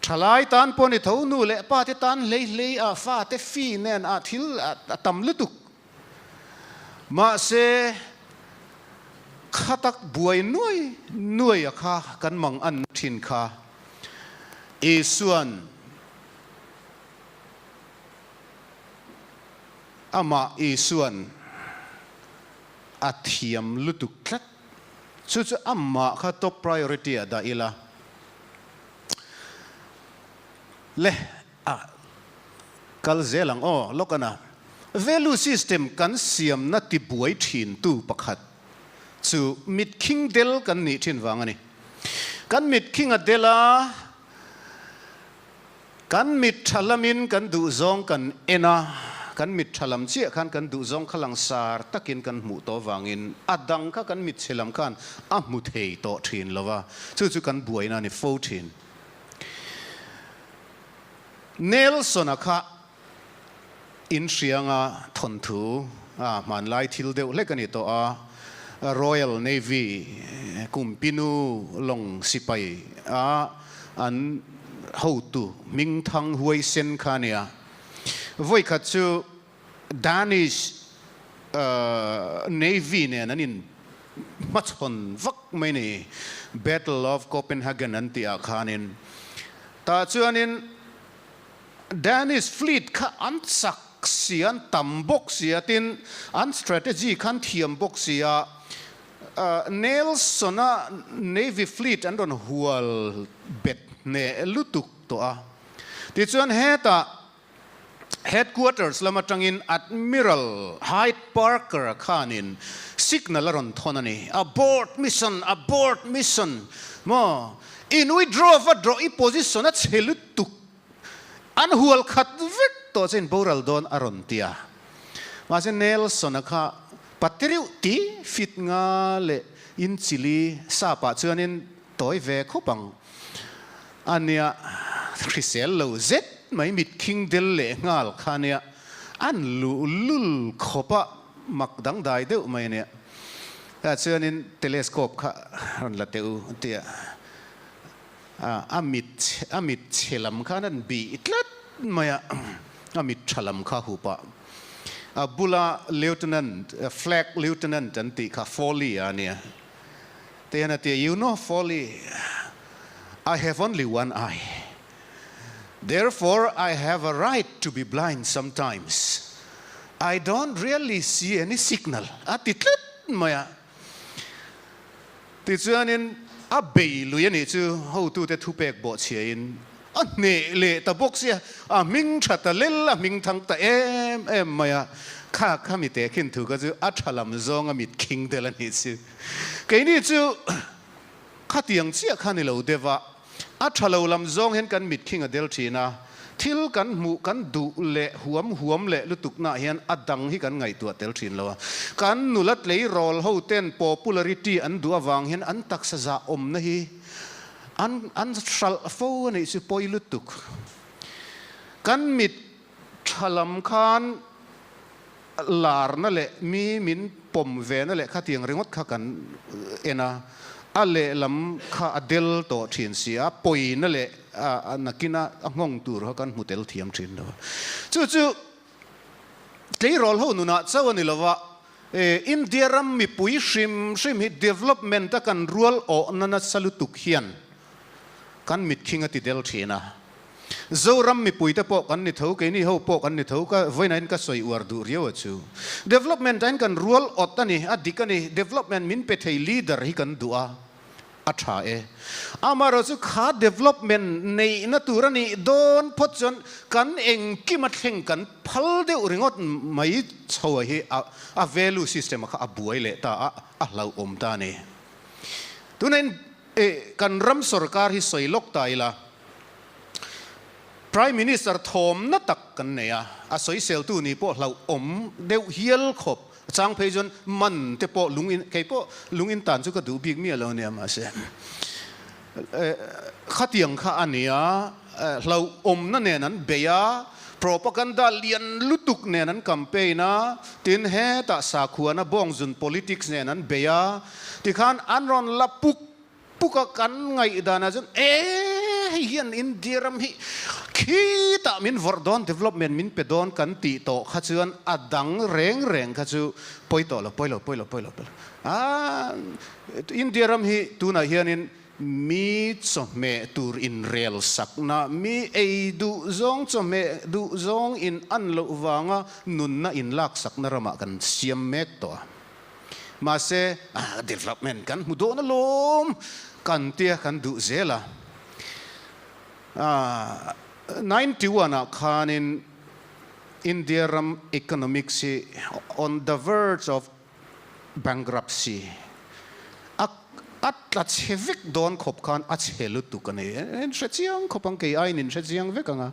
Thalai tan pawh ni tho, nu leh pa te tan hlei hlei a fate fee nen a thil a tam lutuk. Mahse, kha tak buai nuai nuai a kha kan mang an thin kha Isuan amah Isuan a thiam lutuk tlat. Chu chu amah kha top priority ah dah ila. Le. A kal zel ang aw, Lawkana value system kan siamna tibuai thintu pakhat chu mitkhing del kan nih thin vang a ni. Kan mitkhing a del a, kan mit tha lamin kan duhzawng kan en a, Kan mit tha lam chiah khan kan duhzawng kha langsar takin kan hmuh tawh vangin a dang kha kan mit chhe lam khan a hmu thei tawh thin lo va, chu chu kan buaina a ni fo thin. Nelson-a kha inhrianga thawnthu a hmanlai thil deuh hlek a ni tawh a, Royal Navy kumpinu lawng sipai a an hotu hmingthang huaisen kha a nia. Vawikhat chu Danish Navy nen an in hmachhawn vak mai ni, Battle of Copenhagen an tih ah khanin. Tah chuanin Danish fleet kha an chak si, an tam bawk si a, tin an strategy kha an thiam bawk si a, Nelson-a Navy fleet an rawn hual bet hneh lutuk tawh a. Tichuan hetah Headquarters lam atangin Admiral Hyde Parker khanin signal a rawn thawn a ni. Abort mission! Abort mission! Maw? In withdraw va draw i position a chhe lutuk. An hual khat vek tawh che in boral dawn a rawn ti a. Mahse Nelson-a kha pateriuh ti fit nga leh in chili sap ah chuanin tawi ve khawp ang. A nia, hrisel lo zet mai mit khing del leh nghal kha a nia, an luh lul khawp a mak dangdai deuh mai a nia. Tah chuanin telescope kha rawn la teh u a ti a, a mit a mit chhe lam khan an bih tlat mai a, a mit tha lam kha hup a. A bula lieutenant, flag lieutenant an tih kha Foley a nia. Tihian a ti a, You know Foley, I have only one eye. Therefore, I have a right to be blind sometimes. I don't really see any signal. A ti tlat mai a. Tichuanin a bei lui a nih chu hotute thupek bawhchhiain a hneh leh ta bawk sia, a hming tha ta lel, a hming thang ta em em mai a. Kha kha mi tehkhin thu kha chu a tha lam zawng a mit khing tel a nih chu. Keini chu khatiang chiah kha ni lo deuh a, a tha lo lam zawng hian kan mit khing a del thin a, thil kan hmuh kan duh leh huam huam leh lutuknaah hian a dang hi kan ngaihtuah tel thin lo a. Kan nula tleirawl ho ten popularity an duh avang hian an taksa zah awmna hi an an hralh fo a nih chu pawi lutuk. Kan mit tha lam khan larna leh mi min pawm vena leh khatiang ringawt kha kan en a, a lehlam kha a del tawh thin si a, pawina leh a nakina a nghawng tur kha kan hmu tel thiam thin lo. Chu chu tleirawl ho nunah chauh a ni lova, India ram mipui hrim hrim hi development a kan rual awhna nasa lutuk hian kan mitkhing a ti del thin a. Zoram mipuite pawh kan ni tho, keini ho pawh kan ni tho, ka vawiinain ka sawi uar duh riau a chu. Development ah hian kan rual awt a ni, a dik a ni, development min pe thei leader hi kan duh a, a tha e. Amaherawh chu kha development neihna tur a nih dawn phawt chuan kan engkim a thleng kan phal deuh ringawt mai chho a hi a value system a kha a buai leh ta a, a hlauhawm ta a ni. Tunain kan ram sorkar hi sawi lawk ta ila, Prime Minister thawmna tak kan nei a, a sawiseltu ni pawh hlauhawm deuh hial khawp. A chang phei chuan man te pawh lung in, kei pawh lung in tan chu ka duh bik miah lo nia mahse khatiang kha a nia, hlauhawmna nen an bei a, propaganda lian lutuk nen an campaign a, tin hetah sakhuana bawngzun politics nen an bei a, tikhan an rawn la puk Puka kan ngaihdanah chuan e hei hian India ram hi khitah min vawrh dawn, development min pe dawn kan tih tawh kha chuan a dang reng reng kha chu pawi tawh lo, pawi lo, pawi lo, pawi lo, pawi lo. A India ram hi tunah hianin mi chawhmeh tur inrel sakna, mi ei duh zawng chawhmeh duh zawng in an loh vanga nunna inlaksakna ramah kan siam mek tawh a. Mahse, development kan hmu dawn alawm kan tia kan duh zel a. 91 ah khanin India ram economics hi on the verge of bankruptcy a a tla chhe vek dawn khawp khan a chhe lutuk a ni. In hre chiang khawp ang, kei aiin in hre chiang vek ang a.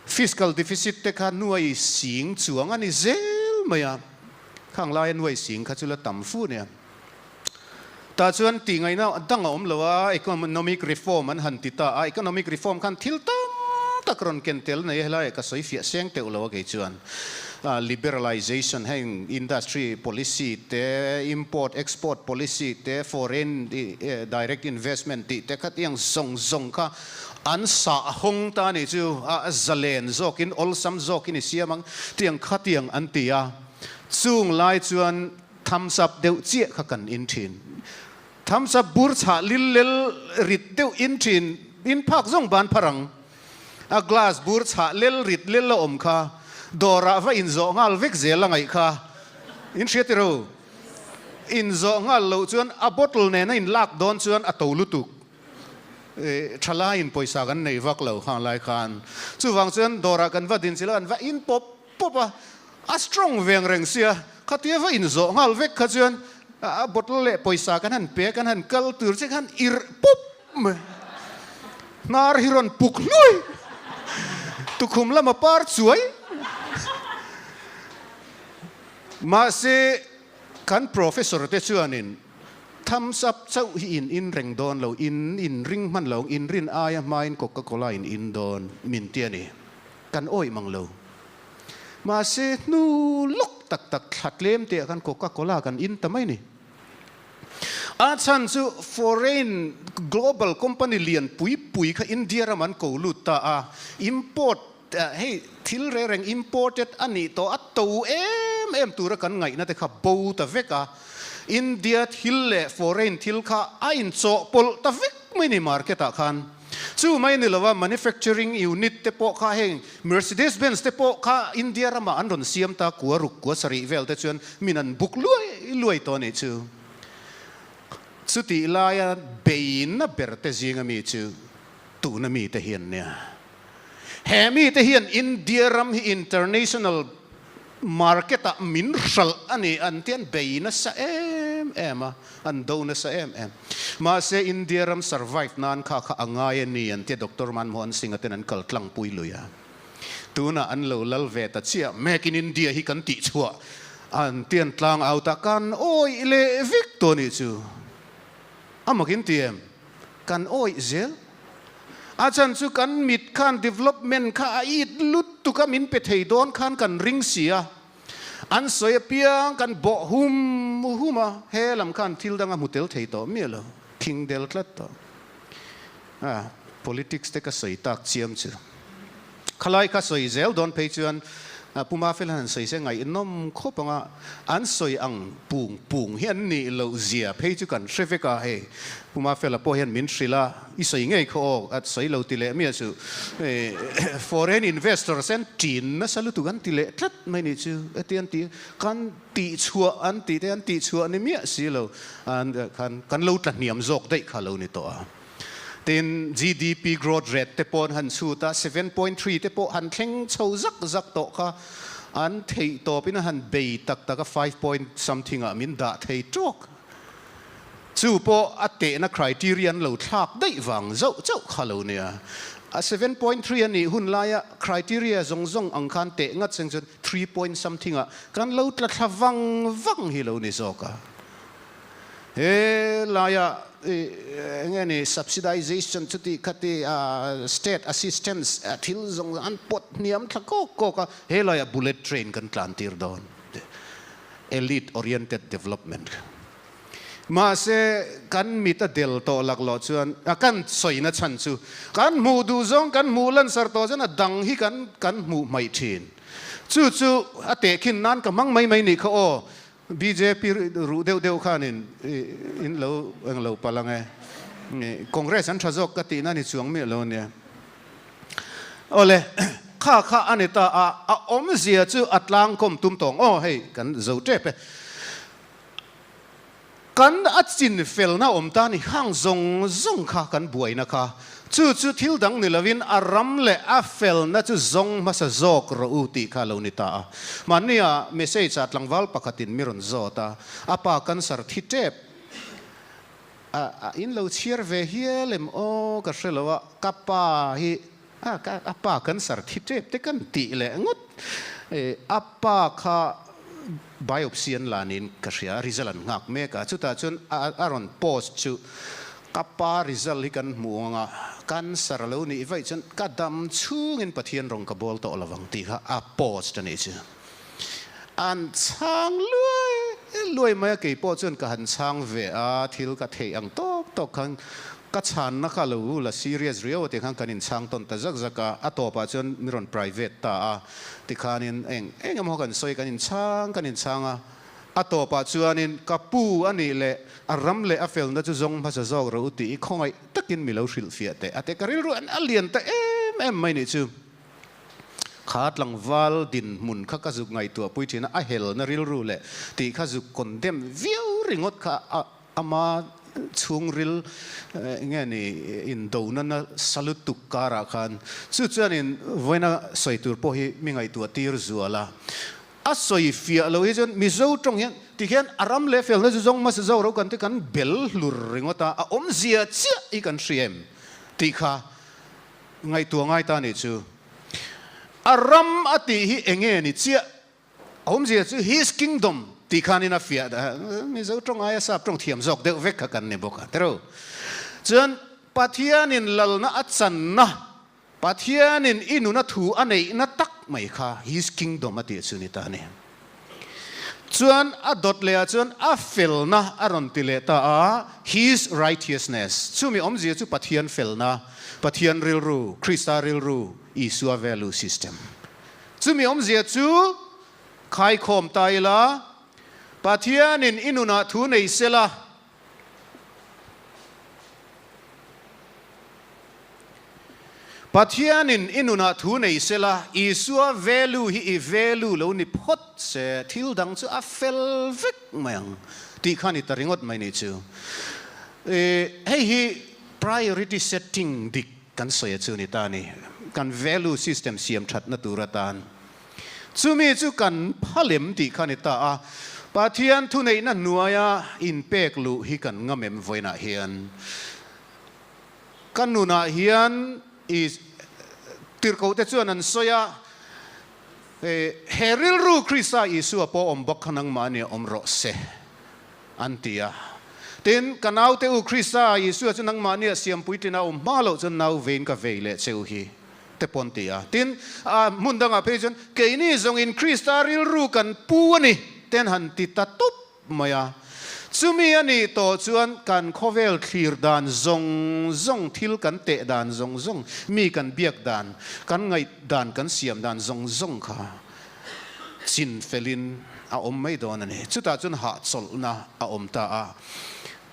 Fiscal deficit te kha nuai sing chuang a ni zel mai a, khang laia nuai sing kha chu la tam fu nia. Tah chuan tih ngaihna dang a awm lo a, economic reform an han ti ta a, economic reform khan thil tam tak rawn ken tel nei a, helaiah ka sawi fiah seng teuh lo a kei chuan. Liberalization heng industry policy te, import export policy te, foreign direct investment tih te kha tiang zawng zawng kha an sah hawng ta a nih chu, a zalen zawkin awlsam zawkin i siam ang tiang kha tiang an ti a, chung lai chuan Thumbs up deuh chiah kha kan in thin. Thumbs up bur chhah lil lel rit deuh in thin, in phak zawng ban phar ang. A glass bur chhah lel rit lel a awm kha, dawrah va inzawh nghal vek zel a ngaih kha. In hria tiro? Inzawh nghal loh chuan a bottle nena in lak dawn chuan a to lutuk. Thalaiin pawisa kan nei vak lo khang lai khan. Chuvang chuan dawrah kan va din chilh a, kan va in pawp pawp a, a strong veng reng sia, khatia va inzawh nghal vek kha chuan a bottle leh pawisa kan han pe a, kan han kal tur che khan irh pawp mai. Hnar hi rawn puk hluai, tukhum lama par chuai. Mahse, kan professor te chuanin thumbs up chauh hi in in reng dawn lo, in in ring hman lo, in rin aia hmain Coca Cola in in dawn min ti a ni. Kan awih mang lo. Mahse, hnu lawk tak tak thla tlem teh ah khan Coca Cola kan in ta mai ni. A chhan chu foreign global company lian pui pui kha India ram an ko lut ta a, import hei thil reng reng imported a nih tawh a to em em tura kan ngaihna te kha bo ta vek a, India thil leh foreign thil kha a inchawhpawlh ta vek mai ni market ah khan. Chu mai ni lova manufacturing unit te pawh kha heng Mercedes Benz te pawh kha India ramah an rawn siam ta kua ruk kua sarih vel te chuan min an buk luai luai tawh a nih chu. Chutih laia beina ber te zinga mi chu tuna mi te hian nia. He mi te hian India ram hi international market ah min hralh a ni an ti an bei nasa em em a, an do nasa em em. Mahse India ram survive nan kha kha a ngai a ni an tia Doctor Manmohan Singh a ten an kal tlang pui lui a. Tunah an lo lal ve ta chiah, Make in India hi kan tih chhuah an ti an tlang out a, kan awih leh vek tawh a nih chu. A makin ti em? Kan awih zel. A chan chu kan mit khan development kha a it lutuk a, min pe thei dawn khan kan ring si a. An sawi apiang kan bawh hum hum a, he lam khan thil dang a hmu tel thei tawh miah lo, thing del tlat tawh. A, politics te ka sawi tak chiam chu. Khalai kha sawi zel dawn phei chuan Pu Mafel han sawi se ngaihnawm khawp ang a, an sawi ang pung pung hi an nih loh zia phei chu kan hre vek a, hei Pu Mafela pawh hian min hrilh a, i sawi ngei khaw aw, a sawi lo ti leh miah chu foreign investors an ṭin nasa lutuk an ti leh tlat mai nih chu, heti an ti kan tihchhuah an tih te an tihchhuah ni miah si lo, an khan kan lo tla hniam zawk daih kha lo ni tawh a. Tin, GDP growth rate te pawh an han chhut a, 7.3 te pawh han thleng chho zak zak tawh kha an theih tawpin a han bei tak tak a, five point something ah min dah thei tawk. Chu pawh a tehna criteria an lo thlak daih vang zauh chauh kha lo nia. A 7.3 a nih hun laia criteria zawng zawng ang khan teh ngat seng chuan three point something ah kan lo tla thla vang vang hi lo ni zawk a. He laia eng nge ni subsidization chuti khati state assistance thil zawng an pawt hniam thla kawk kawk a, he laia bullet train kan tlan tir dawn elite oriented development mahse kan mit a del tawh lak loh chuan kan sawina chhan chu kan hmuh duh zawng kan hmuh lansar tawh chuan a dang hi kan kan hmuh hmaih thin chu chu a tehkhin nan ka hmang mai mai nih kha aw. Bjp ruh deuh deuh khanin in lo eng lo palh ang e. Congress an tha zawk ka tihna ni chuang miah lo ania. Awle, kha kha a ni ta a, a awmzia chu a tlangkawm tum tawng aw hei kan zo tep e. Kan a chin felna awm ta ni hang zawng zawng kha kan buaina kha. Chu chu thil dang ni lovin a ram leh a felna chu zawng hmasa zawk rawh u tih kha a lo ni ta a. Mahnia message ah tlangval pakhatin mi rawn zawt a, a pa cancer thi tep a in lo chhiar ve hial em aw ka hre lo a, ka pa hi. A ka a pa cancer thi tep te kan tih leh ngawt a pa kha biopsy an la niin ka hria a result an nghak mek a chutah chuan a rawn post chu ka pa result hi kan hmuh ang a cancer a lo nih vaih chuan ka dam chhungin Pathian rawng ka bawl tawh lovang tih kha a post a nih chu. An chhang luai luai mai a, kei pawh chuan ka han chhang ve a, thil ka theih ang tawk tawk khan ka chhanna kha lo la serious riau a tikhan kan inchhang tawn ta zak zak a, a tawpah chuan mi rawn private ta a, tikhanin eng eng emaw kan sawi kan inchhang kan inchhang a, a tawpah chuanin ka pu a nih leh a ram leh a felna chu zawng hmasa zawk rawh u tih i khawngaih takin mi lo hrilhfiah teh a ti, ka rilru a lian ta em em mai nih chu. Kha tlangval dinhmun kha ka zuk ngaihtuah pui thin a, a helna rilru leh tih kha zuk condemn viau ringawt kha a ama chhungril nge ni indona nasa lutuk karah khan chu chuanin vawiina sawi tur pawh hi mi ngaihtuah tir zual a. A sawi fiah loh hi chuan Mizo tawng hian tikhian a ram leh felna chu zawng hmasa zo ro kan ti kan bel hlur ringawt a, a awmzia chiah hi kan hria em tih kha Ngaihtuah ngai ta nih chu. A ram a tih hi enge ni chiah? A awmzia chu His Kingdom tih khanin a fiah dah a, Mizo tawng aia sap tawng thiam zawk deuh vek kha kan ni bawk a, tiro. Chuan Pathianin lalna a channa, Pathianin i nuna thu a neihna tak mai kha His Kingdom a tih chu ni ta a ni. Chuan a dawt leh ah chuan a felna a rawn ti leh ta a, His righteousness. Chumi awmzia chu Pathian felna, Pathian rilru, Krista rilru, Isua value system. Chumi awmzia chu khaikhawm ta ila, Pathianin i nunah thu nei sela, Pathianin i nunah thu nei sela, Isua value hi i value lo ni phawt se, thil dang chu a fel vek mai ang tih kha ni ta ringawt mai nih chu. Hei hi priority setting dik kan sawi a chu ni ta a ni, kan value system siam thatna tur atan. Chumi chu kan phalem tih kha ni ta a, Pathian thuneihna hnuaia inpek luh hi kan ngam em vawiinah hian? Ka nunah hian i tirhkohte chuan an sawi a, He rilru Krista Isua pawh awm bawk kha nangmahni awm rawh se, an ti a. Tin, ka naute u Krista Isua chu nangmahnia siampuitlina awm hma loh chuan nau vein ka vei leh che u hi. Te pawn ti a. Tin, a hmun dangah phei chuan, Keini zawngin Krista rilru kan pu a ni, te an han ti ta tawp mai a. Chumi a nih tawh chuan kan khawvel thlir dan zawng zawng, thil kan teh dan zawng zawng, mi kan biak dan, kan ngaih dan kan siam dan zawng zawng kha chin felin a awm mai dawn a ni. Chutah chuan hahchawlhna a awm ta a.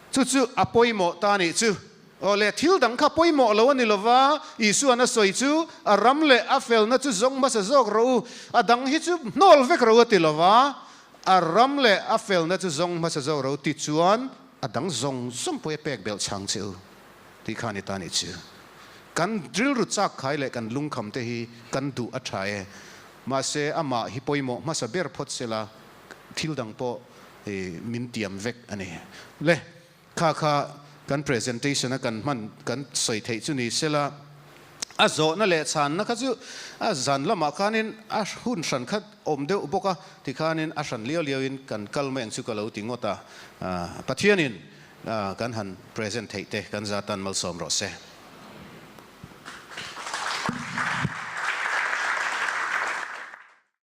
Chu chu a pawimawh ta nih chu. Aw le, thil dang kha pawimawh lo a ni lo va, Isua'n a sawi chu, A ram leh a felna chu zawng hmasa zawk rawh u, a dang hi chu hnawl vek rawh u a ti lo va, A ram leh a felna chu zawng hmasa zawk rawh u ti chuan a dang zawng zawng pawh i pek belh chhang che u tih kha a ni ta nih chu. Kan rilru chak khai leh kan lungkham te hi kan duh a tha e, mahse amah hi pawimawh hmasa ber phawt sela thil dang pawh min tiam vek a ni. Le. Kha kha kan presentation a kan hman kan sawi theih chu ni sela, a zawhna leh chhanna kha chu a zan lamah khanin a hun hran kha awm deuh bawk a, tikhanin a hran liau liauin kan kal mai ang chu ka lo ti ngawt a, Pathianin kan han present theih te kan za tan malsawm rawh se.